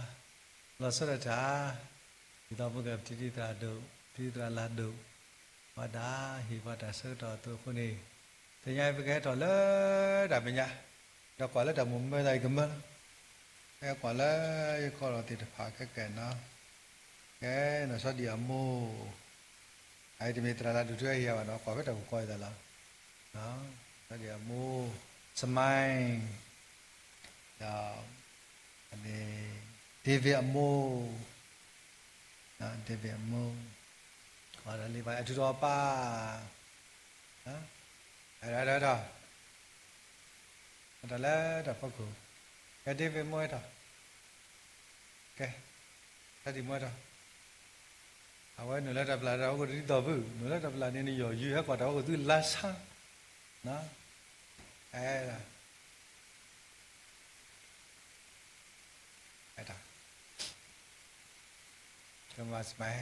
လီၤဆီဒၣ်တၢ်, ဒ်သိးပကပတံၤသရၣ်ဒိၣ် ပတံၤသရၣ်လၢ်ဒိၣ်, ဘၣ်တၢ်ဟ့ၣ်ပှၤတၢ်ဆၢကတီၢ်အသိးအဃိန့ၣ်, သ့ၣ်ညါပကဟဲထီၣ်လၢတၢ်မဲာ်ညါ, ဒီးကွၢ်လၢတၢ်မိၣ်မၢသးအံၤကမၢလီၤ, ဟဲကွၢ်လၢယခီၣ်လီၤသ့ၣ်တဖၣ်ခဲကဲနီၤ, ကဲနီၤ စီၤဒံၣ်အမိၢ် အအံၤတမ့ၢ်သရၣ်လၢဒုးထွဲဟံၣ်အဘၣ်နီၤ, ကွၢ်ဖဲတၢ်ကီအံၤသးလီၤ, စီၤဒံၣ်အမိၢ်, စမဲ, ဒီး David အမိၢ်, David အမိၢ်, လံာ်ဘၣ်အထုးထီၣ်ပၢ်, ဒီး တၢ်လၢတၢ်ဖီခိၣ်, ကဲ David မိၢ်ဟဲထီၣ်, ကဲ, စီၤဒံၣ်မိၢ်ဟဲထီၣ်, အဝဲနုာ်လၢတၢ်ပျၢ်တၢ်အိၣ်ကတၢၢ်ဒ်သိးဖု, နုာ်လၢတၢ်ပျၢ်န့ၣ် နယီၢ်ယုာ်ဟဲကွၢ်တၢ်အိၣ်ကတၢၢ်လါဆါ, အဲ ကဲ စမဲ,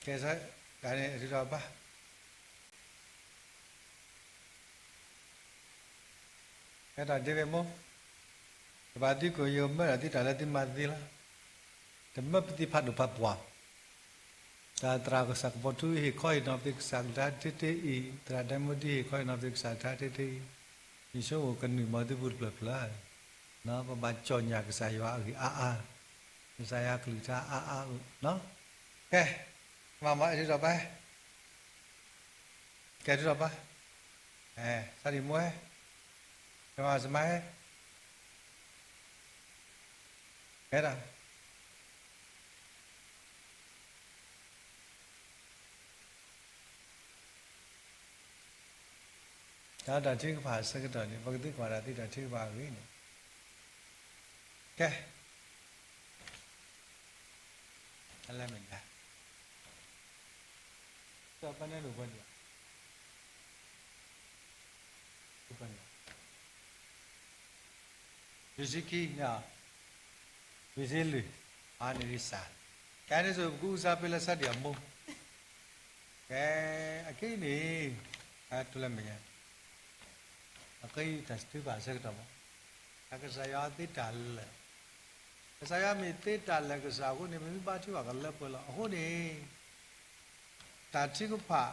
ကဲ တၢ်န့ၣ်အထုးထီၣ်ပၢ်, ကဲ တၢ် David မိၢ်, တဘၣ်သံကွၢ်ယမၢဒီးသုတၢ်လၢသုမၤသ့လီၤ, တမၢပသံဖးဒိၣ်ဖးပှၢ် တၢ်သရၣ်ကစၢ်ကပီၤထူဟ့ၣ်ခီဟ့ၣ်နီၤပသ့ကစၢ်ကလုၢ်ကထါတ့တ့အံၤ, သရၣ်ဒဲမူဒံဟ့ၣ်ခီဟ့ၣ်နီၤပသ့ကစၢ်ကလုၢ်ကထါတ့တ့အံၤ, ယဆိကမိၣ်ကနုာ်မၤသုပူၤတဖျၢၣ်ဖျၢၣ်, ပဘၣ်ကၠီၣ်ညၣ်ကစၢ်ယွၤအဂံၢ်အါအါ, ကစၢ်ယွၤကလုၢ်ကထါအါအါ, ကဲ, မၤမၤအထုးထီၣ်ပၢ်, ကဲထုးထီၣ်ပၢ်, စီၤဒံၣ်မိၢ်, ကဲမၤစမဲ, ကဲဒၣ် တၢ် တၢ်ထုကဖၣ်အဆၢကတီၢ်န့ၣ် ပကသံကွၢ်ဒၣ်သုတၢ်ထုကဖၣ်အဂ့ၢ်န့ၣ်, ကဲ, အလဲမဲာ်ညါ, ဒီးပနဲဒိၣ်ပှဲၤဒံး, ပနဲ, လွံၢ်ဆံခံ, လွံၢ်ဆံလွံၢ်, အန့ၣ်ဂ့ၤစၢ်, ကဲန့ၣ်ဆိ ပကအိၣ်စၢ်ပ့လၢစးဒံးအမိၢ်, ကဲ, အခဲအံၤန့ၣ်, အလဲမဲာ်ညါ အခဲအံၤတၢ်ထုကဖၣ်အဆၢကတီၢ်မး, တၢ်ကစၢ်ယွၤသ့တၢ်လၢာ်, ကစၢ်ယွၤမ့ၢ်သ့တၢ်လၢာ်ကစၢ်အဃိန့ၣ် ပမ့ၢ်ဘါထုကဖၣ်ကလၢပှဲၤလီၤ. အဃိန့ၣ် တၢ်ထုကဖၣ်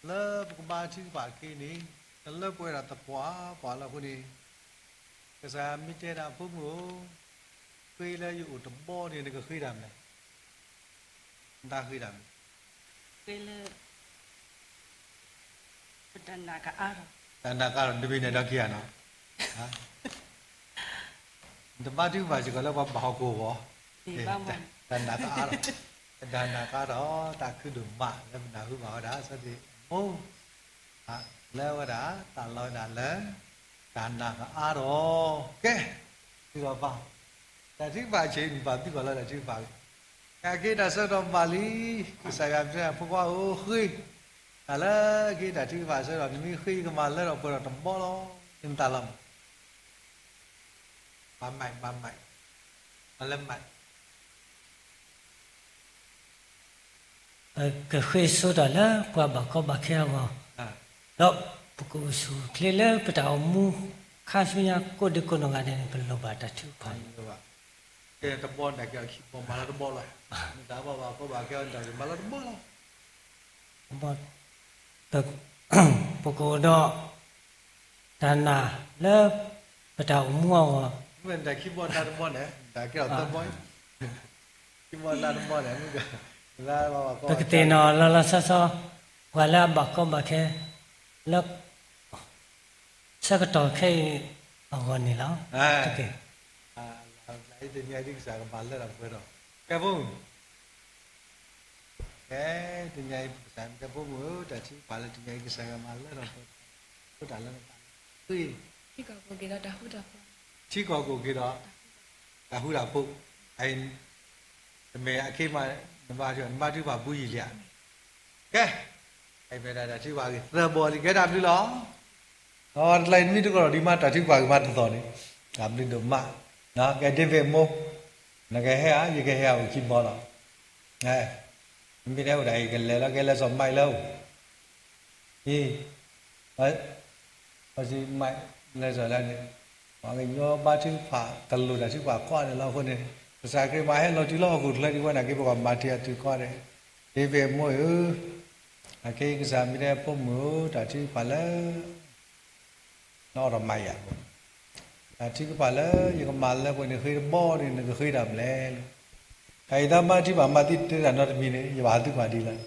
လၢပကဘါထုကဖၣ်အခံန့ၣ် ကလၢပှဲၤဒၣ်သပှၢ်ပှၢ်လီၤ. အဃိန့ၣ် ကစၢ်ယွၤမ့ၢ်တဲဒၣ်ဖိမုၣ်ဧၢ, ဃ့လၢယအိၣ်တဘီန့ၣ် နကဃ့တၢ်မနုၤလဲၣ်, နတၢ်ဃ့တၢ်မနုၤ ဃ့လၢ ပတၢ်နာ်ကအါထီၣ်, တၢ်နာ်ကအါထီၣ် တမ့ၢ်န့ၣ်ဒီးခံဂၤနီၤ, နတဘါထုကဖၣ်စ့ၢ်ကီးလၢပှၤဘၣ်ဟီၣ်ခိၣ်အဂီၢ်, တၢ်နာ်ကအါထီၣ်, တၢ်နာ်ကအါထီၣ် တၢ်ခုဒိၣ်မးလၢပနၢ်ဟူဘၣ်ဝဲဒၣ် စီၤဒ့မိၣ် လၢဝဲဒၣ် တၢ်လီၤဝဲဒၣ်လၢ တၢ်နာ်ကအါထီၣ်, ကဲ, ဒီးဘၣ် တၢ်ထုကဖၣ်အဆၢ နဘၣ်သံကွၢ်လၢတၢ်ထုကဖၣ်, ကဲ အက့ၤတၢ်ဆၢကတီၢ်ဘၣ်လံ, ကစၢ်ယွၤတဲ ဖိခွါဧၢ ဃ့, တၢ်လၢအက့ၤတၢ်ထုကဖၣ်အဆၢကတီၢ် နမ့ၢ်ဃ့ ယကမၤလၢထီၣ်ပှဲၤထီၣ်တဘီလီၤ, နသးလီၤမး, ဘၣ်မး ဘၣ်မး, ဘၣ်လၢမး ပကဃ့ဆိတၢ်လၢပှၤဘၣ်ကီဘၣ်ခဲအဂီၢ်, ဒီးပကအိၣ်ဆူၣ်အိၣ်ချ့လၢပတၢ်အိၣ်မူ ခါဆူညါကိးဒံကိးနီၢ်ဂၤဒဲးန့ၣ် ပလိၣ်ဘၣ်တၢ်ထုကဖၣ်န့ၣ်, ကဲတဘီန့ၣ် ကမၤလၢတဘီလီၤ, မ့ၢ်တၢ်ဘၣ်ဘၣ်ကီဘၣ်ခဲအံၤ မၤလၢတဘီလီၤ, ပကအိၣ်ဒီး တၢ်နာ်လၢပတၢ်အိၣ်မူအဂီၢ်, မ့ၢ်တၢ်ခံဘီတၢ်တဘီန့ၣ် တၢ်ကဲထီၣ်သၢဘီ, ခံဘီတၢ်တဘီန့ၣ် ပကသ့ၣ်နီၣ်လီၤလီၤဆီဆီ ပှၤလၢအဘၣ်ကီဘၣ်ခဲ လၢ ဆၢကတီၢ်ခဲအံၤအဂီၢ်န့ၣ်လီၤ. တနံၤအံၤဒ်ကစၢ်ကမၤလၢထီၣ်ပှဲၤထီၣ် ကဲဖိမုၣ်, ကဲ တနံၤအံၤကစၢ်တဲဖိမုၣ်ဧၢ တၢ်ထုကဖၣ်လၢတနံၤအံၤကစၢ်ကမၤလၢထီၣ်ပှဲၤထီၣ် အိၣ်တၢ်လၢနသး ဃ့ ထံကီၢ်ကအိၣ်က့ၤဒီး တၢ်ဃူတၢ်ဖိး, တမ့ၢ်အက့မး နဘါထု နဘါထုကဖၣ်ဘူးယံာ်လံဧါ, ကဲ အမ့ၢ်ဒၣ်တၢ်ထုကဖၣ်ဂ့ၤသၢဘီလံ ကဲတၢ်ဘျုးလီၤ. တၢ်လၢနမ့ၢ်တကီၢ်ဒီးဒံးမး တၢ်ထုကဖၣ်ဂ့ၤမးတသီၣ်န့ၣ် တၢ်ဘျုးဒိၣ်မး, ကဲ David မိၢ် နကဟဲဧါ ယကဟဲဧါ အိၣ်ခံဘီလီၤ. မ့ၢ်တဲအိၣ်ဒၣ်အံၤ ကလဲၤလီၤ ကဲလဲၤစီၤ Mike လၢအိၣ် အံၤ ပစံး Mike လဲၤစီၤလၢန့ၣ် ပှၤကညီဘါထုကဖၣ် ကလိၣ်တၢ်ထုကဖၣ်ကိးဂၤဒဲးလီၤ. အဃိန့ၣ် ကစၢ်ခရံာ်မၤဟဲလီၤတုၤလၢဟီၣ်ခိၣ်ချၢဒံးဝဲန့ၣ်က့ ပကဘၣ်မၤတ့ၢ်အတုၤကိးဂၤဒဲး, David မိၢ်ဧၢ, အခဲအံၤကစၢ်မ့ၢ်တဲဖိမုၣ်ဧၢ တၢ်ထုကဖၣ်လၢ နအိၣ်ဒီးမၤယၤ, တၢ်ထုကဖၣ်လၢယကမၤလၢပှဲၤန့ၣ် ဃ့တဘီန့ၣ် နကဃ့တၢ်မနုၤလဲၣ်. တၢ်အံၤတၢ်မၤထုကဖၣ်မၤသံတ့ၢ်တၢ်နီတမံၤန့ၣ် ယဘၣ်ဟးသုကွၢ်ဒ်လဲၣ်.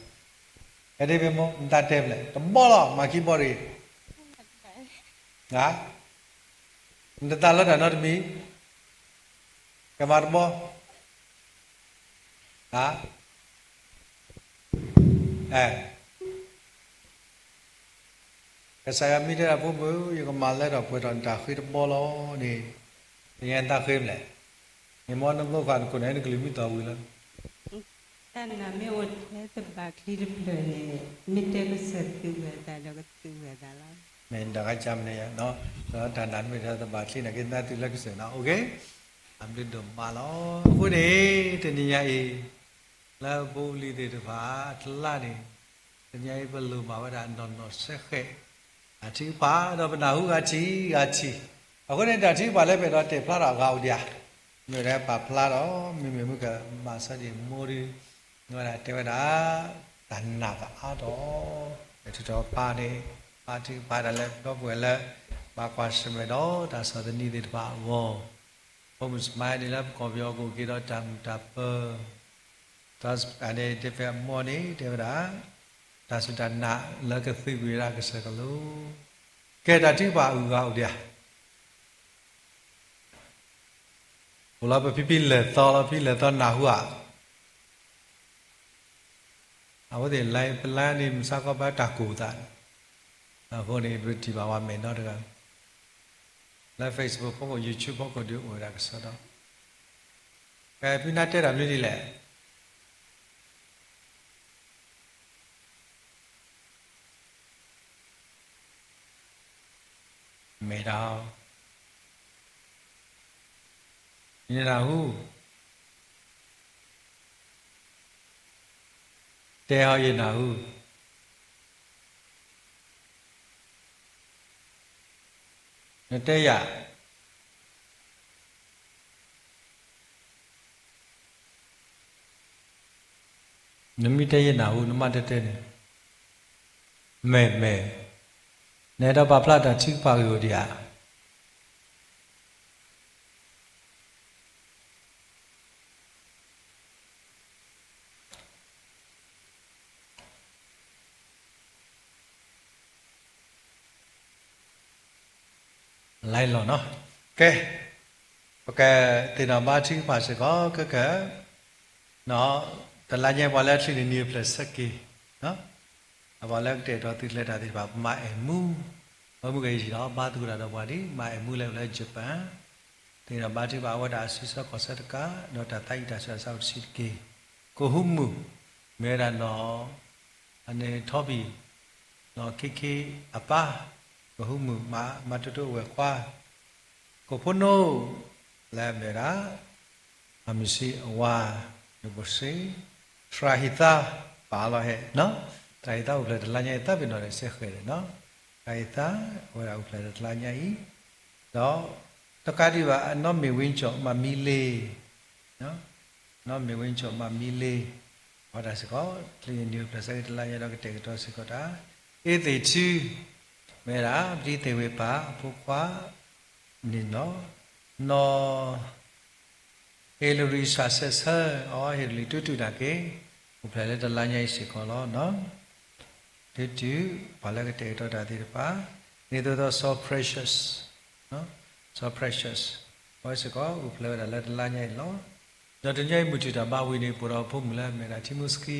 ကဲ David မိၢ် နတၢ်တဲဖျဲး တဘီလီၤ မၤခံဘီတဂ့ၤ. နတသးလီတၢ်နီတမံၤ, ကမၤတဘီ ကစၢ်ယွၤမ့ၢ်တဲဒၣ်ဖိမုၣ် ယကမၤလၢထီၣ်ပှဲၤထီၣ်နတၢ်ဃ့တဘီလီၤန့ၣ်, နသးဃ့မနုၤလဲၣ်. န့ၣ်မ်နကိးဃာ်နခိၣ်န့ၣ် နကလုၢ်မံသီၣ်ဝံၤလီၤ. တၢ်နာ်မ့ၢ်အိၣ်ထဲတဘၣ်ချံတဖျၢၣ်န့ၣ် မ့ၢ်တဲကစၢ်သုဝဲသးဒီးကသုဝဲသးလီၤ. မ့ၢ်ဒၣ်ကစၢ်မနုၤယၤ, တၢ်နာ်မ့ၢ်ထဲတဘၣ်ချံန့ၣ် ကသးသုလၢကစၢ်နီၤ, အိၣ်က့ၤ, အဘျုးဒိၣ်မးလီၤ. အဃိန့ၣ် တနံၤညါအံၤ လၢပအိၣ်လံသ့ၣ်တဖၣ်အကျါန့ၣ်, တနံၤညါအံၤပလိၣ်ဘၣ်ဝဲဒၣ်နီၢ်နီၢ်ဆဲးဃဲး တၢ်ထုကဖၣ်ဒီးပနၢ်ဟူဂၤထံၣ်ဂၤထံၣ်, အဃိန့ၣ် တၢ်ထုကဖၣ်လၢပအဲၣ်ဒိးတဲာ်ဖျါထီၣ်အဂၤအိၣ်ဒံးဧါ, မ့ၢ်ဝဲဒၣ်ပာ်ဖျါထီၣ် မ့မ့ၢ်မုၢ်ကမၣ်စီၤဒ့ၣ်မိၢ်ဒီး မ့ၢ်ဝဲဒၣ်တဲဝဲဒၣ် တၢ်နာ်ကအါထီၣ်, တထုးထီၣ်ပၢ်န့ၣ် ပာ်ထုကဖၣ်တၢ်လၢပဒီပုၢ်ဝဲၢ်လၢ ဘၣ်ကွၢ်ဆၢၣ်မဲာ်ဒီးတၢ်ဆီၣ်သနံးသ့ၣ်တဖၣ်အဂီၢ်, ဖိမုၣ်စမါန့ၣ်လၢပကီၢ်ပယီၤကအိၣ်က့ၤဒီးတၢ်မုာ်တၢ်ပၢၤ တၢ်စပၢၤန့ၣ် ဒ့ဖဲအမိၢ်န့ၣ် တဲဝဲဒၣ် တၢ်စူၢ်တၢ်နာ်လၢကသုးကွံာ်ဝဲဒၣ်ကစၢၢ်ကလိၤ, ကဲတၢ်ထုကဖၣ်အဂၤအိၣ်ဒံးဧါ, အိၣ်လီၤပဖံဖံလဲၤသီလီၤ ဖံလဲၤသီနၢ်ဟူဧါ, အဝဲသ့ၣ်လၢပလါန့ၣ် မုၢ်ဆါခီဘၣ်တၢ်ကိၢ်သးန့ၣ် အဃိန့ၣ် ပထံၣ်ဘၣ်ဝဲမဲာ်နီတဂၤ လၢ Facebook ဖီခိၣ် YouTube ဖီခိၣ်ဒုးအိၣ်ဝဲဒၣ်ကစီဒီ, ဖဲဖုနၢ်တဲတၢ်မနုၤဒ်လဲၣ်. မဲာ်တၢ်, ယနၢ်ဟူ, တဲဟီယနၢ်ဟူ, နတဲယၤ နမ့ၢ်တဲယနၢ်ဟူ နမ့ၢ်တတဲန့ၣ်, မဲာ်မဲာ်, နအဲၣ်ဒိးပာ်ဖျါတၢ်ထုကဖၣ်ဂ့ၢ်အိၣ်ဒံးဧါ. လၢလီၤနီၤ, ကဲ, ပကသ့ၣ်နီၣ်ဘါထုကဖၣ်စ့ၢ်ကီး ကဲကဲ, တလါညါပှၤလၢချံန့ၣ် နံၣ်အိၣ်ဖျဲၣ်ဆၢက့ၤ, ပှၤလၢကတဲာ်ကတီၤသုးကျဲၤတၢ်သ့ၣ်တဖၣ် ပမၤအဲၣ်မူ, ပမူကယံာ်လီၤ ဘါသကိးတၢ်ဒီးပှၤဒ် မၤအဲၣ်မူလၢအိၣ်လၢ Japan, သ့ၣ်နီၣ်ဘါထုကဖၣ်အဝဲဒၣ်အစုဆၢကီၢ်ဆၢတကး ဒီးတၢ်သးအံၤတၢ်ဆူးတၢ်ဆါအိၣ်တဆံးတက့ၢ်, ကဟူးမုၢ်, မ့ၢ်ဝဲဒၣ်နီၢ် အန့ၣ်ထီဘံၣ်, နီၢ်ခ့ခ့အပၢ်, ကဟူးမုၢ်မး မၤတိတိအဝဲၢ်ခွါ, ကိးဖိနိ, လၢအမ့ၢ်ဝဲဒၣ် အမုၢ်ဆံးအဝၤ, ဒိၣ်ဘိၣ်ဆ့, သရၣ်ဟံၣ်သါ, ပာ်လီၤဟဲ, သရၣ်ဟံၣ်သါအိၣ်ဖျဲၣ်တလါညါအံၤ သးပ့ၤနီၣ်ဒီးစဲဃဲၤဒီးနီၤ, သရၣ်ဟံၣ်သါ, အဝဲဒၣ်အိၣ်ဖျဲၣ်တလါညါအံၤ, ဒီး တကးဒံးဘၣ် အနီၢ်မ့ၢ်ဝံကၠီၣ်မးမံလ့ၤ နီၢ်မ့ၢ်ဝံကၠီၣ်မးမံလ့ၤ, အဝဲဒၣ်စ့ၢ်ကီး ချံနံၣ်အိၣ်ဖျဲၣ်ဆၢက့ၤတလါညါဒီးကတဲာ်ကတီၤစ့ၢ်ကီးတၢ်, အ့သ့ၣ်ထူ, မ့ၢ်ဝဲဒၣ် ပတံသ့ၣ်ဝ့ၢ်ပၢ်အဖိခွါန့ၣ်လီၤ, နီၢ် ဟ့လရံစှၤဆၢဆၢ, အီ ဟ့လရံတူၢ်တူၢ်နာ်က့ၤ, အိၣ်ဖျဲၣ်လၢတလါညါအံၤစ့ၢ်ကီးလီၤ. တူၢ်တူၢ်, ပှၤလၢကတဲာ်ကတီၤတၢ်သ့ၣ်တဖၣ်, ဒ်သိးသိး စီၤ Precious, စီၤ Precious, အဝဲစ့ၢ်ကီးအိၣ်ဖျဲၣ်ဝဲဒၣ်လၢတလါညါအံၤလီၤ. ဒီးတနံၤညါအံၤမုၢ်ထူၣ်တၢ်ဘါဝံၤန့ၣ် ပှဲၤဒီးအဖိမုၣ်လၢအမ့ၢ်ဒၣ် ထံမူစကံ,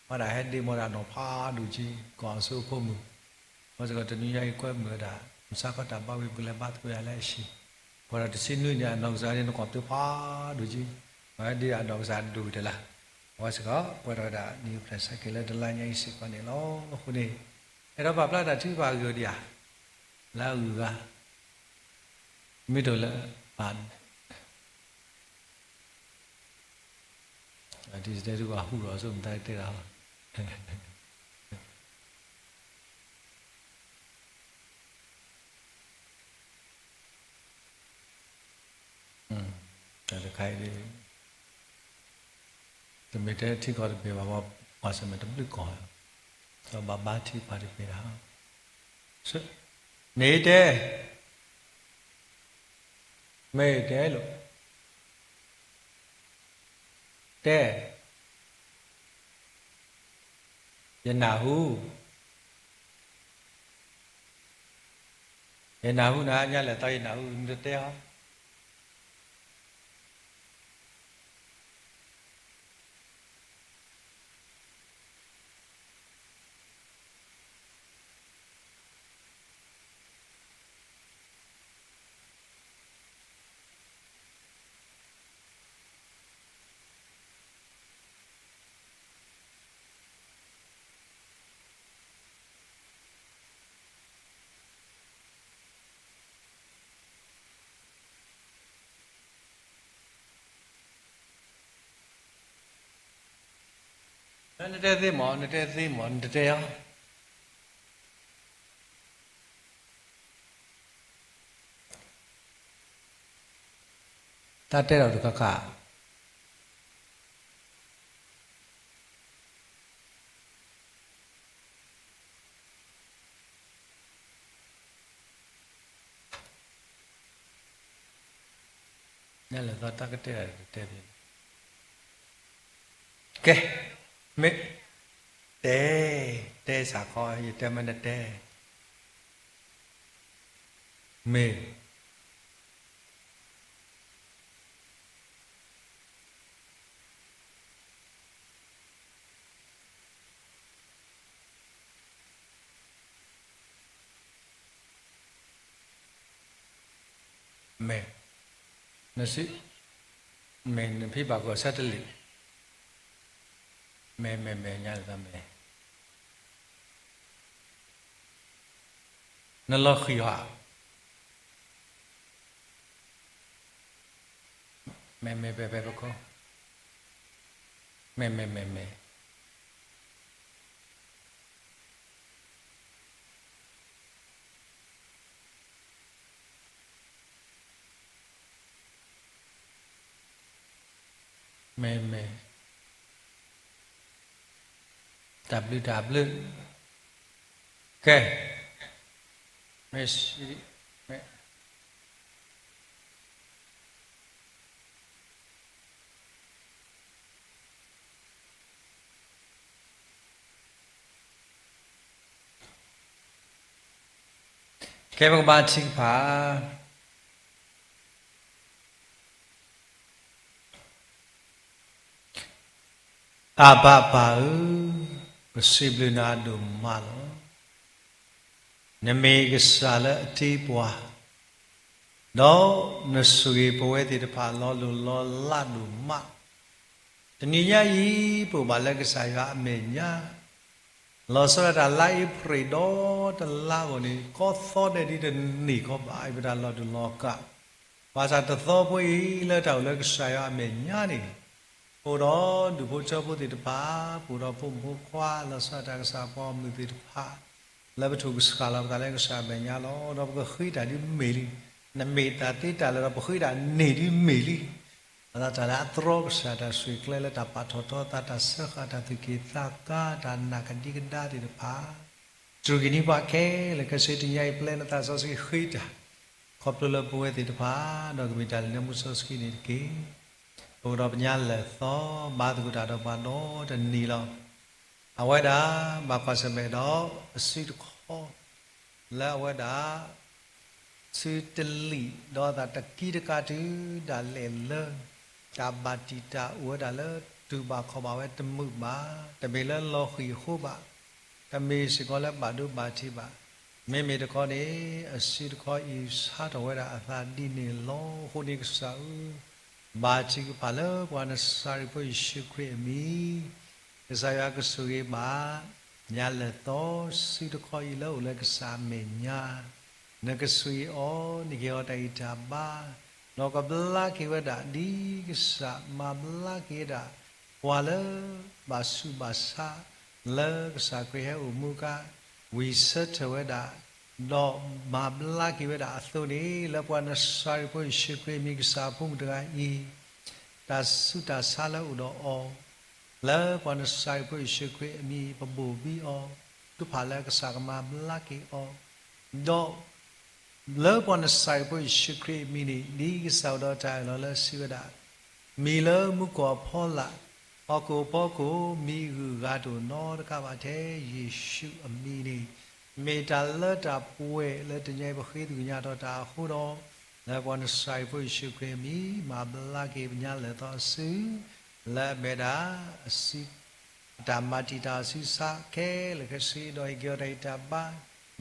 ဝဲဒၣ်ဟဲဒ့မဝဲဒၣ်နီၢ်ဖးဒိၣ်က့ၤ ကီၢ်အစိအဖိမုၣ်, အဝဲစ့ၢ်ကီးတနံၤညါအံၤကွဲမုာ်ဝဲဒၣ် မုၢ်ဆါခီတၢ်ဘါဝံၤပကလဲၤဘါသကိးယၤလၢအဟံၣ်, ပှဲၤဒီးတဆံနွံန့ၣ် အနီၢ်ကစၢ်န့ၣ် နကီၢ်သုဖးဒိၣ်က့ၤ, ပှၤဟဲဒ့အနီၢ်ကစၢ်ဒိၣ်ကတၢၢ်လၢ်, အဝဲစ့ၢ်ကီး ပှဲၤဒီးဝဲဒၣ်နံၣ်အိၣ်ဖျဲၣ်ဆၢက့ၤလၢတလါညါအံၤစ့ၢ်ကီးန့ၣ်လီၤ. အဃိန့ၣ် အဲၣ်ဒိးပာ်ဖျါတၢ်ထုကဖၣ်ဂ့ၢ်အိၣ်ဒံးဧါ, လၢအဂုၤအဂၤ, မ့ၢ်တအိၣ်လၢပာ် ဒ်တဲဒုးဘၣ်ဟူးဒီးဆိကမိၣ်တၢ်တဲတၢ်လီၤ. တၢ်တခါအံၤဒ် တမ့ၢ်တဲထံကီၢ်တဘ့ၣ်ဘၣ် ပှၤစၢၤမ့ၢ်တဘျုးကီၢ်, ဒီးဘၣ်ဘါထံကဖၣ်တဘ့ၣ်ဒၣ်, န့ၣ်တဲ မ့ၢ်တဲလိာ်, တဲ, ယနၢ်ဟူ, ယနၢ်ဟူနၤ ညါလဲၣ်သီယနၢ်ဟူ နတတဲအီၤ. နတဲသ့မး နတဲသ့မး နတတဲအီၤ. တၢ်တဲဒီးတခါခါ နလဲၤသီတၢ်ကတဲတၢ်တတဲဖဲန့ၣ်, ကဲ, မ့ၢ်, တဲ, တဲစ့ၢ်ကီး ယတဲမ့ၢ်နတဲ, မ့ၢ် မဲာ်, နစံး, မဲာ်နဖံဘၣ်ကီၢ်ဆၢတလံာ်, မဲာ် မဲာ် မဲာ်ညါလၢသးမဲာ်, နလီၤဃံၤဟီဧါ, မဲာ် မဲာ် မဲာ် မဲာ် ပခီ, မဲာ် မဲာ် မဲာ် မဲာ် မဲာ် မဲာ်, တၢ်ဘျုးတၢ်ဘျုး, ကဲ, မဲာ်, မဲာ် ကဲ ပကဘါထုကဖၣ်. အဘၣ်ပၢ်ဧၢ, ပစံးဘျုးနၤဒိၣ်မးလီၤ. နမ့ၢ်ကစၢ်လၢအတ့ပှၤ, ဒီးနဆိၣ်ဂ့ၤပဝဲသ့ၣ်တဖၣ်လီၤလိၢ်လီၤလးဒိၣ်မး. တနံၤညါအံၤ ပအိၣ်ဘၣ်လၢကစၢ်ယွၤအမဲာ်ညါ, လီၤဆီဒၣ်တၢ်လါအ့ဖြ့ၣ်ဒီတလါအဂီၢ်န့ၣ် ကီသီဒဲးဒ်တန့ၢ်ခီဘၣ် အံၤပတၢ်လီၤဒုးလီၤကး, ဘၣ်ဆၣ်တသီဖိအံၤလၢတၢ်အိၣ်လၢကစၢ်ယွၤအမဲာ်ညါန့ၣ်, အိၣ်ဒီးဒူၣ်ဖိထၢဖိသ့ၣ်တဖၣ်, ပအိၣ်ဒီးဖိမုၣ်ဖိခွါ လီၤဆီဒၣ်တၢ်ကစၢ်ပှၤမုၣ်သ့ၣ်တဖၣ်, လၢပထိၣ်ကစှၤလီၤပသးလၢကစၢ်အမဲာ်ညါလီၤ. ဒီးပကဃ့တၢ်ဒ်မ့ၢ်လံ, နမ့ၢ်တၢ်သ့တၢ်လၢာ်ဒီး ပဃ့တၢ်န့ၢ်ဒ်မ့ၢ်လံ. အသးတၢ်လၢအသြီကစၢ်တၢ်ဆိၣ်ဂ့ၤကျဲလၢတၢ်ပာ်ထီၣ်ထီသး တၢ်စၢဃာ်တၢ်သူၣ်က့ၣ်သးကါ တၢ်နာ်ကဒံကဒါသ့ၣ်တဖၣ်, တြူာ်က့ၤန့ၢ်ပှၤခဲလၢာ်ခဲဆ့ တနံၤညါအံၤ ပျဲနသးစီဆှံဃ့တၢ်, ခီဖျိလၢပဝဲသ့ၣ်တဖၣ်, ဒီးကမ့ၢ်တၢ်လၢနမူစီဆှံန့ၣ်တက့ၢ်. ပအိၣ်ဒီးပညါလၢာ်သီ ဘါသကိးတၢ်ဒီးပှၤဒီတနံၤလီၤ. အဝဲဒၣ် ဘၣ်ကွၢ်ဆၢၣ်မဲာ်ဒီး အစုတခီ လၢအဝဲဒၣ် စုတလံာ် ဒီးအသးတကံတကးတုၤဒၣ်လဲာ်လၢ တၢ်ဘၣ်တံာ်တာ်အိၣ်ဝဲဒၣ်လၢ တူၢ်ဘၣ်ခီၣ်ဘၣ်ဝဲတမုာ်ဘၣ်, တမ့ၢ်လၢလီၤဃံၤအဃိဘၣ်, တမ့ၢ်စ့ၢ်ကီးလၢဘၣ်ဒိဘၣ်ထံးဘၣ်. မ့မ့ၢ်တခီန့ၣ် အစုတခီအံၤ ဆါထီၣ်ဝဲဒၣ်အသးဒ်န့ၣ်လီၤ. အဃိန့ၣ်ကစၢ်ဧၢ, ဘါထုကဖၣ်လၢပှၤနစၤရ့းဖိယ့ၣ်ၡူးခရံာ်အမံၤ, ကစၢ်ယွၤကဆိၣ်ဂ့ၤဘၣ် ညါလၢာ်သီ စုတခီအံၤလၢအိၣ်လၢကစၢ်အမဲာ်ညါ, နကဆိၣ်ဂ့ၤအီၤ နကဟ့ၣ်အီၤတၢ်ဂံၢ်တၢ်ဘါ, ဒီးကဘျါက့ၤဝဲဒၣ် ဒ်ကစၢ်မၤဘျါက့ၤဝဲဒၣ် ပှၤလၢ ဘၣ်ဆူးဘၣ်ဆါ လၢကစၢ်ခရံာ်ဟဲအိၣ်မူအခါ ဝံၢ်ဆၢထၢၣ်ဝဲဒၣ်, ဒီးမၤဘျါက့ၤဝဲဒၣ်အသိးန့ၣ် လၢပှၤနစၤရ့းဖိယ့ၣ်ၡူးခရံာ်အမံၤ ကစၢ်အဖိမုၣ်တဂၤအံၤ, တၢ်ဆူးတၢ်ဆါလၢအိၣ်ဒီးအီၤ, လၢပှၤနစၤရ့းဖိယ့ၣ်ၡူးခရံာ်အမံၤ ပဘိၣ်ဘံအီၤ, တုၤဖးလၢကစၢ်ကမၤဘျါက့ၤအီၤ, ဒီး လၢပှၤနစၤရ့းဖိယ့ၣ်ၡူးခရံာ်အမံၤန့ၣ် ဒ်ကစၢ်အိၣ်ဒီးတၢ်အၢၣ်လီၤလၢစံးဝဲဒၣ်, မံၤလၢမူကီၢ်အဖီလာ်, ဟီၣ်ခိၣ်အဖီခိၣ် မံၤအဂုၤအဂၤတအိၣ်နီတခါဘၣ်ထဲယ့ၣ်ၡူးအမံၤန့ၣ်, မ့ၢ်တၢ်လၢတၢ်ပှဲၤလၢတနံၤအံၤပဃ့သဂုၢ်ညါထီၣ်တၢ်အဃိဒီး, လၢပှၤနစၤရ့းဖိယ့ၣ်ၡူးခရံာ်အမံၤ မၤဘျါက့ၤပညါလၢာ်သီအစု, လၢအမ့ၢ်ဒၣ် အစု အတၢ်မၤတံာ်တာ်အစုဆါခဲလၢာ်ခဲဆ့ ဒီးဟ့ၣ်က့ၤအီၤတၢ်ဂံၢ်တၢ်ဘါ,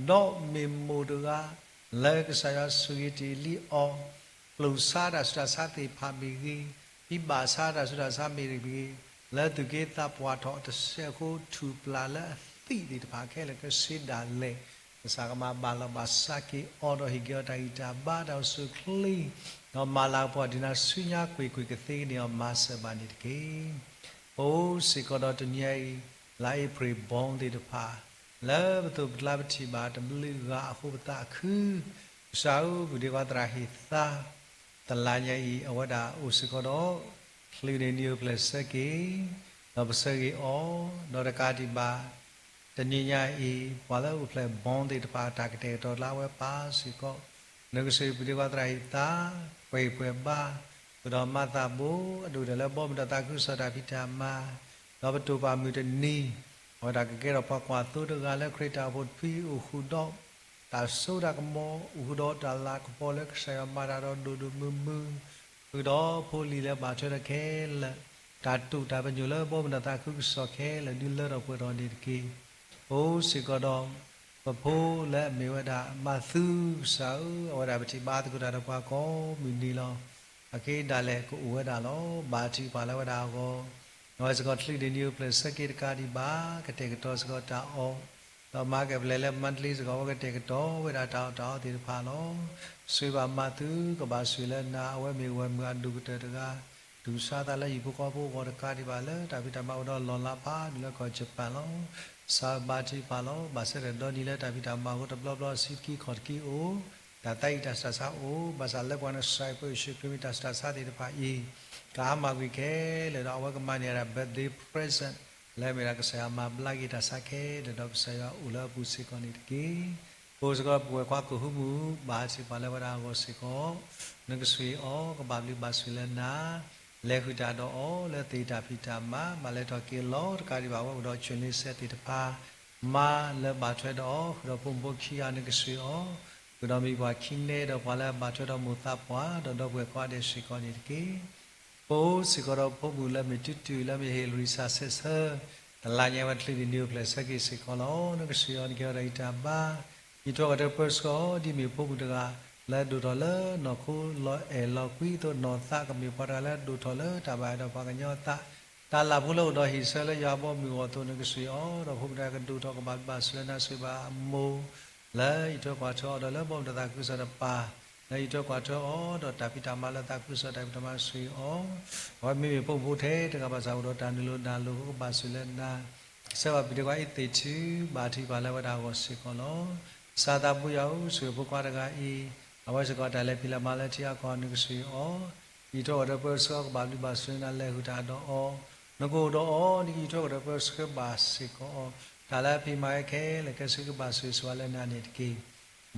ဒီးမ့ၢ်မိၢ်တဂၤ လၢကစၢ်ယွၤဆိၣ်ဂ့ၤတ့ၢ်လံအီၤ, ကျိၣ်စါတၢ်ဆူးတၢ်ဆါသ့ၣ်တဖၣ်မ့ၢ်ဂ့ၤ, ဖံဘၣ်ဆါတၢ်ဆူးတၢ်ဆါမ့ၢ်ဂ့ၤ, လၢသူၣ်က့သးပှၢ်ထီၣ်တစဲးဖိ ထူၣ်ပျၢ်လၢအသံၣ်သ့ၣ်တဖၣ်ခဲလၢာ်ခဲဆ့ဒၣ်လဲာ်, ကစၢ်ကမၤဘၣ်လီၤဘၣ်စးက့ၤအီၤ ဒီးဟ့ၣ်က့ၤအီၤတၢ်ဂံၢ်တၢ်ဘါတၢ်အိၣ်ဆူၣ်အိၣ်ချ့, ဒီးမၤလၤကပီၤဒ်နၤဆူညါကွ့ၢ်ကွ့ၢ်ကသ့န့ၢ်အီၤ မၤစၢၤဘၣ်န့ၣ်တက့ၢ်. ပအိၣ်စ့ၢ်ကီးဒီးတနံၤအံၤ လါအ့ဖြ့ၣ်ဘီသ့ၣ်တဖၣ် လၢပသိးပကျါပထံၣ်ဘၣ်တဘျုးဂၤအဃိပသးခု, ကစၢ်ဧၢ ပဒ့ကွၢ်သရၣ်ဟ့ၣ်သါ, တလါညါအံၤ အဝဲဒၣ်အိၣ်စ့ၢ်ကီးဒီး ချုးန့ၣ်နံၤအိၣ်ဖျဲၣ်ဆၢက့ၤ, ဒီးပဆၢဂ့ၤအီၤ, ဒီးတကးဒံးဘၣ် တနံၤညါအံၤ ပှၤလၢအိၣ်ဖျဲၣ်ဘီသ့ၣ်တဖၣ် တၢ်ကတဲာ်ကတီၤလၢအဝဲပၢ်စ့ၢ်ကီး, နကဆိၣ်ဂ့ၤပဒ့ကွၢ်သရၣ်ဟ့ၣ်သါ, ပှဲၤပှဲၤဘါ, ဃုာ်ဒီးမၤသးဘိ, အဒိၣ်ဒၣ်လၢဘီမုၢ်ဒီးသးခုကစီၣ်တၢ်ဖံးတၢ်မၤ, ဒီးပတိၢ်ပာ်မုၢ်တနံၤ, အဝဲဒၣ်ကကဲထီၣ်ပှၤကွၢ်သိတဂၤလၢခရံာ်တၢ်အိၣ်ဖှိၣ်တဖု အိၣ်ဃုာ်ဒီး တၢ်စိတၢ်ကမီၤ အိၣ်ဃုာ်ဒီးတၢ်လၤကပီၤလၢကစၢ်ယွၤမၤတၢ်ဒီးဒိၣ်ဒိၣ်မုၢ်မုၢ်, ဃုာ်ဒီးဖိလံၤလၢဘၣ်ထွဲဒီးခဲလၢာ်, တၢ်တူၢ်တၢ်ပညိၣ်လၢဘီမုၢ်ဒီးသးခုကစီၣ်ခဲလၢာ် ဒုးလၢထီၣ်ပှဲၤထီၣ်န့ၣ်တက့ၢ်. ပအိၣ်စ့ၢ်ကီးဒီး ပဖိလၢအမ့ၢ်ဝဲဒၣ်မၤသူကစၢ်ဧၢ, အဝဲဒၣ်ပထံၣ်ဘၣ်သကိးတၢ်ဒီးပှၤကိးမုၢ်နံၤလီၤ. အဃိဒၣ်လဲာ်ကအိၣ်ဝဲဒၣ်လီၤ. ဘါထုကဖၣ်လၢဝဲဒၣ်အဂီၢ်, အဝဲစ့ၢ်ကီးချုးန့ၢ်နံၤအိၣ်ဖျဲၣ်ဆၢက့ၤတကးဒံးဘၣ် ကတဲာ်ကတီၤစ့ၢ်ကီးတၢ်အီၣ်, ဒီးမၤကဲၣ်ပျဲၢ်လၢ monthly စ့ၢ်ကီး အဝဲကတဲာ်ကတီၤဝဲဒၣ်တၢ်အီၣ်တၢ်အီသ့ၣ်တဖၣ်လီၤ. ဆိၣ်ဂ့ၤဘၣ်မၤသူကဘၣ်ဆိၣ်ဂ့ၤလၢနၤ, အဝဲမ့ၢ်ဝဲမုၢ်အဒိၣ်ကတၢၢ်တဂၤ တူၢ်ဆါသးလၢဟံၣ်ဖိဃီဖိအဂီၢ်တကးဒံးဘၣ် လၢတၢ်ဖံးတၢ်မၤအိၣ်ဒီးလီၢ်လၤဖးဒိၣ်လၢကီၢ် Japan လီၤ. ကစၢ်ဧၢဘါထုကဖၣ်လီၤ. ဘၣ်ဆၣ်ဒီးဒိးန့ၢ်လၢတၢ်ဖံးတၢ်မၤအဃိ တဘျီဘျီအဆံးတကံခီၣ်တကံအိၣ်, တၢ်သးအံၤတၢ်စံးတၢ်ဆါအိၣ်, ဘၣ်ဆၣ်လၢပှၤနဆှၢပှၤယ့ၣ်ၡူးခရံာ်မ့ၢ်တၢ်စံးတၢ်ဆါသ့ၣ်တဖၣ်အံၤ ကအါမးကွံာ်ခဲလၢာ်ဒီး အဝဲကမၤန့ၢ်ဝဲဒၣ် birthday present လၢအမ့ၢ်ဒၣ်ကစၢ်ယွၤမၤဘျါက့ၤတၢ်ဆါခဲလၢာ်ဒီး ကစၢ်ယွၤအိၣ်လၢအပူၤစ့ၢ်ကီးန့ၣ်တက့ၢ်. ပအိၣ်စ့ၢ်ကီးပဝဲၢ်ခွါကဟူမူး ဘါထုကဖၣ်လၢဝဲဒၣ်အဂီၢ်စ့ၢ်ကီး, နကဆိၣ်ဂ့ၤအီၤ ကဘၣ်ဘျုးဘၣ်ဆိၣ်ဂ့ၤလၢနၤ, လဲၤဃုာ်တၢ်ဒီးအီၤလၢသ့ၣ်တၢ်ဖံးတၢ်မၤ, မၤလဲၤထီၣ်က့ၤလီၤတကးဒံးဘၣ် အဝဲအိၣ်ဒီး ဆွေလင်းစဲသ့ၣ်တဖၣ်, မါလၢဘၣ်ထွဲဒီးအီၤ ဃုာ်ဒီးဖိမုၣ်ဖိခံဂၤ နကဆိၣ်ဂ့ၤအီၤ, ဃုာ်ဒီးမံၤပှၢ်ခံနဲဒီးပှၤလၢအဘၣ်ထွဲဒီးမိၢ်သးပှၢ် ဒီးဒီပုၢ်ဝဲၢ်ကိးဂၤဒဲးစ့ၢ်ကီးန့ၣ်တက့ၢ်. ပအိၣ်စ့ၢ်ကီးဒီးဖိမုၣ်လၢမ့ၢ်တုၤတုၤလၢမ့ၢ်ဟ့ၣ်လွံၢ်စၢဆဲးဆၢ, တလါညါဝဲချုးန့ၢ်နံၤအိၣ်ဖျဲၣ်ဆၢက့ၤစ့ၢ်ကီးလီၤ. နကဆိၣ်ဂ့ၤအီၤ နကဟ့ၣ်အီၤတၢ်ဂံၢ်တၢ်ဘါ, အံးထွဲကွၢ်ထွဲပၢဆှၢအီၤ ဒ်မ့ၢ်ဖိမုၣ်တဂၤ လၢအဒိၣ်ထီၣ်လၢနီၢ်ခိလီၤအဲၣ်လီၤကွံအသိး နီၢ်သးကမ့ၢ်ပှၤတဂၤလၢအဒိၣ်ထီၣ်လၢတၢ်ဘၣ်အဲၣ်ဒီးပှၤကညီအသး, တၢ်လၢ်ဖိလၢအိၣ်ဒီးဟံၣ်ဆၢလၢယွၤအဘီအမုၢ်အဂီၢ်အသိး နကဆိၣ်ဂ့ၤအီၤ, ဒီးဖိမုၣ်တဂၤကဒိၣ်ထီၣ် ကဘၣ်ဘျုးဘၣ်ဆိၣ်ဂ့ၤလၢနၤ ဆိၣ်ဂ့ၤဘၣ်အမိၢ် လၢအံးထွဲကွၢ်ထွဲအီၤဒီးလၢဘီမုၢ်တၢ်သးခုကစီၣ်တပၤ, လၢအံးထွဲကွၢ်ထွဲအီၤဒီးတၢ်ဖံးတၢ်မၤလၢသးခုကစီၣ်တၢ်ဖံးတၢ်မၤ ဆိၣ်ဂ့ၤအီၤ, အဝဲမ့မ့ၢ်ဖိမုၣ်ဖိထဲတဂၤဘၣ်ဆၣ်အိၣ်ဒီးတၢ်နုာ်လီၤနၢ်လီၤ ကဘၣ်ဆိၣ်ဂ့ၤလၢနၤ, ကစၢ်ဘၣ်ပျံၤတၢ်ကွၢ်အံးသ့ၣ်ထု ဘါထုကဖၣ်လၢဝဲဒၣ်အဂီၢ်စ့ၢ်ကီးလီၤ. ကစၢ်သးပူၤယွၤဧၢ, ဆိၣ်ဂ့ၤဖိခွါတဂၤအံၤ, အဝဲစ့ၢ်ကီးတၢ်လဲၤဖံးလဲၤမၤလၢထံအကီၢ် နကဆိၣ်ဂ့ၤအီၤ, အံးထွဲကွၢ်ထွဲပၢဆှၢအီၤ ကဘၣ်ဘျုးဘၣ်ဆိၣ်ဂ့ၤနၤ လဲၤဃုာ်တၢ်ဒီးအီၤ, နကအိၣ်ဒီးအီၤ နကအံးထွဲကွၢ်ထွဲပၢဆှၢဘၣ်စ့ၢ်ကီးအီၤ, တၢ်လၢအဖံးမၤဝဲခဲလၢာ် ကစၢ်ကဘၣ်ဆိၣ်ဂ့ၤဆိၣ်ဝါလၢနၤန့ၣ်တက့ၢ်.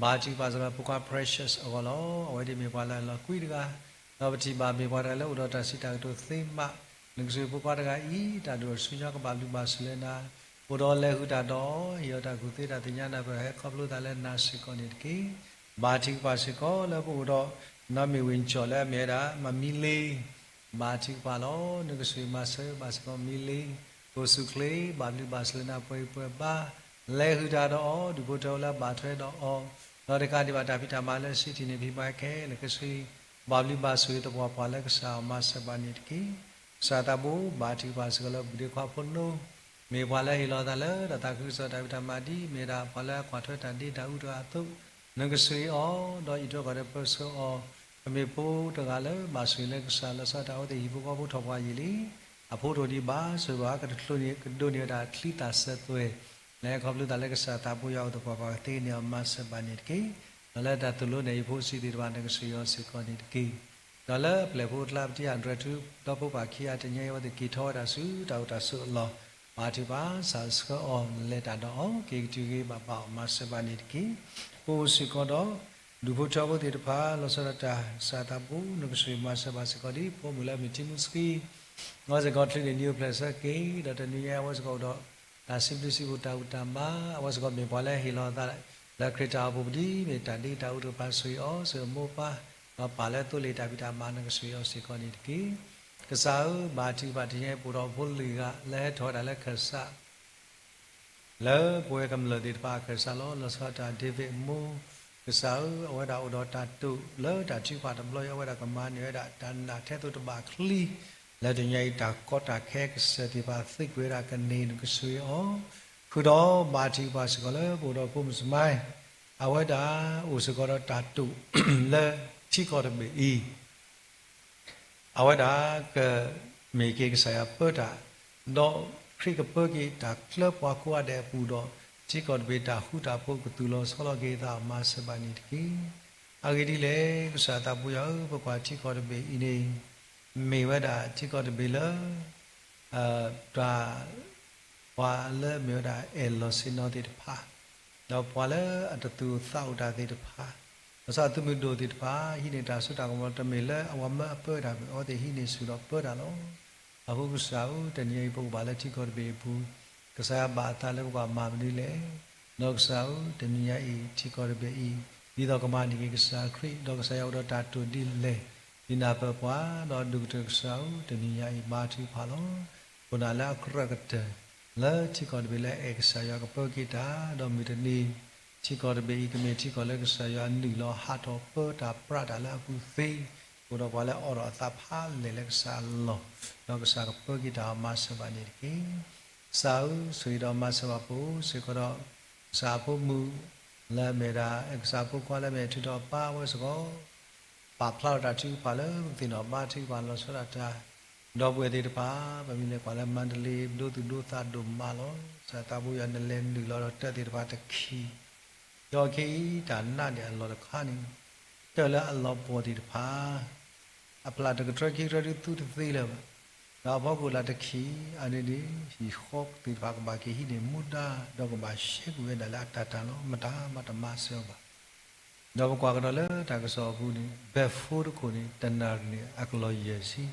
ဘါထုကဖၣ်စ့ၢ်ကီးဖိခွါ Precious အဂီၢ်လီၤ. အဝဲဒၣ်မ့ၢ်ပှၤလၢအလီၤကွံတဂၤ, ဒီးပထံၣ်ဘၣ်မ့ၢ်ပှၤတဂၤလၢအိၣ်ဒီးတၢ်စံးတၢ်ကတိၤသ့မး, နကဆိၣ်ဂ့ၤဖိခွါတဂၤအံၤ တၢ်ဒိၣ်ထီၣ်ဆူညါကဘၣ်ဘျုးဘၣ်ဆိၣ်ဂ့ၤလၢနၤ, အိၣ်ဒီးလဲၤဃုာ်တၢ်ဒီးအီၤ ဟ့ၣ်အီၤတၢ်ကူၣ်သ့တၢ်သ့ၣ်ညါနၢ်ပၢၢ် ဟဲခီဖျိသးလၢနၤစ့ၢ်ကီးန့ၣ်တက့ၢ်. ဘါထုကဖၣ်စ့ၢ်ကီးလၢပအိၣ်ဒီး နီၢ်မ့ၢ်ဝ့ၢ်ကၠီၣ်လၢအမ့ၢ်ဝဲဒၣ် မၤမံလ့ ဘါထုကဖၣ်လီၤ. နကဆိၣ်ဂ့ၤမၤစၢၤဘၣ်စ့ၢ်ကီးမံလ့, အိၣ်ဆူၣ်အိၣ်ချ့ ဘၣ်ဘျုးဘၣ်ဆိၣ်ဂ့ၤလၢနၤပှဲၤဂံၢ်ပှဲၤဘါ, လဲၤဃုာ်တၢ်ဒီးအီၤ ဒူၣ်ဖိထၢဖိလၢအဘၣ်ထွဲဒီးအီၤ, ဒီးတကးဒံးဘၣ်တၢ်ဖံးတၢ်မၤလၢ city န့ၣ် ဖံးမၤခဲလၢာ် ကစၢ်ဘၣ်ဘျုးဘၣ်ဆိၣ်ဂ့ၤသပှၢ်ပှၢ်လၢကစၢ်အမၤစၢၤဘၣ်န့ၣ်တက့ၢ်. ကစၢ်သးဘိ ဘါထုကဖၣ်စ့ၢ်ကီးလၢပဒ့ခွါဖိနိ, မ့ၢ်ပှၤလၢဟ့ၣ်လီၤသးလၢတၢ်သးခုကစီၣ်တၢ်ဖံးတၢ်မၤဒ်မ့ၢ်ဒၣ် ပှၤလၢအကွၢ်ထွဲတၢ်ဒ့တၢ်အူတဂၤအသိး, နကဆိၣ်ဂ့ၤအီၤ ဒီးအံးထွဲကွၢ်ထွဲပၢဆှၢအီၤ, ကမ့ၢ်ဖိတဂၤလၢဘၣ်ဆိၣ်ဂ့ၤလၢကစၢ် လီၤဆီဒၣ်တၢ်အဝဲသ့ၣ်ဟံၣ်ဖိဃီဖိထီၣ်ပှၤယံာ်လံ, အဖိတအိၣ်ဒံးဘၣ်ဆိၣ်ဂ့ၤဘၣ် ကတချုးန့ၣ် ကဒိးန့ၢ်ဝဲဒၣ်ချံသၣ်စၢၤသွဲၣ်, လဲၤခီဖျိသးလၢကစၢ်သးဘိယွၤအိၣ်သပှၢ်ပှၢ် ကသ့န့ၢ်အီၤမၤစၢၤဘၣ်န့ၣ်တက့ၢ်. ဒီးလၢတၢ်သိၣ်လိန့ၣ် ယဖိဆံးသ့ၣ်တဖၣ် နကဆိၣ်ဂ့ၤအီၤစ့ၢ်ကီးန့ၣ်တက့ၢ်. ဒီးလၢပျဲၢ်ဖိအကျါ ပတံၢ်အဒြဲၣ်ထူ ဒီဖိပၢ်ခံဂၤတနံၤအံၤ အဝဲသ့ၣ်က့ၤထီၣ်ဝဲဒၣ်ဆူတၢ်အိၣ်တၢ်ဆိးအလီၢ်, ဘါထုကဖၣ်စၢ်ဆှၢအီၤ လဲၤတၢ်ဒီးအီၤ က့ၤကတုၤက့ၤဘၣ်ဘၣ်အီၤ မၤစၢၤဘၣ်န့ၣ်တက့ၢ်. ပအိၣ်စ့ၢ်ကီးဒီး ဒူၣ်ဖိထၢဖိသ့ၣ်တဖၣ် လီၤဆီဒၣ်တၢ် ကစၢ်သးဘိ နကဆိၣ်ဂ့ၤမၤစၢၤဘၣ်စ့ၢ်ကီးဒ် ဖိမုၣ်လၢအမ့ၢ်ထံမူဆှံ အဝဲစ့ၢ်ကီး ချုးန့ၢ်နံၤအိၣ်ဖျဲၣ်ဆၢက့ၤ ဒီးတနံၤညါအဝဲစ့ၢ်ကီးအိၣ်ဒီး တၢ်စံးဘျုးစံးဖှိၣ်တၢ်ဘူၣ်တၢ်ဘါ, အဝဲစ့ၢ်ကီးမ့ၢ်ပှၤလၢဟ့ၣ်လီၤသး လၢခရံာ်တၢ်အိၣ်ဖှိၣ်ပူၤဒ်မ့ၢ်တၢ်ဒ့တၢ်အူတဖၣ် ဆိၣ်ဂ့ၤအီၤ ဆိၣ်ဂ့ၤအမိၢ်အပၢ်, ဒီးပာ်လၢသိလ့ၣ်တၢ်ဖံးတၢ်မၤ နကဆိၣ်ဂ့ၤအီၤစ့ၢ်ကီးန့ၣ်တက့ၢ်. ကစၢ်ဧၢ, ဘါထုကဖၣ်တနံၤညါအံၤ ပအိၣ်ဒီးဖိလွံၢ်ဂၤ လၢဟဲထီၣ်ဝဲဒၣ်လၢခၢၣ်စး လၢပဝဲကမျၢၢ်သ့ၣ်တဖၣ်အခၢၣ်စးလီၤ. လီၤဆီဒၣ်တၢ် David အမိၢ်, ကစၢ်ဧၢ, အဝဲဒၣ်အိၣ်ဒီးတၢ်တိာ်လၢတၢ်ထုကဖၣ်တဘျီအံၤ အဝဲဒၣ်ကမၤန့ၢ်ဝဲဒၣ်တၢ်နာ်ထဲသိးတဘၣ်ချံ, လၢတနံၤညါအံၤ တၢ်ကီတၢ်ခဲကစၢၢ်သ့ၣ်တဖၣ် သံကွံာ်ဝဲဒၣ်ကန့ၢ် နကဆိၣ်ဂ့ၤအီၤ, ဃုာ်ဒီးဘါထုကဖၣ်စ့ၢ်ကီးလၢပအိၣ်ဒီးဖိမုၣ်စီၤမါ, အဝဲဒၣ်အိၣ်စ့ၢ်ကီးဒီးတၢ်တိာ်လၢထံကီၢ်တဘ့ၣ်အံၤ အဝဲဒၣ်ကမ့ၢ်က့ၤကစၢ်ယွၤပၢတၢ်, ဒီးခရံာ်ကပၢက့ၤတၢ်ကျၢပှၤကိးဂၤဒဲးအပူၤဒီး ထံကီၢ်တဘ့ၣ်တၢ်ဃူတၢ်ဖိးကသူၣ်လီၤဆီလီၤက့ၤအသး မၤစၢၤဘၣ်န့ၣ်တက့ၢ်. အဂ့ၢ်ဒ်လဲၣ်, ကစၢ်သးပူၤယွၤဧၢ, ပကွၢ်ထံကီၢ်တဘ့ၣ်အံၤန့ၣ် မ့ၢ်ဝဲဒၣ်ထံကီၢ်တဘ့ၣ်လၢ တၢ် ပှၤလၢအမ့ၢ်ဝဲဒၣ်အဲၣ်လီၤဆ့ၣ်နီၤသ့ၣ်တဖၣ်, ဒီးပှၤလၢအတသူၣ်အိၣ်သးအိၣ်တၢ်သ့ၣ်တဖၣ်, ဘၣ်ဆၣ်သုးမုၢ်ဒိၣ်သ့ၣ်တဖၣ် ဟံးန့ၢ်တၢ်စိတၢ်ကမီၤ တမ့ၢ်လၢအဝဲမၢအပၢတၢ်ဘၣ် အဝဲသ့ၣ်ဟံးန့ၢ်ဆူၣ်ဒီးပၢတၢ်လီၤ. အဃိကစၢ်ဧၢ, တနံၤအံၤပအိၣ်ဘၣ်လၢထံကီၢ်တဘ့ၣ်အပူၤ, ကစၢ်ယွၤဘၣ်အသးလၢပကဘၣ်မၤမနုၤလဲၣ်. ဒီးကစၢ်ဧၢ, တနံၤညါအံၤထံကီၢ်တဘ့ၣ်အံၤ ဒ်သိးကမၤန့ၢ်က့ၤကစၢ်ခရံာ်, ဒီးကစၢ်ယွၤအိၣ်ဒီးတၢ်တိာ်ဒ်လဲၣ်, ဒ်နၢ်ပၢၢ်ပှၤ, ဒီးဒိၣ်ကတၢၢ်ကစၢ်ဧၢ, တနံၤညါအံၤဘါထုကဖၣ်လီၤ. ခိၣ်နၢ်လၢအကြၢးကတၢၢ် လၢထံကီၢ်တဘ့ၣ်လၢအအဲၣ်ကစၢ်ယွၤကပၢက့ၤတၢ်, ဒီးမုၢ်တနံၤ ထံကီၢ်တဘ့ၣ်အံၤ ကမ့ၢ်ထံကီၢ်လၢကစၢ်ယွၤနုာ်လီၤဟးထီၣ်ပၢတၢ်ပြးတၢ်လၢအပူၤသ့, အိၣ်ဒီးပှၤလၢအအိးထီၣ်အသးဖးလဲၢ်လၢကစၢ်အလီၢ်, ဒီးကစၢ်ကပၢက့ၤတၢ်မၤစၢၤဘၣ်န့ၣ်တက့ၢ်. ကစၢ်ဧၢ, ဆိၣ်ဂ့ၤဒီးမၤစၢၤဘၣ်ပှၤစ့ၢ်ကီးဒီး ကစၢ်အဖိမုၣ် လၢအမ့ၢ်ဝဲဒၣ် ကစၢ်ဖိခွါလၢအမ့ၢ်ထုးထီၣ်ပၢ်ဝဲစ့ၢ်ကီး ပာ်ဖျါထီၣ်တၢ်ထုကဖၣ်လၢပသ့ၣ်နီၣ်ဘါထုကဖၣ်လီၤဆီဒၣ်တၢ် ဒီပုၢ်ဝဲၢ်သ့ၣ်တဖၣ်, ပမ့ၢ်လဲၤကွၢ်လၢမါတလ့ ဒိသူၣ်ဒိသးဒိၣ်မးလီၤ. ကစၢ်သးဘိယွၤ နလဲၤနုာ်လီၤဒီးတၢ်သ့ၣ်တဖၣ်တခံ ဒီးခဲအံၤတၢ်နာ်န့ၣ်အလီၢ်တခါန့ၣ် တၢ်လၢအလီၤပှီၢ်သ့ၣ်တဖၣ် အဖျၢၣ်တကတြၢခံကတြၢဒုးသူတသ့လၢၤဘၣ်. ဒီးအဖီခိၣ်လၢတခံ အန့ၣ်န့ၣ် ဟံၣ်ဃီသ့ၣ်တဖၣ်ကဘၣ်က့ၤဟံးန့ၢ်မူဒါ ဒီးကဘၣ်ရှဲကွံာ်ဝဲဒၣ်လၢအတၢ်တၢ်လီၤ. မတၤမၤတမၤစၢၤအီၤဘၣ်. ဒီးပကွၢ်ကဒီးလၢတၢ်ကစီၣ်အပူၤန့ၣ် ဘဲၣ်ဖိတခိၣ်န့ၣ် တနၣ်ရံၣ်န့ၣ် အကလီၢ်ယဲၢ်ဆံ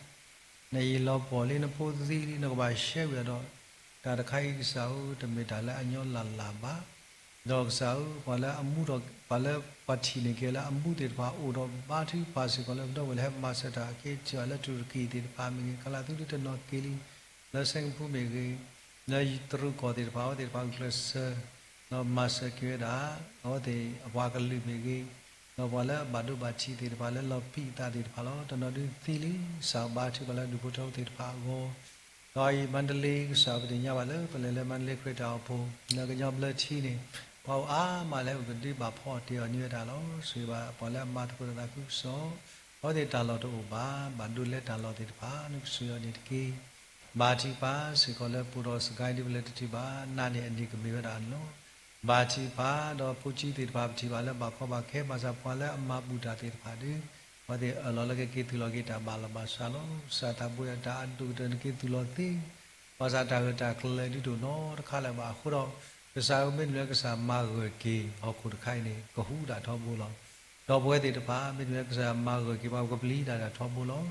နအံၤလီၤပှီၢ်လံ နဖိသံလံ နကဘၣ်ရှဲကွံာ်အီၤဒီး တၢ်တခါအံၤကစၢ်ဧၢ တမ့ၢ်တၢ်လၢအညီလၢ်လၢ်ဘၣ်. ဒီးကစၢ်ဧၢ ပှၤလၢအမူထီၣ် ပှၤလၢပှၤထံၣ်န့ၢ်က့ၤလၢအမူသ့ၣ်တဖၣ် အိၣ်ဒီးဘါထုကဖၣ်စ့ၢ်ကီးလၢပဒီပုၢ်ဝဲၢ်လၢဟဲမၤစၢၤတၢ်က့ၤထံၣ်အီၤလၢတူၣ်ရကံၣ်သ့ၣ်တဖၣ်မ့ၢ်ဂ့ၤ ကလၤသူဒုတနီၤက့ၤလံ လၢစ့ကပူၤမ့ၢ်ဂ့ၤ လၢတရူးကီၢ်သ့ၣ်တဖၣ် အဝဲသ့ၣ်တဖၣ်ဂုာ်ကျဲးစၢး ဒီးမၤစၢၤက့ၤဝဲဒၣ် အဝဲသ့ၣ်အပှၤကလုာ်မ့ၢ်ဂ့ၤ ဒီးပှၤလၢအဘၣ်ဒိဘၣ်ထံးသ့ၣ်တဖၣ်လၢလီၤပံာ်အသးသ့ၣ်တဖၣ်လီၤ. တနီၤဒုးသံလံ ကစၢ်ဘါထုကဖၣ်လၢဒူၣ်ဖိထၢဖိသ့ၣ်တဖၣ်အဂီၢ် ဒီးအံၤမါတလ့ကစၢ်ပသ့ၣ်ညါဘၣ်လၢပလဲၤလၢမါတလ့ခရံာ်တၢ်အိၣ်ဖှိၣ် လၢကညီဘျၢထံန့ၣ် ပှၤအိၣ်အါမးလၢပကဒုးဘၣ်ဖီအီၣ်တ့ၢ်အီၤန့ၢ်ဝဲဒၣ်လီၤ. ဆိၣ်ဂ့ၤဘၣ်ပှၤလၢအမၤသကိးတၢ်သးခုကစီၣ် အဝဲသ့ၣ်တၢ်လီၢ်တအိၣ်ဘၣ် ဘၣ်ဒိလၢတၢ်လီၢ်သ့ၣ်တဖၣ် နကဆိၣ်ဂ့ၤအီၤန့ၣ်တက့ၢ်. ဘါထုကဖၣ်စ့ၢ်ကီးလၢပအိၣ်ဒီးစကဲဒ်ပလဲၤတထံၣ်ဘၣ် နာ်န့ၢ်အန့ၣ်ကမ့ၢ်ဝဲဒၣ်အလီၢ် ဘါထုကဖၣ်ဒီးဖိကၠံသ့ၣ်တဖၣ် ပထံၣ်ဘၣ်လၢဘၣ်ကီဘၣ်ခဲ ဘၣ်ဆၣ်ပှၤလၢအမၤဘူၣ်တၢ်သ့ၣ်တဖၣ်ဒီး အဝဲသ့ၣ်အၢၣ်လီၤလၢကက့ၤသူၣ်လီၤက့ၤတၢ်ဘၣ်လီၤဘၣ်စးလီၤ. ကစၢ်သးဘိယွၤတၢ်အဒိၣ်ကတၢၢ်န့ၣ်က့ၤသူၣ်လီၤသ့ ဘၣ်ဆၣ်တၢ်ဂၢၢ်တၢ်ကျၢၤဒုးတအိၣ်နီတခါလၢၤဘၣ်အဃိဒီး ကစၢ်ဧၢမ့ၢ်နုၤလၢကစၢ်မၤဂၢၢ်က့ၤဟီၣ်ခိၣ်တခါအံၤန့ၣ် ကဟူးဒၣ်ထီဘိလီၤ. ဒီပုၢ်ဝဲၢ်သ့ၣ်တဖၣ် မ့တမ့ၢ်လၢကစၢ်မၤဂၢၢ်က့ၤပှၤ ပကပျံၤတၢ်ဒၣ်ထီဘိလီၤ.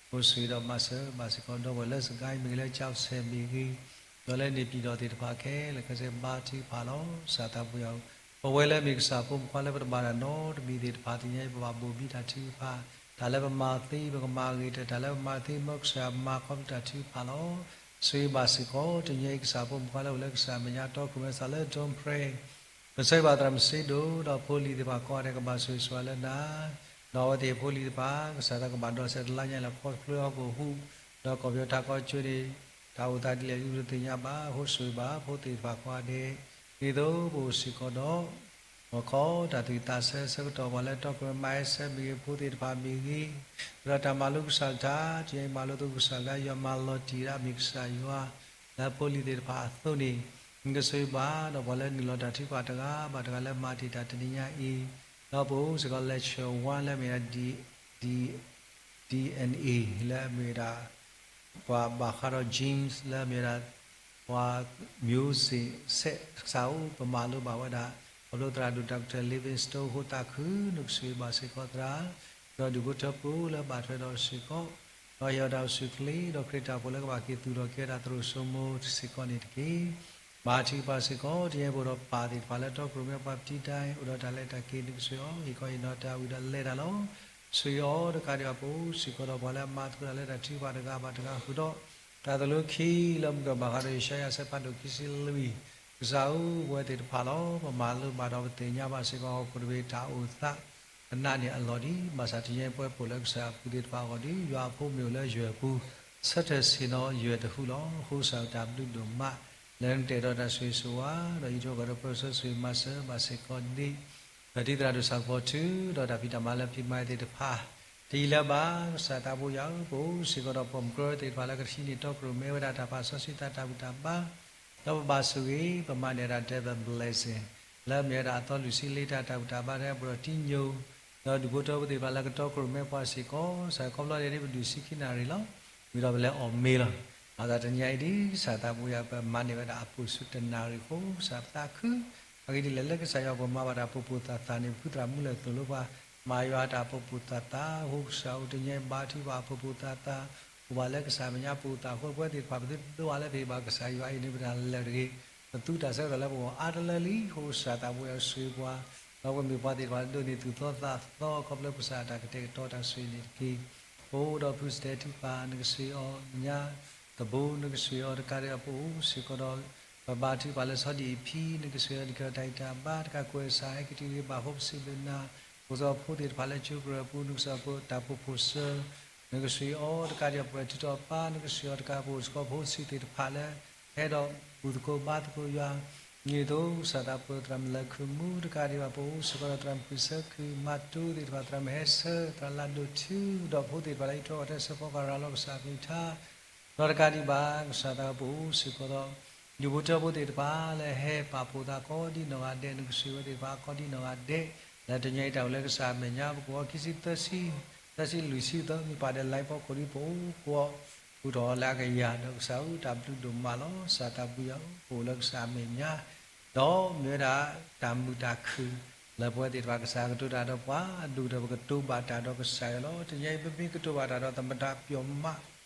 အိၣ်ဆိၣ်ဂ့ၤဒီးမၤစၢၤဘၣ်စ့ၢ်ကီး ဒီပုၢ်ဝဲၢ်လၢစကဲမ့ၢ်ဂ့ၤ လၢကၠီၣ်စဲၣ်မ့ၢ်ဂ့ၤ ဒီးလၢန့ၣ်ပံၤဒီးသ့ၣ်တဖၣ်ခဲလၢာ်ခဲဆ့ဘါထုကဖၣ်လီၤ. ကစၢ်သးဘိယွၤဧၢ, ပဝဲလၢမ့ၢ်ကစၢ်ဖိမုၣ်ဖိခွါလၢပတဘၣ်တၢ်နီတမံၤသ့ၣ်တဖၣ် တနံၤအံၤပဘၣ်ဘိၣ်ဘံတၢ်ထုကဖၣ် တၢ်လၢပမၤသ့ပကမၤဂ့ၤတၢၢ် တၢ်လၢပမၤသ့မၢကစၢ်မၤခီဖျိတၢ်ထုကဖၣ်လီၤ. ဆိၣ်ဂ့ၤဘၣ်စ့ၢ်ကီး တနံၤအံၤကစၢ်ဖိမုၣ်ဖိခွါလၢအိၣ်လၢကစၢ်မဲာ်ညါတီခိၣ်ရိၣ်မဲသးလၢ Don't Pray ကစၢ်ယွၤဘၣ်သရၣ်မုၣ်စ့ဒိၣ် ဒီးဖိလံၤသ့ၣ်တဖၣ်ကိးဂၤဒဲးကဘၣ်ဆိၣ်ဂ့ၤဆိၣ်ဝါလၢနၤ, ဒီးအဝဲသ့ၣ်ဖိလံၤတဖၣ် ကစၢ်တၢ်ကဘၣ်ဒိးစဲးတလါညါလၢခီဖျိဟီၣ်ခိၣ်ဟူး, ဒီးကီၢ်ပယီၤထးကီၢ်ကၠိန့ၣ် တၢ်အိၣ်သးဒ်လဲၣ်ဒ်လဲၣ်တသ့ၣ်ညါဘၣ် အဃိဆိၣ်ဂ့ၤဘၣ်ဖိသ့ၣ်တဖၣ်ကိးဂၤဒဲး, ဒ်သိးပအိၣ်စ့ၢ်ကီးဒီး ဂီၤခီတၢ်သူၣ်ဝံၣ်သးဆၢဆၢကတီၢ် ပှၤလၢတီခိၣ်ရိၣ်မဲသးမ့ၢ်ဂ့ၤ ဖိသ့ၣ်တဖၣ်မ့ၢ်ဂ့ၤ, ဒီးတၢ်မၤလိကစၢ်တၢ် တနံၤအံၤမၤလိသကိးကစၢ်တၢ် ယွၤမၤလီၤတံၢ်ဒၣ်မ့ၢ်ကစၢ်ယွၤ လၢဖိလံၤသ့ၣ်တဖၣ်အသိးန့ၣ် နကဆိၣ်ဂ့ၤဘၣ်ဒီးပှၤလၢနုာ်လီၤတၢ်ထုကဖၣ်တဂၤဘၣ်တဂၤလၢမၤတ့ၢ်တၢ်တနံၤညါအံၤ, ဒီးပအိၣ်စ့ၢ်ကီး lecture one လၢအမ့ၢ်ဒၣ် D, D, DNA လၢအမ့ၢ်ဝဲဒၣ် ပှၤဘၣ်ဃးဒီး genes လၢအမ့ၢ်ဝဲဒၣ် ပှၤ မျိုးစေ့ စဲး ကစၢ်ဧၢ ပမၤလိဘၣ်ဝဲဒၣ် ခီဖျိသရၣ်ဒိၣ် Doctor Livingstone အဃိသးခု နကဆိၣ်ဂ့ၤဘၣ်စ့ၢ်ကီးသရၣ်, ဒီးဒူၣ်ဖိထၢဖိလၢဘၣ်ထွဲဒီးစ့ၢ်ကီး, ဒီးဟ့ၣ်အီၤတၢ်အိၣ်ဆူၣ်အိၣ်ချ့ ဒီးခရံာ်တၢ်အိၣ်ဖှိၣ်လၢကဘၣ်က့ၤသူၣ်ထီၣ်က့ၤဝဲဒၣ်သရိာ်စိမိၤစ့ၢ်ကီးန့ၣ်တက့ၢ်. ဘါထုကဖၣ်စ့ၢ်ကီး တနံၤအံၤပအိၣ်ဒီးပၢ်သ့ၣ်တဖၣ်လၢတီခိၣ်ရိၣ်မဲ ပှၤပတံတၢ် အိၣ်ဒီးတၢ်လဲၤတၢ်က့ၤ နကဆိၣ်ဂ့ၤအီၤ ဟ့ၣ်ခီဟ့ၣ်နီၤတၢ်ဝံၤဒီးလဲၤတၢ်လီၤ. ဆိၣ်ဂ့ၤအီၤတကးဒံးဘၣ် ပအိၣ်စ့ၢ်ကီးဒီးပှၤလၢအမၤသကိးတၢ်လၢတၢ်ထုကဖၣ်တဂၤဘၣ်တဂၤဃုာ်ဒီး တၢ်သိၣ်လိခံလၢမုၢ်ကီၢ်ဘၣ်ဃးဒီးယၡါယၤအဆၢဖးဒိၣ်ခံဆံလွံၢ်, ကစၢ်ဧၢ ပဝဲသ့ၣ်တဖၣ်လီၤ. ပမၤလိဘၣ်ဒီးပသ့ၣ်ညါဘၣ်စ့ၢ်ကီးဟီၣ်ခိၣ်တဘ့ၣ်တၢ်အိၣ်သး ပနာ်န့ၢ်အလီၢ်ဒံး ဘၣ်ဆၣ်တနံၤအံၤပဝဲပအိၣ်လၢကစၢ်အပူၤသ့ၣ်တဖၣ်အဂီၢ်ဒီး ယွၤအဖိမ့ၢ်အိၣ်လၢယွၤအပူၤ ဆၢထၢၣ်ဆ့ၣ်နီၤယွၤတဟူလီၤ. အဃိကစၢ်တၢ်ဘျုးဒိၣ်မး လၢနတဲာ်ဒီးတၢ်ဆိၣ်ဂ့ၤဆိၣ်ဝါ ဒီးအံးထွဲဃီၤဒီးပၢဆှၢဆိၣ်ဂ့ၤမၤစၢၤဘၣ်စ့ၢ်ကီးန့ၣ် ဒီးတံၤသရၣ်ဒိၣ်စၢ်ကပီၤထု ဒီးတၢ်ဖံးတၢ်မၤလၢဖံးမၤသ့ၣ်တဖၣ် တယံာ်လၢၤဘၣ် ကစၢ်သးဘိယွၤဧၢ, ပအိၣ်စ့ၢ်ကီးဒီးပိာ်မုၣ်ကရၢသ့ၣ်တဖၣ်လၢကထံၣ်န့ၢ်တီခိၣ်ရိၣ်မဲဝဲဒၣ် တၢ်ပာ်စီဆှံသးတၢ်ဘူၣ်တၢ်ဘါ, ဒီးပဘၣ်ဆိၣ်ဂ့ၤ ပမၤန့ၢ်ဒၣ် double blessing လၢအမ့ၢ်ဝဲဒၣ်အသီလွံၢ်ဆံလၢတၢ်တၢ်ဘူၣ်တၢ်ဘါ တၢ်ပဒီးတံညိၣ်, ဒီးဒူၣ်ဖိထၢဖိသ့ၣ်တဖၣ်လၢကတီခိၣ်ရိၣ်မဲပှၤစ့ၢ်ကီး စးခီဖျိဒ်န့ၣ် ပဒုးဆံခံနၣ်ရံၣ်လီၤ. ဝံၤဒီးပလဲၤအီၣ်မ့ၤလီၤ. ဘၣ်ဆၣ်တနံၤအံၤဒ်ကစၢ်သးဘိယွၤ ပမၤန့ၢ်ဝဲဒၣ်အပိာ်ဆူတနၣ်ရံၣ်အဃိ ကစၢ်ပသးခု, အဂ့ၢ်ဒ်လဲၣ် လၢကစၢ်ယွၤပမၤဘၣ်တၢ်ပိာ်ပိာ်သၣ်သၣ်န့ၣ် ပဖုသရၣ်မူလၢ်သိၣ်လိပှၤ မၤယွၤတၢ်ပိာ်ပိာ်သၣ်သၣ်အဃိ ကစၢ်ဧၢ တနံၤအံၤဘါထုကဖၣ်အပိာ်ပိာ်သၣ်သၣ် အိၣ်ဘၣ်လၢကစၢ်မဲာ်ညါပိာ်သၣ်အဃိ ပဝဲသ့ၣ်တဖၣ် ပသုတဒိးဘၣ်လၢပဟ့ၣ်ဘၣ်ကစၢ်ယွၤအံၤန့ၣ် ပတၢ်လၢာ်တဂ့ၤ, ပသူတၢ်ဆၢကတီၢ်လၢပဂီၢ်အါတလၢလံအဃိ ကစၢ်သးဘိယွၤဆိၣ်ဂ့ၤပှၤ, ဒီးပမ့ၢ်ပှၤသ့ၣ်တဖၣ်လၢဒိးန့ၢ်သူၣ်သီသးသီ ခီဖျိကစၢ်အတၢ်ကတဲာ်ကတီၤတၢ်ဆိၣ်ဂ့ၤန့ၣ်တက့ၢ်. ပအိၣ်ဒီးဖုစတဲထူပၢ် နကဆိၣ်ဂ့ၤအီၤ, ညါသဘိ နကဆိၣ်ဂ့ၤအီၤတကးဒံး ပအိၣ်စ့ၢ်ကီးဒီး ပဘါထုကဖၣ်လၢဆီဒံၣ်အံၤဖံ နကဆှၢအီၤဒ်ကဒီးတၢ်ဂံၢ်တၢ်ဘါ တကးကွဲးစး ဟဲက့ၤတုၤဘၣ်ဖိပစံးဘျုးနၤ, ဖိသၣ်ဖိသ့ၣ်တဖၣ်လၢကၠိကရၢၢ်ပူၤ နကစၢ်ဖိတၢ်အိၣ်ဖှိၣ်စၢၤ နကဆှၢအီၤတကးဒံးဘၣ် ပှၤထုးထီၣ်ပၢ် နကဆှၢအီၤတကး ပအိၣ်စ့ၢ်ကီးဖိဆံးသ့ၣ်တဖၣ်လၢ ဟဲဒီးဘူၣ်သကိးဘါသကိးယွၤ မ့ၢ်ဒ်သိးကစၢ်သးပှၢ်သရၣ်မုၣ်လၢခုၣ်မူ တကးဒံးဘၣ် ပအိၣ်စ့ၢ်ကီးဒီးသရၣ်မုၣ်ကံၢ်ဆၢခုၣ်မၤတိသ့ၣ်တဖၣ် သရၣ်မုၣ်ဟဲဆၢ သရၣ်လၢဒိၣ်ထူ ဒီးဖိသ့ၣ်တဖၣ်လၢဟံးထီၣ်ကီၢ်ထၢ ဆၢဖီကီၢ်ရၤလီၤကစၢ်အကလုၢ်ကထါ ဒီးတကးဒံးဘၣ် ကစၢ်သးပှၢ်ပအိၣ်စ့ၢ်ကီးဒီး ဒူၣ်ဖိထၢဖိသ့ၣ်တဖၣ်လၢဟဲပာ်ဖှိၣ်သးကိးဒံနီၢ်ဂၤဒဲး နကဆှၢဝဲသ့ၣ်တဖၣ်ကိးဒံနီၢ်ဂၤဒဲး လၢတနံၤအံၤတၢ်အိၣ်လၢကစၢ်အမဲာ်ညါ ပကဝီၤခံဆံသၢဆံ သၢဆံလွံၢ်ဆံသၢ မ့ၢ်ပာ်ဒီး line ဖီခိၣ်ဒီး ပအိၣ်ကွီၢ် ဃုာ်ထီၣ်လၢအကယၤ ဒီးကစၢ်ဧၢ တၢ်ဘျုးဒိၣ်မးလီၤ. ကစၢ်သးပှၢ်ယွၤဧၢ ပအိၣ်လၢကစၢ်အမဲာ်ညါ ဒီးမ့ၢ်ဝဲဒၣ်တၢ်မုာ်တၢ်ခုၣ် လၢပဝဲသ့ၣ်တဖၣ် ကစၢ်ကတိၤတၢ်ဒီးပှၤ အဒိၣ်ကတၢၢ် ပကတိၤဘၣ်တၢ်ဒီးကစၢ်ယွၤလီၤ. တနံၤအံၤ ပမ့ၢ်ကတိၤဘၣ်တၢ်ဒီးသမတၢ်ပျီမး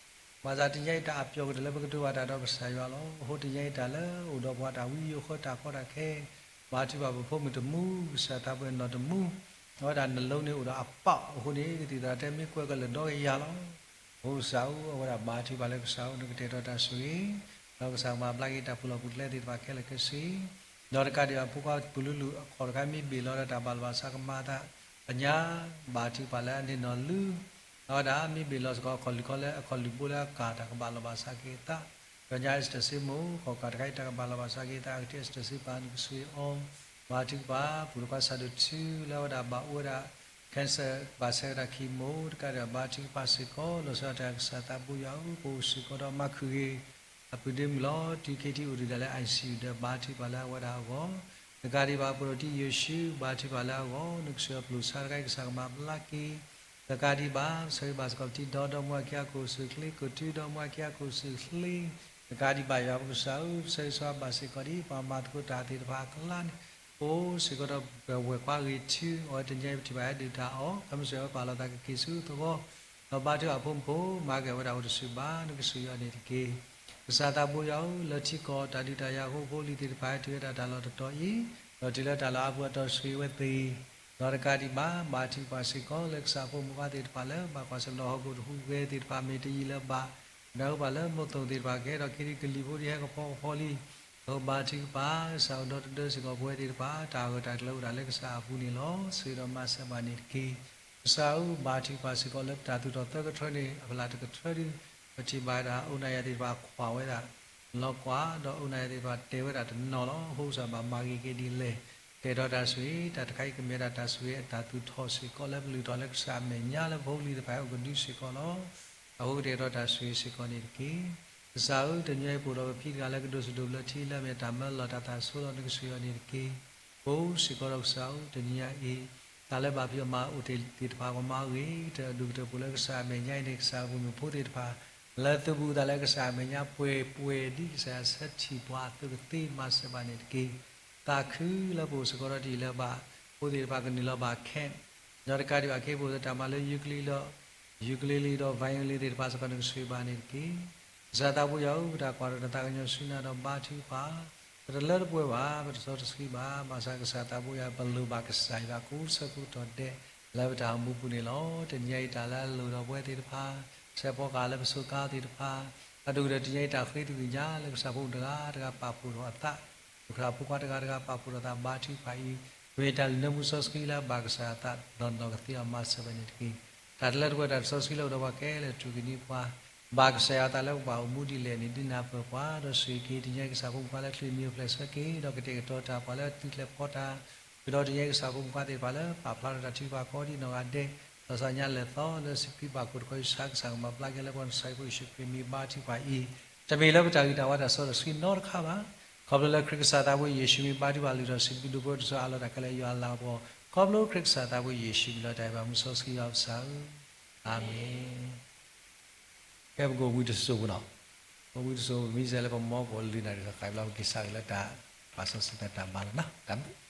ဘၣ်ဆၣ်တနံၤအံၤ တၢ်အပျီကတၢၢ်လၢပကတိၤဘၣ်တၢ်ဒီးကစၢ်ယွၤလီၤ. အဃိတနံၤအံၤတၢ်လၢအိၣ်ဒီးပှၤတၢ်ဝံယိၤဃၢတၢ်ကီတၢ်ခဲ ဘါထုကဖၣ်ပဖိမုၣ်တမူ ကစၢ်သးပှၢ်နီၢ်တမူ အဝဲဒၣ်နလိၤန့ၣ်အိၣ်ဒီးအပီၣ်အဃိန့ၣ် ကသံၣ်သရၣ်တဲမ့ၢ်ကွဲးကလၢာ်ဒီကယၤလီၤ. အဃိကစၢ်ဧၢ အဝဲဒၣ်ဘါထုကဖၣ်လၢကစၢ်ဧၢ နကတဲာ်ကတီၤတၢ်ဆိၣ်ဂ့ၤ ဒီးကစၢ်ကမၤဘျါက့ၤတၢ်ပူၤလီၢ်ပူၤကျဲသ့ၣ်တဖၣ်ခဲလၢာ်ခဲဆ့ ဒီးတကးဒံးဘၣ် ဖိခွါပူၤလုလုၢ်အခီၣ်တခါ မ့ၢ်ဘ့ၣ်လီၤဒီးတၢ်ဘၣ်လီၤဘၣ်စးကမၤအသး ပညါ ဘါထုကဖၣ်လၢအန့ၢ်နီၢ်လုၢ် အဝဲဒၣ်မ့ၢ်ဘ့ၣ်လီၤစ့ၢ်ကီး အခီၣ်လုၢ်ခီၣ်လၢ အခီၣ်လုၢ်ဘိလၢအကၤတၢ်ကဘၣ်လီၤဘၣ်စးက့ၤအသး ဒီးညါအ့စတၢၢ်စ့မိၢ် ခီၣ်ကၤတခါအံၤ တၢ်ကဘၣ်လီၤဘၣ်စးက့ၤအသး အကတ့ၢ်အ့စတၢၢ်စ့ပၢ် နကဆှၢအီၤ ဘါထုကဖၣ် ပူၤတခွါစးဒိၣ်ထူ လၢအဝဲဒၣ်ဘၣ်အိၣ်ဝဲဒၣ် cancer ဘၣ်ဆဲးဝဲဒၣ် chemo တကးဒံးဘၣ် ဘါထုကဖၣ်စ့ၢ်ကီး လီၤဆီဒၣ်တၢ်ကစၢ်သးဘိယွၤဧၢ ပအိၣ်စ့ၢ်ကီးဒီးမၤခုၣ်ဂ့ၤ အပုၢ်ဒ့မုၣ်လီၤ. တုၤခဲထံးအိၣ်ဒံးဒၣ်လၢ ICU ဒီးဘါထုကဖၣ်လၢအဝဲဒၣ်အဂီၢ် တကးဒံးဘၣ် ပရိတံယိၤၡူ ဘါထုကဖၣ်လၢအဂီၢ် နကဆှၢပျိာ်ဆါတခါအံၤ ကစၢ်ကမၤဘျါက့ၤ တကးဒံးဘၣ် ပဆၢဂ့ၤဘၣ်စ့ၢ်ကီးပထံဒီဒီမါဝၤခံဂၤကိၣ်စၢၢ်ချ့ ကိၣ်တုဒီမါဝၤခံဂၤကိၣ်စၢၢ်ချ့ တကးဒံးဘၣ်ယွၤပကစၢ်ဧၢ ပဆၢဂ့ၤဆၢဝါဘၣ်စ့ၢ်ကီးဒ် ပှၤမၤသကိးတၢ်သ့ၣ်တဖၣ်အကျါန့ၣ် ပအိၣ်စ့ၢ်ကီးဒီးပဝဲၢ်ကွါဂ့ၤထူ အဝဲတနံၤအံၤပထံၣ်ဘၣ်ဟဲဒုၣ်တၢ်အီၣ် ခီမ့ၢ်စ့ၢ်ဝဲပာ်လီၤသးကက့ၤဆူသဝီ ဒီးဘါထုကဖၣ်အဖိမုၣ်ဖိ မၤက့ၤဝဲဒၣ်အိၣ်တဆူၣ်ဘၣ် နကဆှၢအီၤန့ၣ်တက့ၢ်. ကစၢ်သးဘိယွၤဧၢ လၢထံကီၢ်တၢ်ဒုးတၢ်ယၤအဃိ ဖိလံၤသ့ၣ်တဖၣ်ဟဲတုၤဝဲဒၣ်တၢ်လီၢ်တတီၤအံၤ ဒီးတုၤလၢတၢ်လီၢ်အါပူၤအတီၤ ဆိၣ်ဂ့ၤဝဲသ့ၣ် ဒီးတကးဒံးဘၣ် ဘါထုကဖၣ်စ့ၢ်ကီးလၢကစၢ်ဖိမုၣ်ဖိခွါသ့ၣ်တဖၣ်လၢ ဘၣ်ကွၢ်ဆၢၣ်မဲာ်ဒီးဟီၣ်ခိၣ်တဟူးဂဲၤသ့ၣ်တဖၣ် မ့ၢ်တယံာ်လၢၤဘၣ် ဒၣ်ဝဲပှၤလၢမုၢ်သိၣ်သ့ၣ်တဖၣ် ကဟဲထီၣ်ခ့ဒံးကလံၤဖိဒံး ဟဲကဖီကဖီလံ အဃိဘါထုကဖၣ် ကစၢ်အိၣ်ဒီတဒၢစ့ၢ်ကီးပဝဲသ့ၣ်တဖၣ် တၢ်ဂၢၢ်တၢ်ကျၢၤအိၣ်ဒၣ်လၢကစၢ်အပူၤန့ၣ်လီၤ. ဆိၣ်ဂ့ၤဒီးမၤစၢၤဘၣ်န့ၣ်တက့ၢ်. ကစၢ်ဧၢ ဘါထုကဖၣ်စ့ၢ်ကီးလၢပတၢ်သူၣ်ထီၣ်သၢကထၢန့ၣ် အဖျၢၣ်တကထၢဒုး ပထံၣ်ဘၣ်ဒၣ် အိၣ်နၢ်ယၤသ့ၣ်တဖၣ်ခွါဝဲဒၣ် လီၤကွၢ် ဒီးအိၣ်နၢ်ယၤသ့ၣ်တဖၣ်တဲဝဲဒၣ်တနီၤလီၤ. အဃိကစၢ်ဘၣ်မၤဂ့ၤက့ၤဒ်လဲၣ် ကတဲာ်ကတီၤတၢ်ဆိၣ်ဂ့ၤ တၢ်တခါအံၤကမ့ၢ်ဒၣ်တၢ်ဆိၣ်ဂ့ၤအတၢ်သူၣ်ထီၣ်စ့ၢ်ကီးလၢပလုၢ်ထီၣ်လၢကစၢ်အမဲာ်ညါလၢပဖိပလံၤသ့ၣ်တဖၣ်ဟဲအိၣ်ကဒုစ့ၢ်ကီးလီၤ. အဃိကတဲာ်ကတီၤတၢ်ဆိၣ်ဂ့ၤစ့ၢ်ကီးန့ၣ်တက့ၢ်. ကစၢ်ဧၢ တနံၤအံၤပအိၣ်ဒီးပဖံတဂၤလၢကဒိးစဒိးဘျၢ ထံလၢအမ့ၢ်တၢ်မၢလီၤတၢ်သးဆိလီၤ နကဆှၢအီၤန့ၣ်တက့ၢ်. ပအိၣ်စ့ၢ်ကီးဒီးကစၢ်ဧၢ တနံၤအံၤ တၢ်လၢဘၣ်ဖံးအီၣ်မၤအီၣ်သ့ၣ်တဖၣ် ပမၤဂ့ၤ တၢ်အဒိၣ်ကတၢၢ်ပအိၣ်လၢကစၢ်အမဲာ်ညါအံၤန့ၣ် ကစၢ်ပူၤမုၣ်ဖိသ့ၣ်တဖၣ် လၢသုးဘူးသးလၢကစၢ်အမဲာ်ညါပှဲၤပှဲၤဒ်ကစၢ်ယွၤဆၢထံၣ်ပှၤအသိးကသ့ မၤစၢၤဘၣ်န့ၣ်တက့ၢ်. သးခုလၢပအိၣ်စ့ၢ်ကီးဒီးတယံာ်လၢၤဘၣ် ဖိသ့ၣ်တဖၣ်ကနုာ်လီၤဘၣ်ခဲ ဒီးတကးဒံးဘၣ် ခဲအံၤပအိၣ်ဒီးတၢ်မၤလၢ ukulele ဒီး ukulele ဒီး violin သ့ၣ်တဖၣ်စ့ၢ်ကီး နကဆှၢဘၣ်န့ၣ်တက့ၢ်. ကစၢ်သးဘိယွၤဧၢ ပတၢ်ကွၢ်ဒီးတၢ်သးကညီၤဆူနၤဒီးဘါထုကဖၣ် ပတလၢတပှဲၤဘၣ် ပတစီတဆှံဘၣ် ဘၣ်ဆၣ်ကစၢ်သးဘိယွၤ ပလိၣ်ဘၣ်ကစၢ်ယွၤကိးဆၢကိးတီၤဒဲး လၢပတၢ်အိၣ်မူပူၤန့ၣ်လီၤ. တနံၤအံၤတၢ်လၢအလိၣ်ဒီးပဝဲသ့ၣ်တဖၣ် ဆဲးဖီကဟၣ်လၢပစူးကါသ့ၣ်တဖၣ် အဒိၣ်ကတၢၢ်တနံၤအံၤတၢ်ဃ့သကွံာ်ညါလၢကစၢ်ဖိမုၣ်တဂၤတဂၤပာ်ဖှိၣ်ထီၣ်အသး ပကြၢးဖိခွါတဂၤတဂၤပာ်ဖှိၣ်ထီၣ်သး ဘါထုကဖၣ်အံၤ မ့ၢ်တၢ်လုၢ်နၢမူစီဆှံလၢအဘၣ်ကစၢ်အသးဒီးနီၢ်ကသ့အီၤ မၤစၢၤဝဲန့ၣ်တက့ၢ်. တၢ်တလၢတပှဲၤတၢ်တစီဆှံလၢအိၣ်ဒီးပှၤခဲလၢာ် ထုးက့ၤန့ၢ်ပှၤ ဘၣ်ကစၢ်ယွၤအသးလၢပဘၣ်အိၣ်မူဒ်လဲၣ်န့ၣ် ဒုးနၢ်ပၢၢ်ပှၤ ဒီးဆိၣ်ဂ့ၤက့ၤတနံၤအံၤကစၢ်ဖိမုၣ်ဖိခွါလၢ ချုးမံၤအိၣ်ဖျဲၣ်ဆၢက့ၤ ဒီးကတဲာ်ကတီၤတၢ်ပှၤလၢသုးကျဲၤဖီတၢ် ဃုာ်ဒီးတနံၤအံၤကစၢ်ဖိမုၣ်ဖိခွါသ့ၣ်တဖၣ်လၢ ပာ်ဖျါထီၣ်တၢ်ထုကဖၣ်ကိးဒံးနီၢ်ဂၤဒဲး ဒီးစးညါလဲၤသီလၢစံးဘျုးဘၣ်ခိၣ်တခီ ယဆၢကစၢ်ကမၤဘျါက့ၤလၢပှၤကစၢ်ဖိယ့ၣ်ၡူးခရံာ်မံၤ ဘါထုကဖၣ်အံၤ တမ့ၢ်လၢပတၢ်ဂံၢ်တၢ်ဘါတၢ်စီတဆှံနီတခါဘၣ်. ခီဖျိလၢခရံာ်ကစၢ်သးဘိယ့ၣ်ၡူးမံၤ ဘါထုကဖၣ်လုၢ်ထီၣ်စံးဘျုးဒိၣ်ပှဲၤတစိၤအလီၢ်တၢ်ခဲလၢာ်ယွၤလၤကပီၤ ခီဖျိခရံာ်ကစၢ်သးဘိယ့ၣ်ၡူးမံၤလီၤ. တၢ်အံၤဘၣ်မူစီဆှံယွၤပစၢ်ဧၢ, အၤမ့ၣ်. ကဲပကအိၣ်ဘှံးတစိၤပူၤနီၤ, ပအိၣ်ဘှံးတစိၤ ပမ့ၢ်စဲးလၢပမီၢ်ကအိၣ်လုၢ်နၤဒ်သိးဃာ်ဘျီ ပက့ၤစးဂ့ၤလၢတၢ်ပာ်စီဆှံတၢ်တၢ်ဘါလီၤနီၤ, တၢ်ဘျုး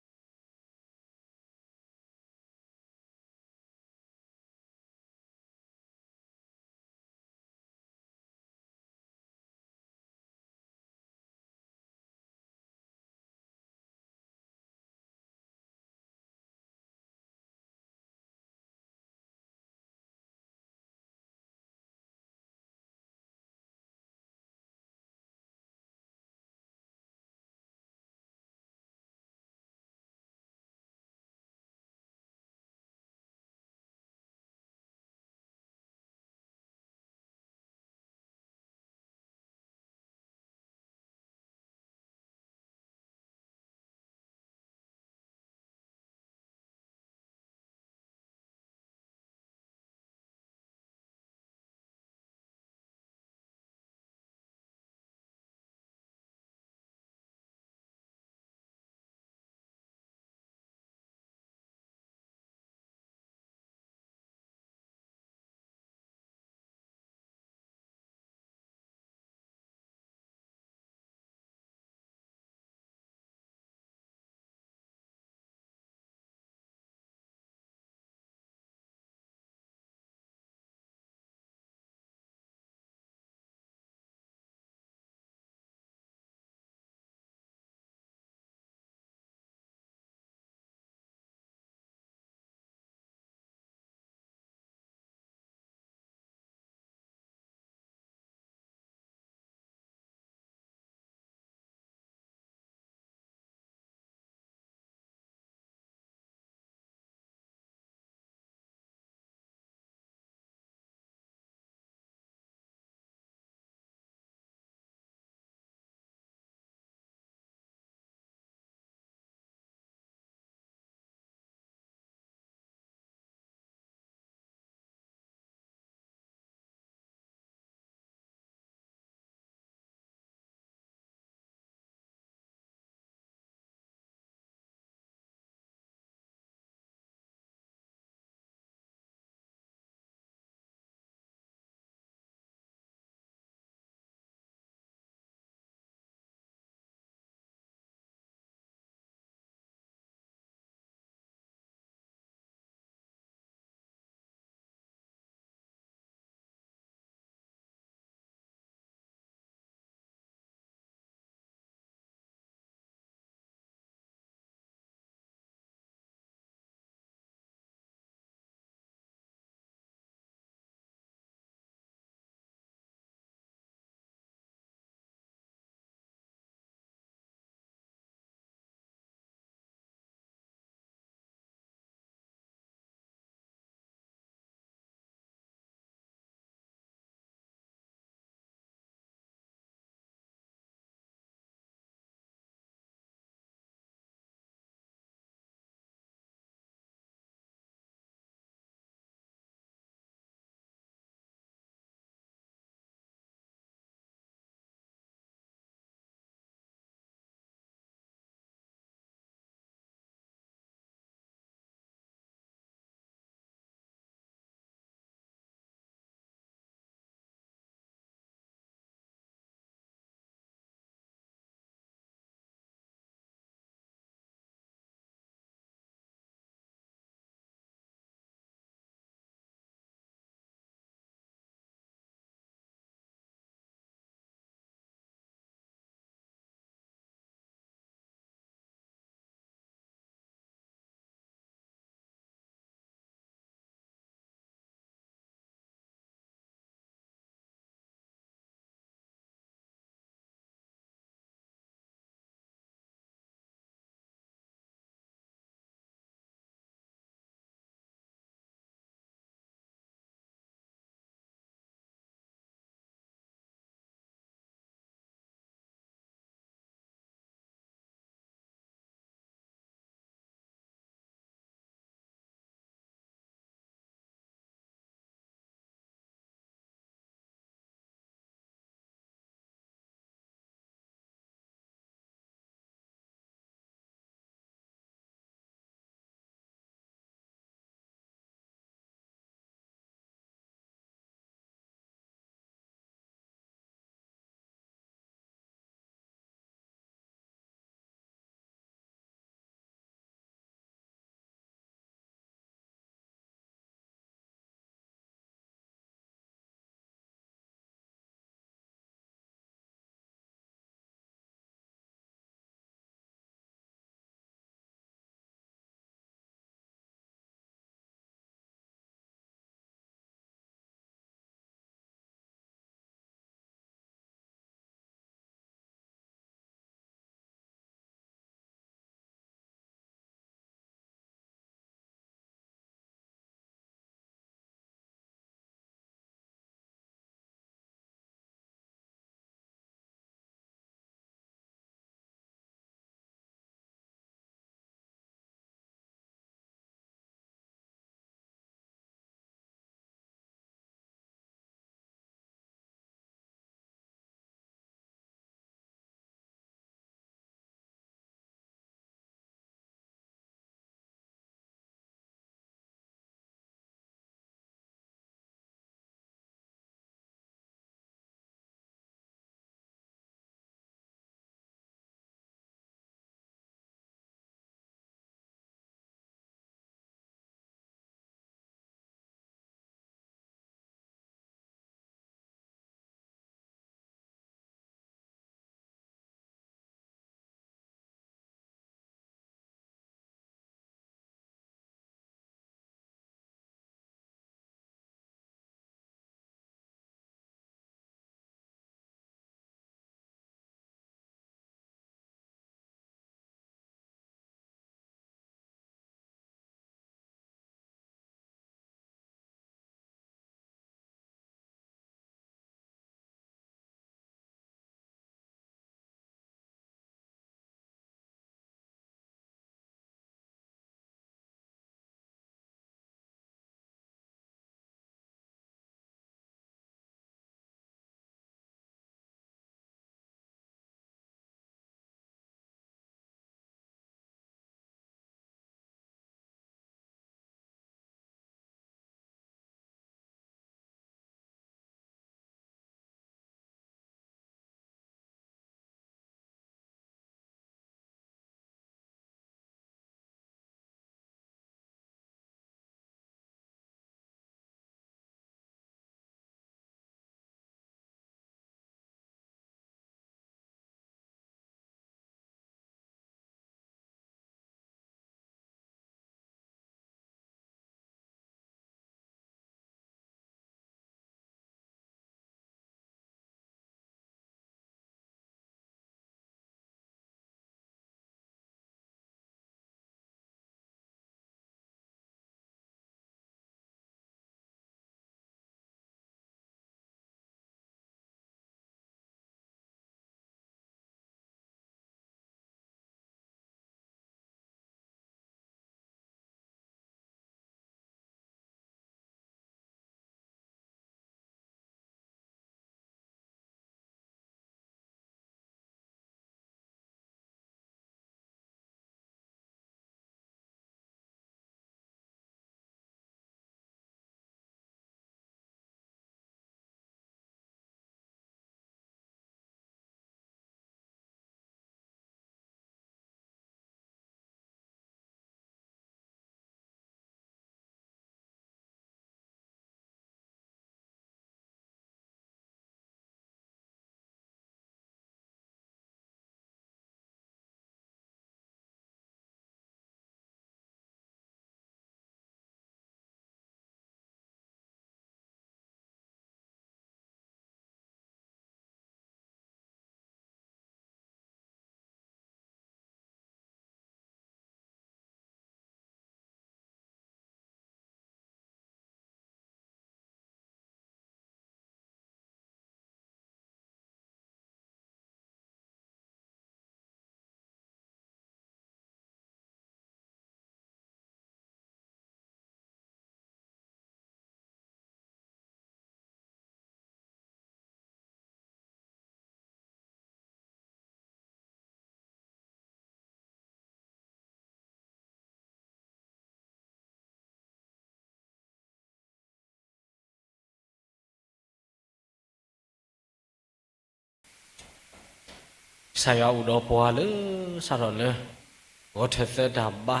ကစၢ်ယွၤအိၣ်ဒီးပှၤလၢ စးထီၣ်လၢ ဂီၤထၢၣ်သၢတၢ်ဘါ,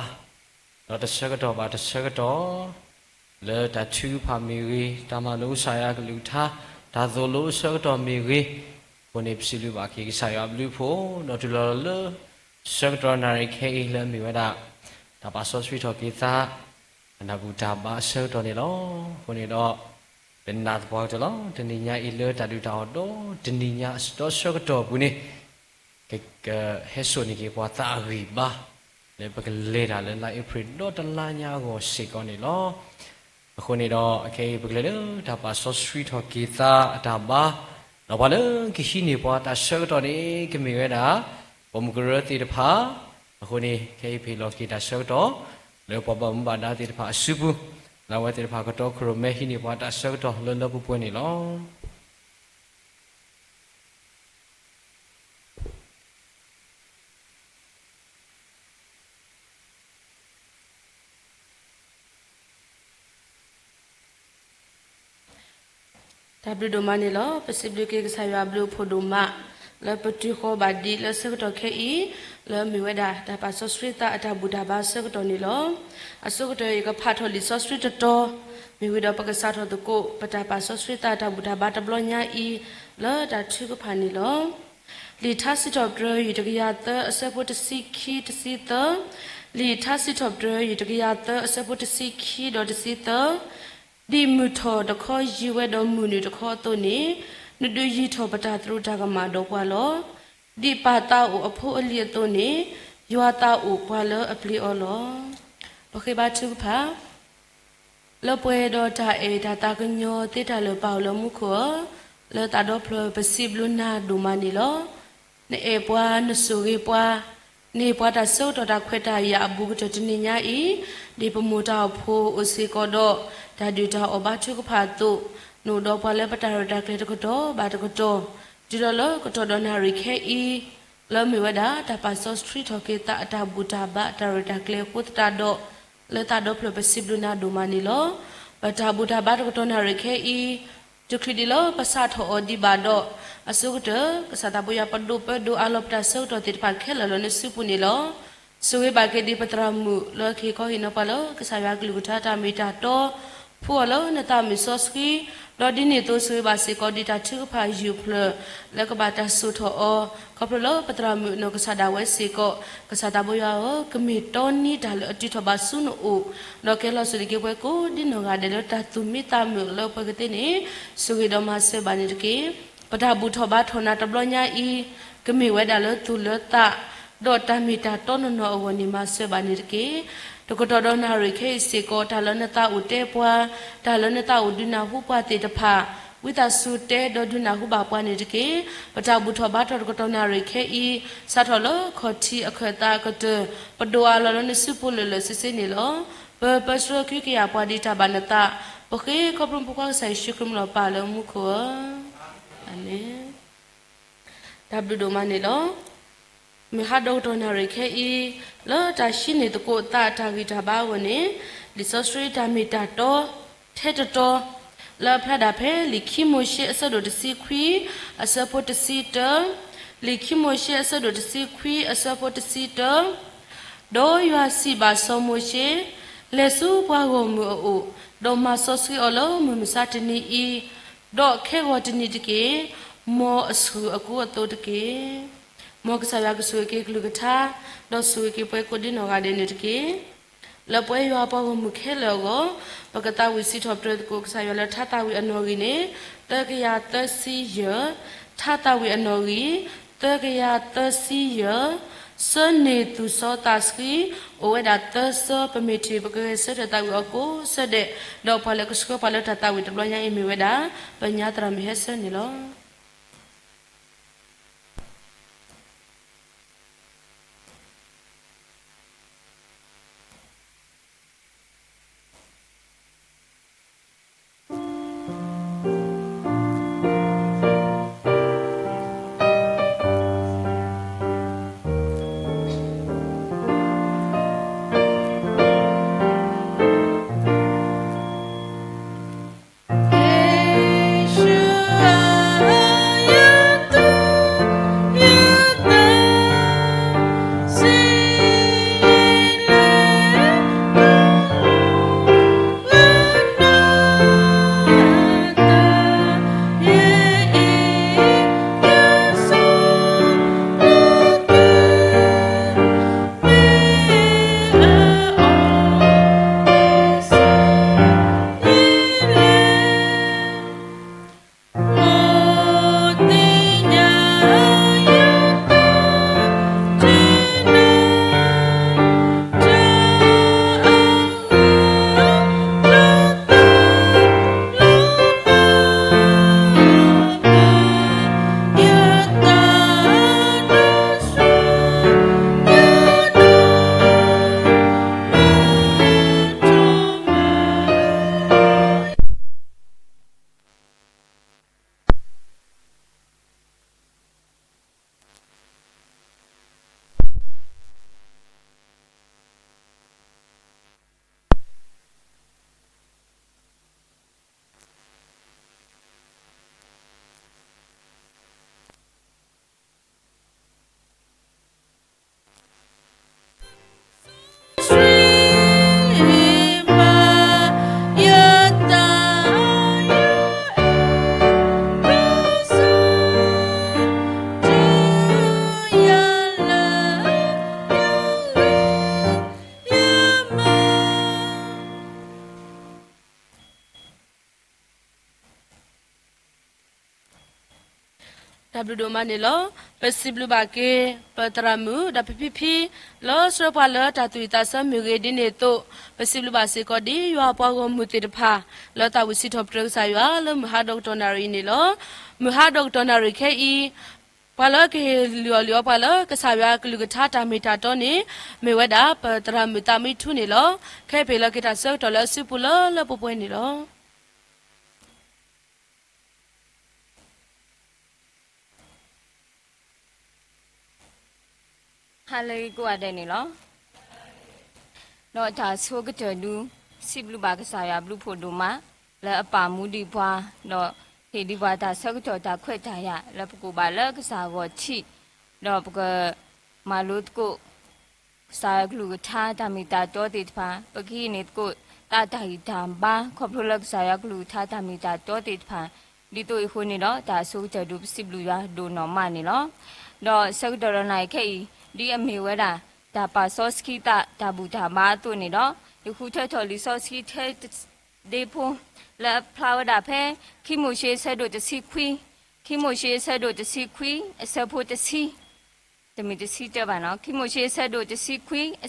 ဒီးတဆၢကတီၢ်ဘၣ်တဆၢကတီၢ်, လၢတၢ်ထုကဖၣ်မ့ၢ်ဂ့ၤ, တၢ်မၤလိကစၢ်ယွၤကလုၢ်ကထါ, တၢ်သိၣ်လိအဆၢကတီၢ်မ့ၢ်ဂ့ၤ, အဃိန့ၣ် ပစံးဘျုးဘၣ်က့ၤကစၢ်ယွၤအဘျုးအဖှိၣ်, ဒီးတုၤလီၤလၢ ဆၢကတီၢ်နၣ်ရံၣ်ခဲအံၤလၢအမ့ၢ်ဝဲဒၣ် တၢ်ပာ်စီဆှံထီၣ်က့ၤသး အတၢ်ဘူၣ်တၢ်ဘါအဆၢကတီၢ်န့ၣ်လီၤ. အဃိန့ၣ်ဒီး ပနာ်သပှၢ်ကတၢၢ်လီၤ. တနံၤညါအံၤလၢတၢ်ဒုၣ်တၢ်အီၣ်ဒီတနံၤညါဒီးဆၢကတီၢ်အပူၤန့ၣ် ကဟဲစိာ်န့ၢ်က့ၤပှၤသးအဂံၢ်ဘါ လၢပကလဲၤတၢ်လၢလါအ့ဖြ့ၣ်ဒီတလါညါအဂီၢ်စ့ၢ်ကီးန့ၣ်လီၤ. အဃိန့ၣ်ဒီး အခဲအံၤ ပကလဲၤလၢတၢ်ပာ်စီဆှံထီၣ်က့ၤသးအတၢ်ဘါ, ဒီးပှၤလၢကဟံးန့ၢ်ပှၤတၢ်ဆၢကတီၢ်န့ၣ် ကမ့ၢ်ဝဲဒၣ် ပိာ်မုၣ်ကရၢသ့ၣ်တဖၣ်, အဃိန့ၣ် ခဲအံၤပဟ့ၣ်လီၤက့ၤတၢ်ဆၢကတီၢ် လၢပှၤဘၣ်မူဘၣ်ဒါသ့ၣ်တဖၣ်အစုပူၤ, လၢအဝဲသ့ၣ်တဖၣ်ကတီခိၣ်ရိၣ်မဲဟံးန့ၢ်ပှၤတၢ်ဆၢကတီၢ်လၢလၢပှဲၤပှဲၤန့ၣ်လီၤ. တၢ်ဘျုးဒိၣ်မးန့ၣ်လီၤ. ပစံးဘျုးက့ၤကစၢ်ယွၤအဘျုးအဖှိၣ်ဒိၣ်မး လၢပတုၤဃီၤဘၣ်ဒံးလၢဆၢကတီၢ်ခဲအံၤ လၢမ့ၢ်ဝဲဒၣ်တၢ်ပာ်စီဆှံသးအတၢ်ဘူၣ်တၢ်ဘါဆၢကတီၢ်န့ၣ်လီၤ. အဆိကတၢၢ်ယကဖးထီၣ်လံာ်စီဆှံတတီၤ, မ့ၢ်ဝံၤဒီးပကစးထီၣ်သကိး ပတၢ်ပာ်စီဆှံသးအတၢ်ဘူၣ်တၢ်ဘါတဘျီညါအံၤ လၢတၢ်ထုကဖၣ်န့ၣ်လီၤ. လံာ်ထါစံးထီၣ်ပတြၢၤ ယွၤတကယၤသၢ အဆၢဖိတဆံခံ တဆံသၢ, လံာ်ထါစံးထီၣ်ပတြၢၤ ယွၤတကယၤသၢ အဆၢဖိတဆံခံဒီးတဆံသၢ, ဒ်မုၢ်ထီၣ်တခီယံၤဝဲဒီးမုၢ်နုာ်တခီအသိးန့ၣ်, နဒုးယံၤထီၣ်ပတၢ်သရူးတၢ်ကမၣ်ဒီးပှၤလီၤ. ဒ်ပၢ်သးအိၣ်အဖိအလံၤအသိးန့ၣ်, ယွၤသးအိၣ်ပှၤလၢအပျံၤအီၤလီၤ. ပဃ့ဘါထုကဖၣ် လၢပှဲၤဒီးတၢ်အဲၣ်တၢ်သးကညီၤသ့တၢ်လၢာ်ပၢ်အိၣ်လၢမူခိၣ်ဧၢ, လၢသးဒီဖျၢၣ်ပစံးဘျုးနၤဒိၣ်မးန့ၣ်လီၤ. နအဲၣ်ပှၤ နဆိၣ်ဂ့ၤပှၤ, န့ၢ်ပှၤတၢ်ဆၢကတီၢ်တၢ်ခွဲးတၢ်ယာ်အဘူးကတၢၢ်တနံၤညါအံၤ, ဒ်ပမိၢ်တၢ်အိၣ်ဖှိၣ်အိၣ်စ့ၢ်ကီးဒီး တၢ်ဒုၣ်တၢ်အီၣ်ဘါထုကဖၣ်အသိး, နအိၣ်ဒီးပှၤလၢပတၢ်ရဲၣ်တၢ်ကျဲၤတကတီၢ်ဘၣ်တကတီၢ်, တုၤလီၤလၢကတီၢ်ဒီးနၣ်ရံၣ်ခဲအံၤ လၢမ့ၢ်ဝဲဒၣ်တၢ်ပာ်စီဆှံထီၣ်က့ၤသးအတၢ်ဘူၣ်တၢ်ဘါအတၢ်ရဲၣ်တၢ်ကျဲၤအဃိသတးဒီး, လၢသးဒီဖျၢၣ်ပစံးဘျုးနၤဒိၣ်မးန့ၣ်လီၤ. ပတၢ်ဘူၣ်တၢ်ဘါတကတီၢ်နၣ်ရံၣ်ခဲအံၤ, တချုးဒံးလၢပစးထီၣ်အီၤဒံးဘၣ်ဒီး, အဆိကတၢၢ် ကစၢ်သးပှၢ်ယွၤပဒိၣ်ပၢဒိၣ်အးလီၤပတၢ်ဆၢကတီၢ်သ့ၣ်တဖၣ်ခဲလၢာ်လၢနစုပူၤန့ၣ်လီၤ. ဆိၣ်ဂ့ၤဘၣ်က့ၤဒံးပသရၣ်မုၣ်လၢကဟ့ၣ်ခီဟ့ၣ်နီၤပှၤလၢကစၢ်ယွၤကလုၢ်ကထါတၢ်မ့ၢ်တၢ်တီ, ဖှူအီၤလၢနသးမုာ်စီဆှံ, ဒီးဒ်န့ၣ်အသိးဆိၣ်ဂ့ၤဘၣ်စ့ၢ်ကီးဒံးတၢ်ထုကဖၣ်ယုၢ်ဖျၢၣ် လၢကဘၣ်တၢ်စိာ်ထီၣ်အီၤ, ခီဖျိလၢပသရၣ်မုၣ်အနီၢ်ကစၢ်ဒၣ်ဝဲစ့ၢ်ကီး, ကစၢ်သးပှၢ်ယွၤဧၢ, ကမ့ၢ်တီနံၤတၢ်လၢအတုၤထီၣ်ဘၣ်ဆူနအိၣ်, ဒီးကဲလီၤစၢၤတက့ၤပှၤကိးဒ်နီၢ်ဂၤဒဲးလၢတၢ်သူၣ်မံသးမုာ်လၢပှဲၤကသ့န့ၣ်, ဆိၣ်ဂ့ၤဒီးမၤစၢၤဘၣ်န့ၣ်တက့ၢ်. ပတၢ်ဘူၣ်ထီၣ်ဘါထီၣ်နၤတဘျီညါအံၤ, ကမ့ၢ်ဝဲဒၣ်လၢသူၣ်လၢသး, ဒီးတၢ်မ့ၢ်တၢ်တီနီၢ်နီၢ်အဂီၢ်န့ၣ်မၤစၢၤဘၣ်န့ၣ်တက့ၢ်. တကတီၢ်ဒီးနၣ်ရံၣ်ခဲအံၤစ့ၢ်ကီး တၢ်လၢနသးအိၣ်တဲပှၤ, တၢ်လၢနသးအိၣ်ဒုးနၢ်ဟူပှၤသ့ၣ်တဖၣ်, ဝံသးစူၤတဲဒီးဒုးနၢ်ဟူဘၣ်ပှၤန့ၣ်တက့ၢ်. ပတၢ်ဘူၣ်ထီၣ်ဘါထီၣ်တကတီၢ်နၣ်ရံၣ်ခဲအံၤ, စးထီၣ်လၢခီၣ်ထံးအခၢၣ်သးအကတၢၢ်, ပဒိၣ်အးလီၤလၢနစုပူၤလၢာ်လၢာ်ဆ့ဆ့န့ၣ်လီၤ. ပပၢဆှၢခံကယၤပှၤဒ်တၢ်ဘၣ်နသး, ပဃ့ခီဖျိပဖိခွါကစၢ်ယ့ၣ်ၡူးခရံာ်မံၤလီၤပၢ်လၢမူခိၣ်ဧၢ, အၤမ့ၣ်. တၢ်ဘျုးဒိၣ်မးန့ၣ်လီၤ. မုၢ်ဟါဒီကတီၢ်နၣ်ရံၣ်ခဲအံၤ, လၢတၢ်ဟံးန့ၢ်သကိးသးအတၢ်ဂံၢ်တၢ်ဘါအဂီၢ်န့ၣ်, လံာ်စီဆှံတၢ်မ့ၢ်တၢ်တီ, ထဲတတီၤ, လၢအဖျါဒၣ်ဖဲလံာ်ခံမိၤၡ့အဆၢဒိၣ်တဆံခွံ, အဆၢဖိတဆံတၢ, လံာ်ခံမိၤၡ့အဆၢဒိၣ်တဆံခွံအဆၢဖိတဆံတၢ, ဒီးယွၤစံးဘၣ်စီၤမိၤၡ့, လဲၤဆူပှၤဂီၢ်မုၢ်အအိၣ်, ဒီးမၤစီဆှံအီၤလၢမုၢ်မဆါတနံၤအံၤ, ဒီးခဲဂီၤတနံၤတက့ၢ်, မ်အဆူၣ်အကူအသိးတက့ၢ်. မ်ကစၢ်ယွၤကဆိၣ်ဂ့ၤက့ၤကလုၢ်ကထါ, ဒီးဆိၣ်ဂ့ၤက့ၤပှၤကိးဒ်နီၢ်ဂၤဒဲးန့ၣ်တက့ၢ်. လၢပဝဲယွၤပှၤဂီၢ်မုၢ်ခဲလၢာ်အဂီၢ်, ပကသးဝံၣ်စံးထီၣ်ပတြၢၤသကိးကစၢ်ယွၤလၢထါသးဝံၣ်အနီၣ်ဂံၢ်န့ၣ်, သၢကယၤသၢဆံယဲၢ်, ထါသးဝံၣ်အနီၣ်ဂံၢ်, သၢကယၤသၢဆံယဲၢ်, ဆၢန့ၢ်သူၣ်စီသးဆှံ, အိၣ်ဝဲဒၣ်သၢဆၢ ပမ့ၢ်ထံၣ်ပကဂဲၤဆၢထၢၣ်သးဝံၣ်အီၤကိးဆၢဒဲး, ဒီးပှၤလၢကဆှၢပှၤလၢတၢ်သးဝံၣ်တဘျီညါအံၤမ့ၢ်ဝဲဒၣ် ပညါသရၣ်မုၣ်ဟဲဆၢန့ၣ်လီၤ. တၢ်ဘျုးဒိၣ်မးန့ၣ်လီၤ. ပစံးဘျုးဘၣ်က့ၤ ပသရၣ်မုၣ် ဒီးပဖံဖံ လၢဆှၢပှၤလၢတၢ်သူၣ်ဝံၣ်သးဆၢမ့ၢ်ဂ့ၤဒ်န့ၣ်အသိး, ပစံးဘျုးဘၣ်စ့ၢ်ကီးဒ်ယွၤအပှၤဂီၢ်မုၢ်သ့ၣ်တဖၣ် လၢသးဝံၣ်စံးထီၣ်ပတြၢၤကစၢ်ယွၤလၢမုၢ်ဟါဒီကတီၢ်နၣ်ရံၣ်အံၤန့ၣ်လီၤ. မုၢ်ဟါဒီကတီၢ်နၣ်ရံၣ်ခဲအံၤ ပှၤလၢကဟ့ၣ်လုၢ်အီၣ်လုၢ်အီပှၤလၢကစၢ်ယွၤအကလုၢ်ကထါတၢ်မ့ၢ်တၢ်တီန့ၣ် မ့ၢ်ဝဲဒၣ် ပသရၣ်မုၣ်သးမံထူန့ၣ်လီၤ. ခဲအံၤပဟ့ၣ်လီၤက့ၤတၢ်ဆၢကတီၢ်လၢအစုပူၤလၢလၢပှဲၤပှဲၤန့ၣ်လီၤ. ဟါလၢအဂ့ၤကိးဂၤဒဲးန့ၣ်လီၤ. ဒီးတၢ်ဆိကတၢၢ်ဒု စံးဘျုးဘၣ်ကစၢ်ယွၤဘျုးဖှိၣ်ဒိၣ်မး လၢအပာ်မူဒံးပှၤ ဒီးဟ့ၣ်ဒံးပှၤတၢ်ဆၢကတီၢ်တၢ်ခွဲးတၢ်ယာ်လၢပကအိၣ်ဘၣ်လၢကစၢ်အဂီၢ်ထံး, ဒီးပကမၤလိသကိး ကစၢ်ယွၤကလုၢ်ကထါတၢ်မ့ၢ်တၢ်တီသ့ၣ်တဖၣ်, ပကဟံးန့ၢ်သကိးသးတၢ်ဂံၢ်တၢ်ဘါ ခီဖျိလၢကစၢ်ယွၤကလုၢ်ကထါတၢ်မ့ၢ်တၢ်တီသ့ၣ်တဖၣ်, ဒ်သိးအံၤအဃိန့ၣ်ဒီး တၢ်အဆိကတၢၢ်ဒုပစံးဘျုးယွၤဒိၣ်နီၢ်မးန့ၣ်လီၤ. ဒီးဆၢကတီၢ်ဒီးနၤအံၤခဲအံၤ ဒ်အမ့ၢ်ဝဲဒၣ် တၢ်ပာ်စီဆှံသးတၢ်ဘူၣ်တၢ်ဘါအသိးန့ၣ်ဒီး, ယဃုထၢထီၣ်လံာ်စီဆှံထဲတဒ့ဖိ လၢအဖျါဝဲဒၣ်ဖဲ ခံမိၤၡ့အဆၢဒိၣ်တဆံခွံ, ခံမိၤၡ့အဆၢဒိၣ်တဆံခွံ အဆၢဖိတဆံ တမ့ၢ်တဆံတၢဘၣ်နီၤ, ခံမိၤၡ့အဆၢဒိၣ်တဆံခွံ အ